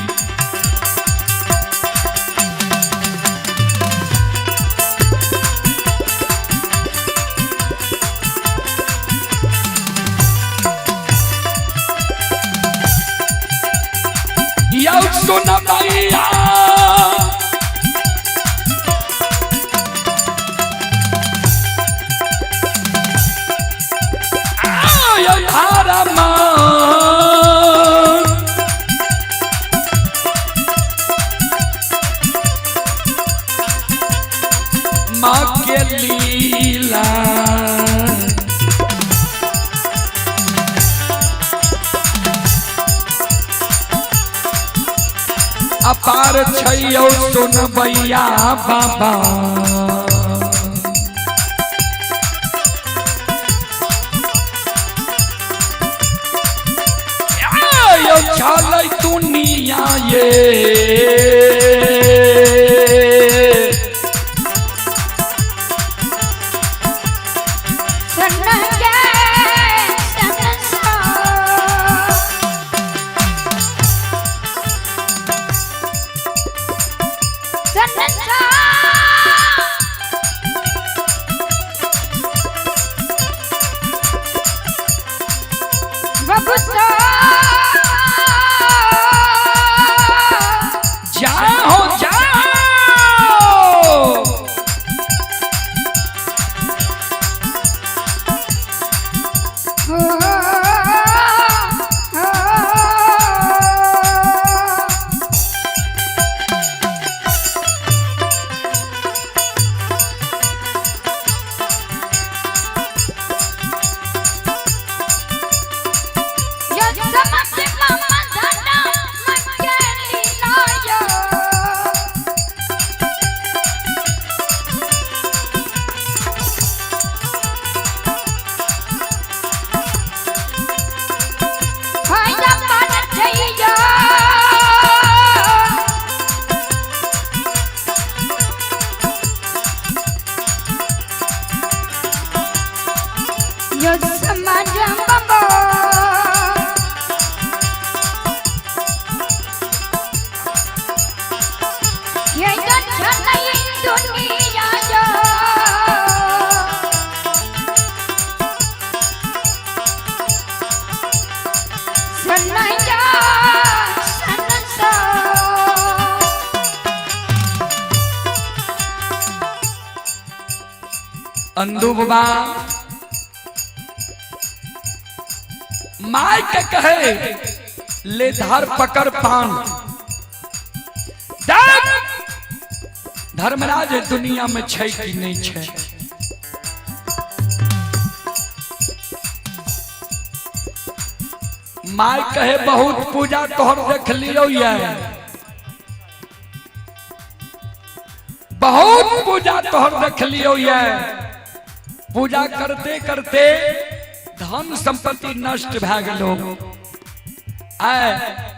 सुन भैया माँ के लीला अपार छैयौ सुनबैया बाबा। यौ छलै दुनिया ये यो समाज बाबा ये जन दुनिया जो सनया सनसा। अंधु बाबा my के कहे ले धार पकड़ पान। देख धर्मराज दुनिया में छै कि नहीं छै। My कहे बहुत पूजा तोहर देख लियो ये, बहुत पूजा तोहर देख लियो ये। पूजा करते करते धन संपत्ति नष्ट भए गेलो, आय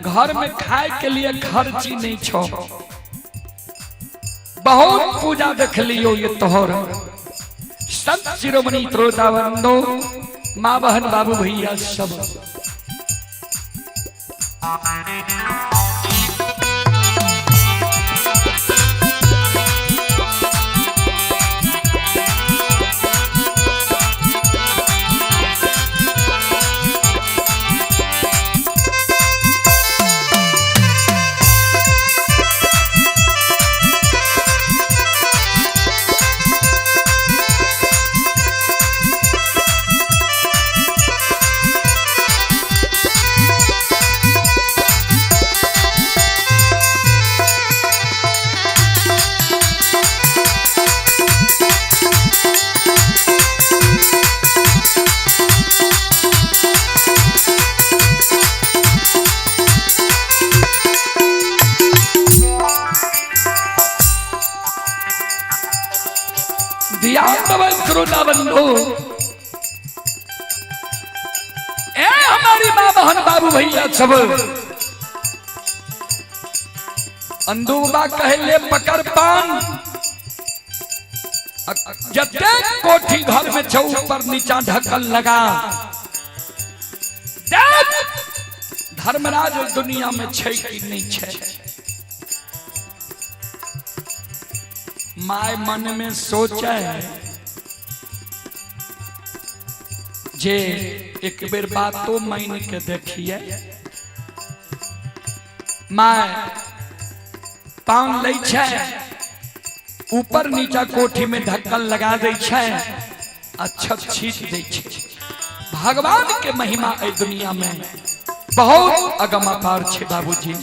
घर में खाए के लिए खर्ची नहीं छो। बहुत पूजा देख लियो ये तोहर। संत शिरोमणि त्रोतावंदो माँ बहन बाबू भैया सब ध्यान बंधु ए हमारी माँ बहन बाबू भैया सब अंधु बाबा कहले पकड़ पान। जते कोठी घर में छौ ऊपर नीचा ढकल लगा। देख धर्मराज दुनिया में छै कि नहीं छै। My मन में सोचे जे एक बेर बातो मान के देखिए। My पान लै छै, ऊपर नीचा कोठी में ढक्कन लगा दै छै, अच्छा छीट दै छै। भगवान के महिमा एहि दुनिया में बहुत अगम अपार छै बाबूजी।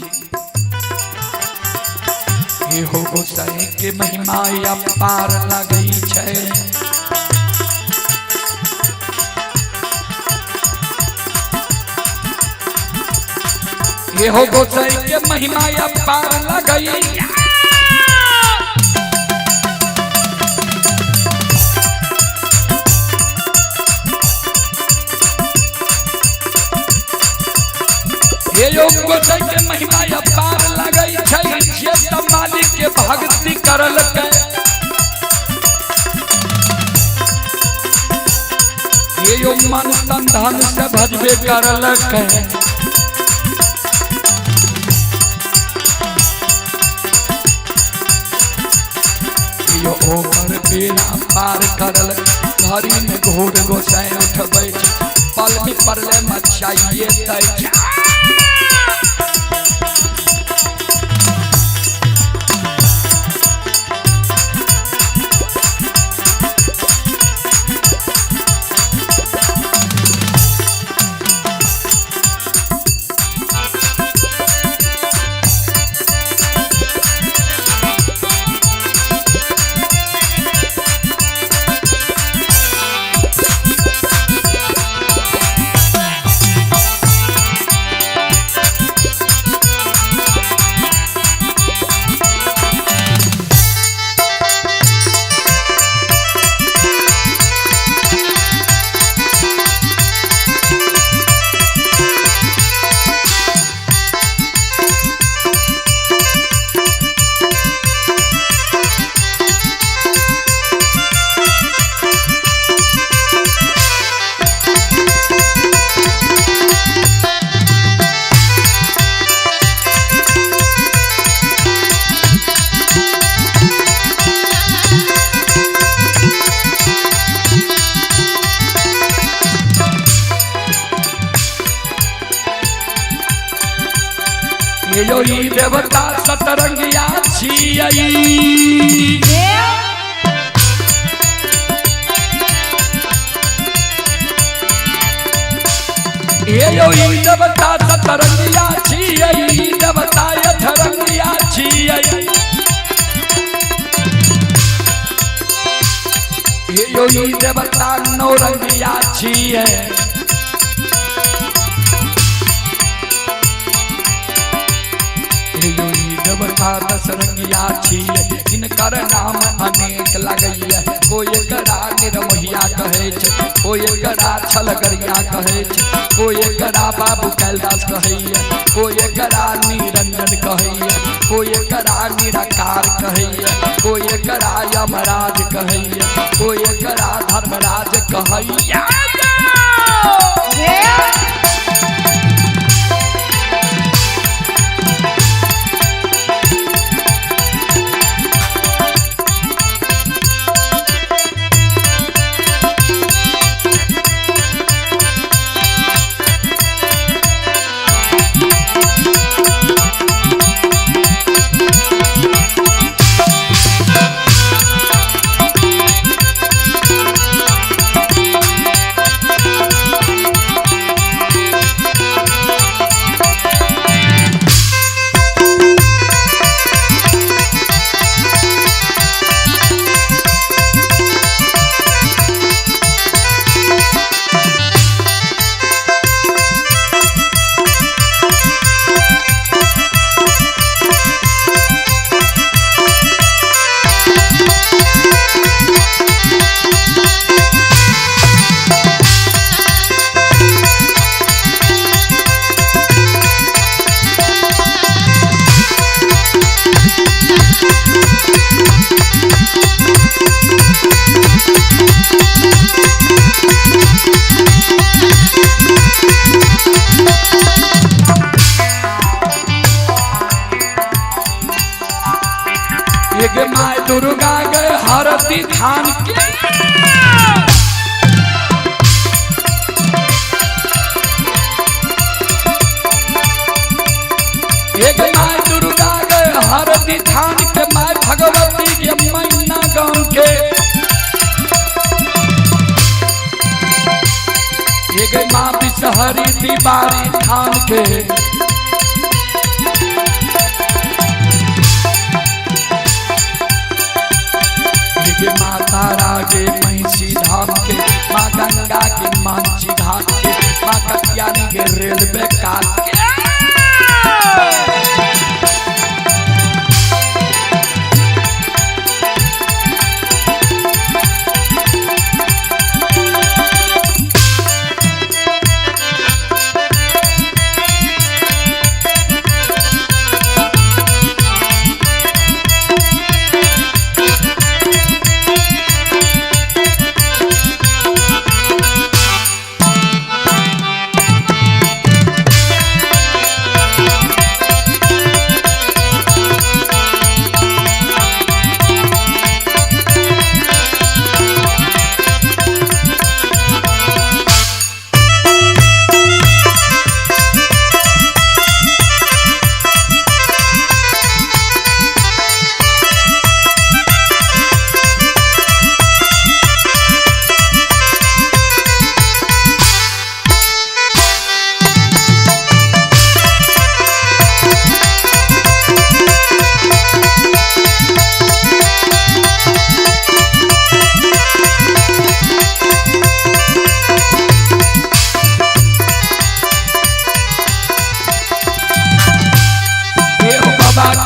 हे हो गोसाई के महिमा अपार लगै छै। ये हो गोसाई के महिमा अपार लगई। ये यो गोसाई के महिमा अपार लगई छै। जे त मालिक के भक्ति करलकै, ये यो मन तन धन से भजबे करलकै। यो ओकर बेड़ा पार करल घड़ी में घोर गोसाई उठबै छै, पल में परले मचाइए दै छै। यो ई देवता सतरंगिया छियै। यो ई देवता सतरंगिया छियै, ई देवता अठरंगिया छियै। यो ई देवता नौरंगिया छियै। यो ई देवता दशरंगिया छियै, हिनकर नाम अनेक लगैया। कोई एकरा निर्मोहिया कहै छै, कोई एकरा छलगरिया कहै छै, कोई एकरा बाबू कैलदास कहैया, कोई एकरा निरंजन कहैया, कोई एकरा निराकार कहैया, कोई एकरा यमराज कहैया, कोई एकरा धर्मराज कहैया। My Durga गए हरती थान के, एक my Durga गए हरती थान के, my Bhagwati के मैना गांव के। एक माँ बिसहरी दीवारी थान के। माँ तारा के महिषी धाम के, माँ गंगा के मांझी घाट के, माँ कटियानी के रेलवे काट के।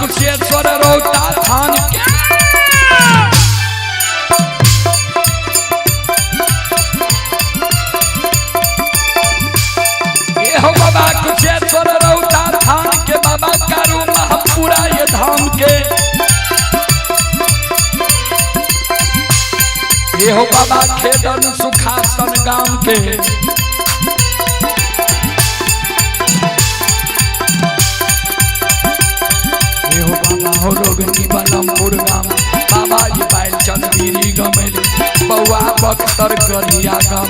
कुशेश्वर रोटा थान के, हो बाबा कुशेश्वर रोटा थान के, बाबा कारू महपुरा ये धाम के। ये हो बाबा खेदन सुखासन गांव के। हो रोगनी बलमपुर गाम, बाबा जी बैल चंदीरी गमेल, बउआ बख्तर गरिया गाम,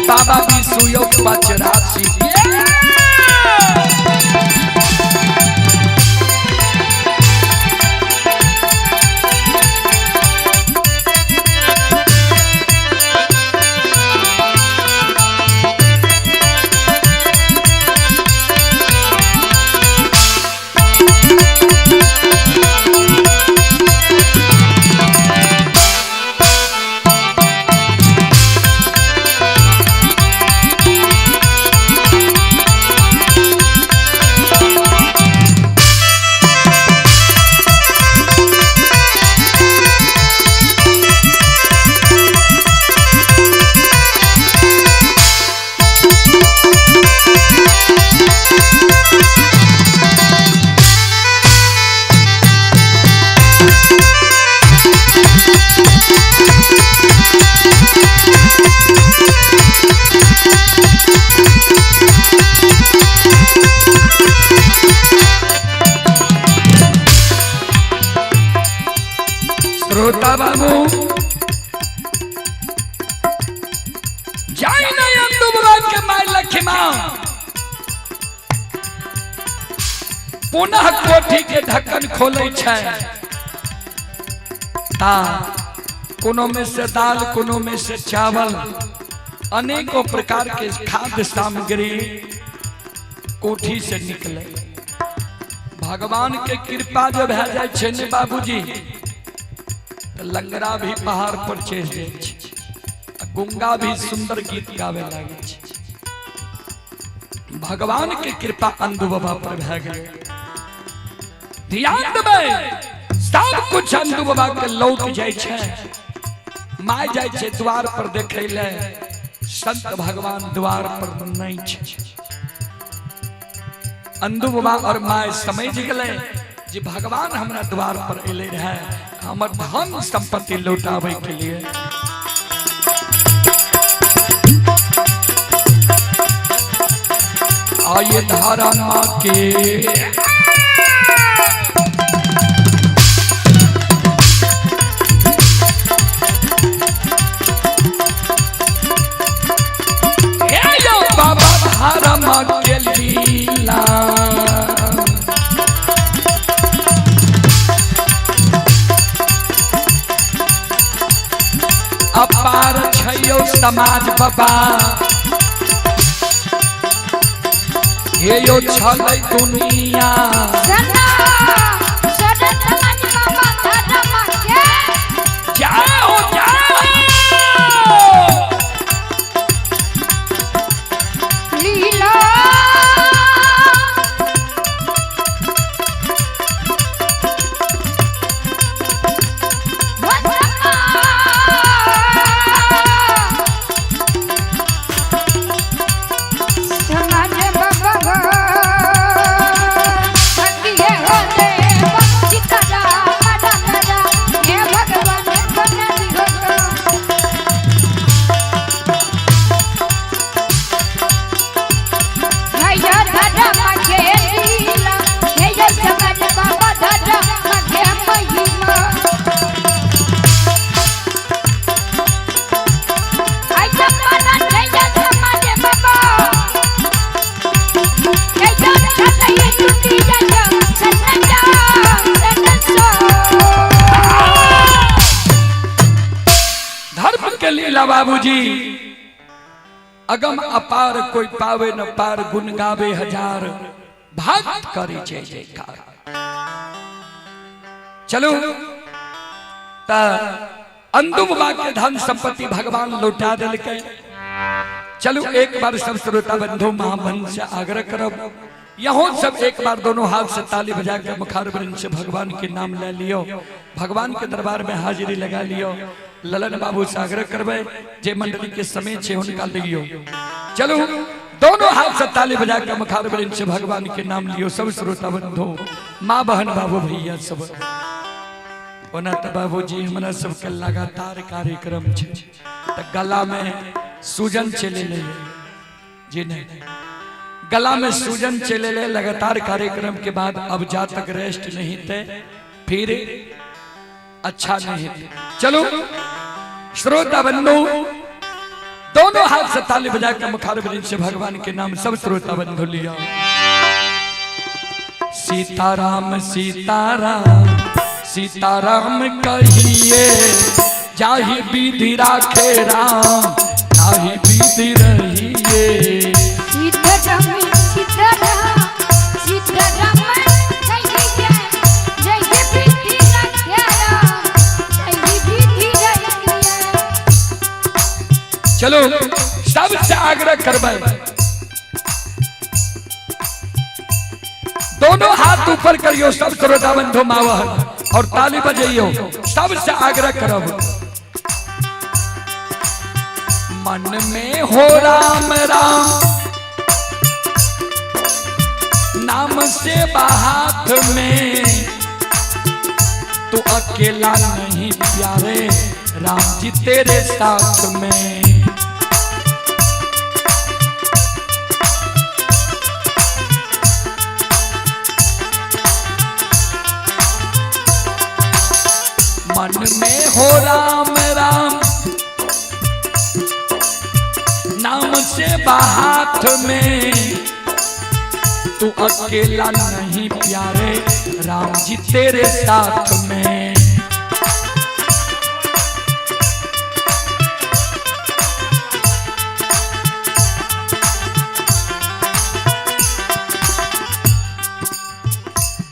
बाबा विशुयो पचरासी। लखिमा पुनः कोठी के ढक्कन खोले छै ता कोनो में से दाल, कोनो में से चावल, अनेकों प्रकार के खाद्य सामग्री कोठी से निकले। भगवान के कृपा जब भए जाय छै ने बाबूजी, त लंगड़ा भी पहाड़ पर चढ़ जाय छै, गुंगा भी सुंदर गीत गावे लागे छै। भगवान के कृपा अंधु बाबा पर भए गेलै। ध्यान देबै, सब कुछ अंधु बाबा के लौट जाय छै। My जाय छै द्वार पर देखै ले, संत भगवान द्वार पर नहीं छै। अंधु बाबा और my समझ गेलै जे भगवान हमरा द्वार पर एले रहे हमर धन संपत्ति लौटाबै के लिए। आइए धारा माँ के बाबा धारा माँ के लीला। अपार छैयो समाज बाबा, हे यो छलै दुनिया। जाओ जाओ लीला धर्म के लीला बाबूजी अगम अपार, कोई पावे न पार, गुण गावे हजार, भक्त करे जय जयकार। चलो त अंधु बाबा के धन संपत्ति भगवान लौटा दिलकै। चलो एक बार सब श्रोता बंधु महाबंध से आग्रह करब, यहाँ सब एक बार दोनों हाथ से ताली बजा के मुखारवृंद से भगवान के नाम ले लियो, भगवान के दरबार में हाजिरी लगा लियो। ललन बाबू से आग्रह करबै जे मंडली के समय छे हुनका लियो। चलो दोनों हाथ से ताली बजा के मुखारवृंद से भगवान के नाम लियो सब श्रोता बंधु माँ बहन बाबू भैया सब। ओना तो बाबूजी हमरा सबके लगातार कार्यक्रम छे त गला में सूजन चले ले जी नहीं, गला में सूजन चले ले लगातार कार्यक्रम के बाद अब जा तक रेस्ट नहीं थे फिर अच्छा नहीं थे। चलो श्रोता बंधु दोनों हाथ से ताली बजा के मुखारवृंद से भगवान के नाम सब श्रोता बंधु लिया। सीताराम सीताराम सीताराम कहिए, जाहि विधि राखे राम ताहि विधि रहिए। सीताराम सीताराम सीताराम कहिए, जाहि विधि राखे राम ताहि विधि रहिए। चलो सबसे आग्रह करबै दोनों हाथ ऊपर करियो सब श्रोता बंधु मावहन और ताली बजाइयो। सबसे आग्रह करब मन में हो राम राम नाम से हाथ में, तू अकेला नहीं प्यारे राम जी तेरे साथ में। मन में हो राम राम नाम से सेवा हाथ में, तू अकेला नहीं प्यारे राम जी तेरे साथ में।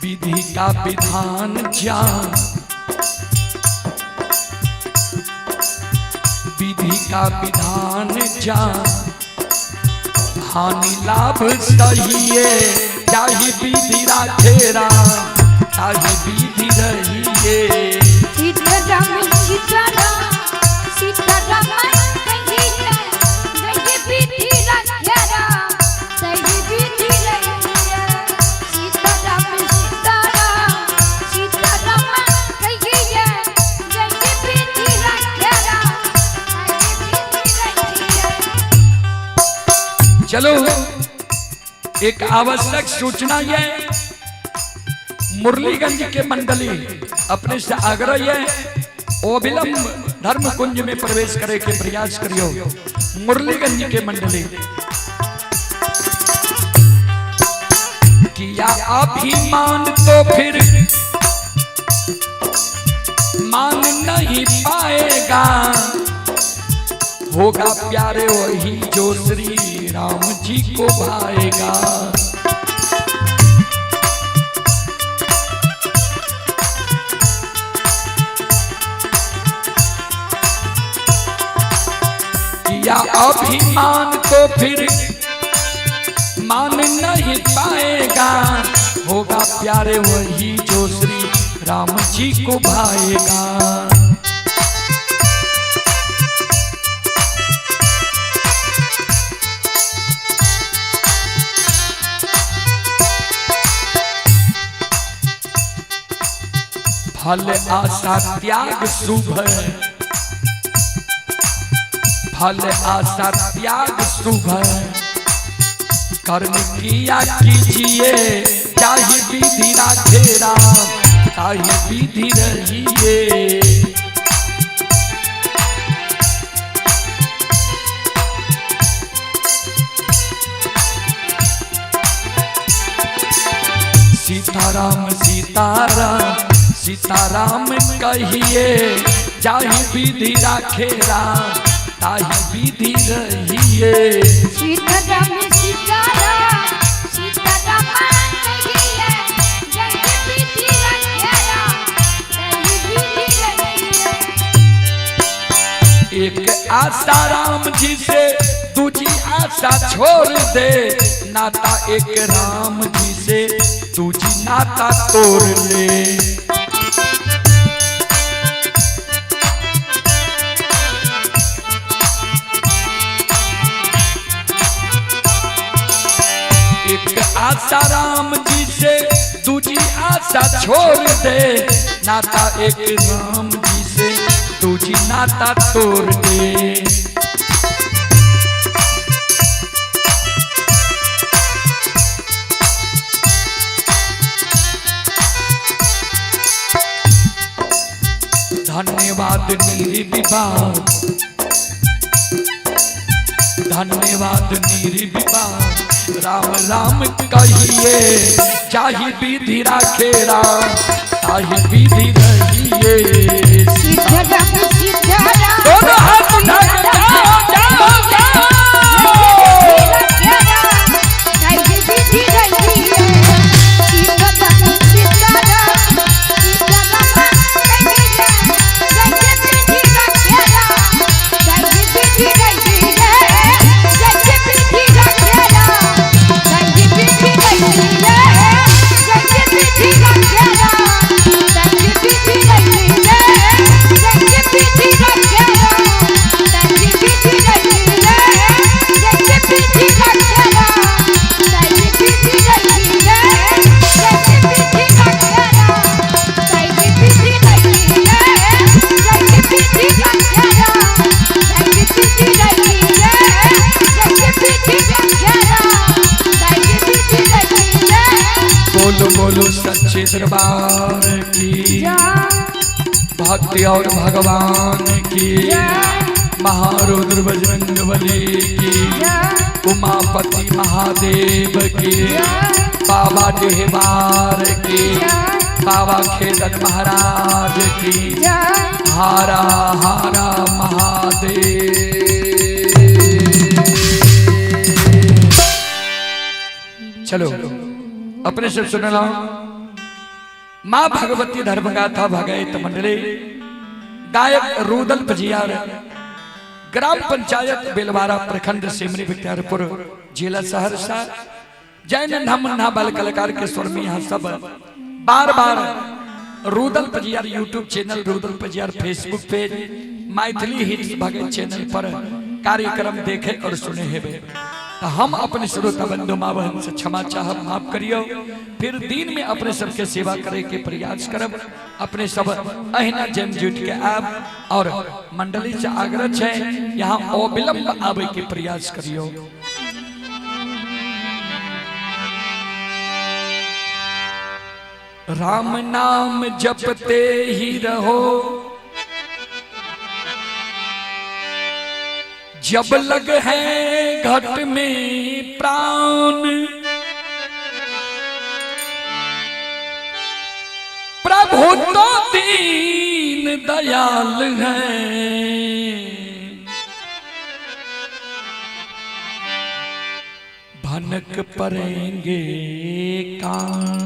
विधि का विधान जान, विधि का विधान जान, हानि लाभ सहिए, जाहि विधि राखे राम ताहि विधि रहिए। सीताराम सीताराम सीताराम कहिए, जय विधि राखे राम ताहि विधि रहिए। सीताराम सीताराम सीताराम कहिए, जय विधि राखे राम ताहि विधि रहिए। चलो एक आवश्यक सूचना यह, मुरलीगंज के मंडली अपने से आग्रह है अविलंब धर्म कुंज में प्रवेश करे के प्रयास करियो। मुरलीगंज के मंडली किया अभिमान तो फिर मान नहीं पाएगा, होगा प्यारे वही जो श्री राम जी को भाएगा। किया अभिमान तो फिर मान नहीं पाएगा, होगा प्यारे वही जो श्री राम जी को भाएगा। फल आशा त्याग शुभ, फल आशा त्याग शुभ, कर्म किया कीजिए, जाहि विधि राखे राम ताहि विधि रहिए। सीताराम सीताराम सीताराम कहिए, जाहि विधि राखे राम ताहि विधि रहिए। सीताराम सीताराम सीताराम कहिए, जाहि विधि राखे राम ताहि विधि रहिए। एक आशा राम जी से दूजी आशा छोड़ दे, नाता एक राम जी से दूजी नाता तोड़ ले। एक आशा राम जी से दूजी आशा छोड़ दे, नाता एक राम जी से दूजी नाता तोड़ दे। धन्यवाद निर्विवाद, धन्यवाद निर्विवाद, राम राम कहिए, जाहि विधि राखे राम ताहि विधि रहिए। सीताराम सीताराम दोनों हाथ उठा के जाओ जाओ जाओ। ताहि विधि रहिए। सीताराम सीताराम सीताराम कहिए, जय विधि राखे राम ताहि विधि रहिए। जय विधि राखे राम ताहि विधि रहिए। जय विधि राखे राम ताहि विधि रहिए। जय विधि राखे राम ताहि विधि रहिए। जय विधि राखे राम ताहि विधि रहिए। जय विधि राखे राम ताहि विधि रहिए। जय विधि राखे राम ताहि विधि रहिए। जय विधि राखे राम ताहि विधि रहिए। बोलो बोलो सच्चे दरबार की, भक्ति और भगवान की। महारुद्र बजरंग बली की, उमापति महादेव की, बाबा डिहबार की, बाबा खेदन महाराज की, हारा हारा महादेव। चलो अपने से सुन लो माँ भगवती धर्मगाथा भगैत मंडली, गायक रुदल पजियार, ग्राम पंचायत बेलवारा, प्रखंड सिमरी बख्तियारपुर, जिला सहरसा। जय नन्हा मुन्ना बाल कलाकार के स्वर में यहाँ सब बार बार Rudal Pajiyar YouTube channel, Rudal Pajiyar Facebook page, Maithili hits Bhagat channel पर कार्यक्रम देखे और सुने हेबे। तो हम अपने श्रोता बंधु माँ बहन से क्षमा चाहब, माफ करियो। फिर दिन में अपने सबके सेवा करे के प्रयास करब। अपने सब अहिना जम जुट के आब और मंडली से आग्रह है यहाँ अविलंब आवे के प्रयास करियो। राम नाम जपते ही रहो जब लग है घट में प्राण, प्रभु तो दीन दयाल है। भनक पड़ेंगे कान।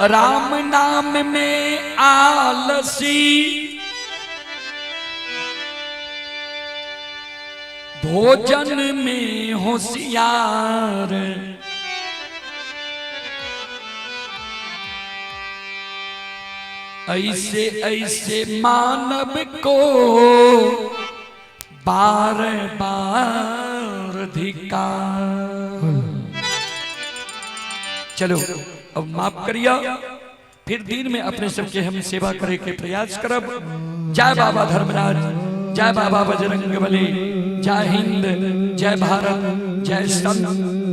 राम नाम में आलसी भोजन में होशियार, ऐसे ऐसे मानव को बार बार धिकार। चलो अब माफ करियो, फिर दिन में अपने सबके हम सेवा करे के प्रयास करब। जय बाबा धर्मराज, जय बाबा बजरंग बली, जय हिंद, जय भारत, जय संत।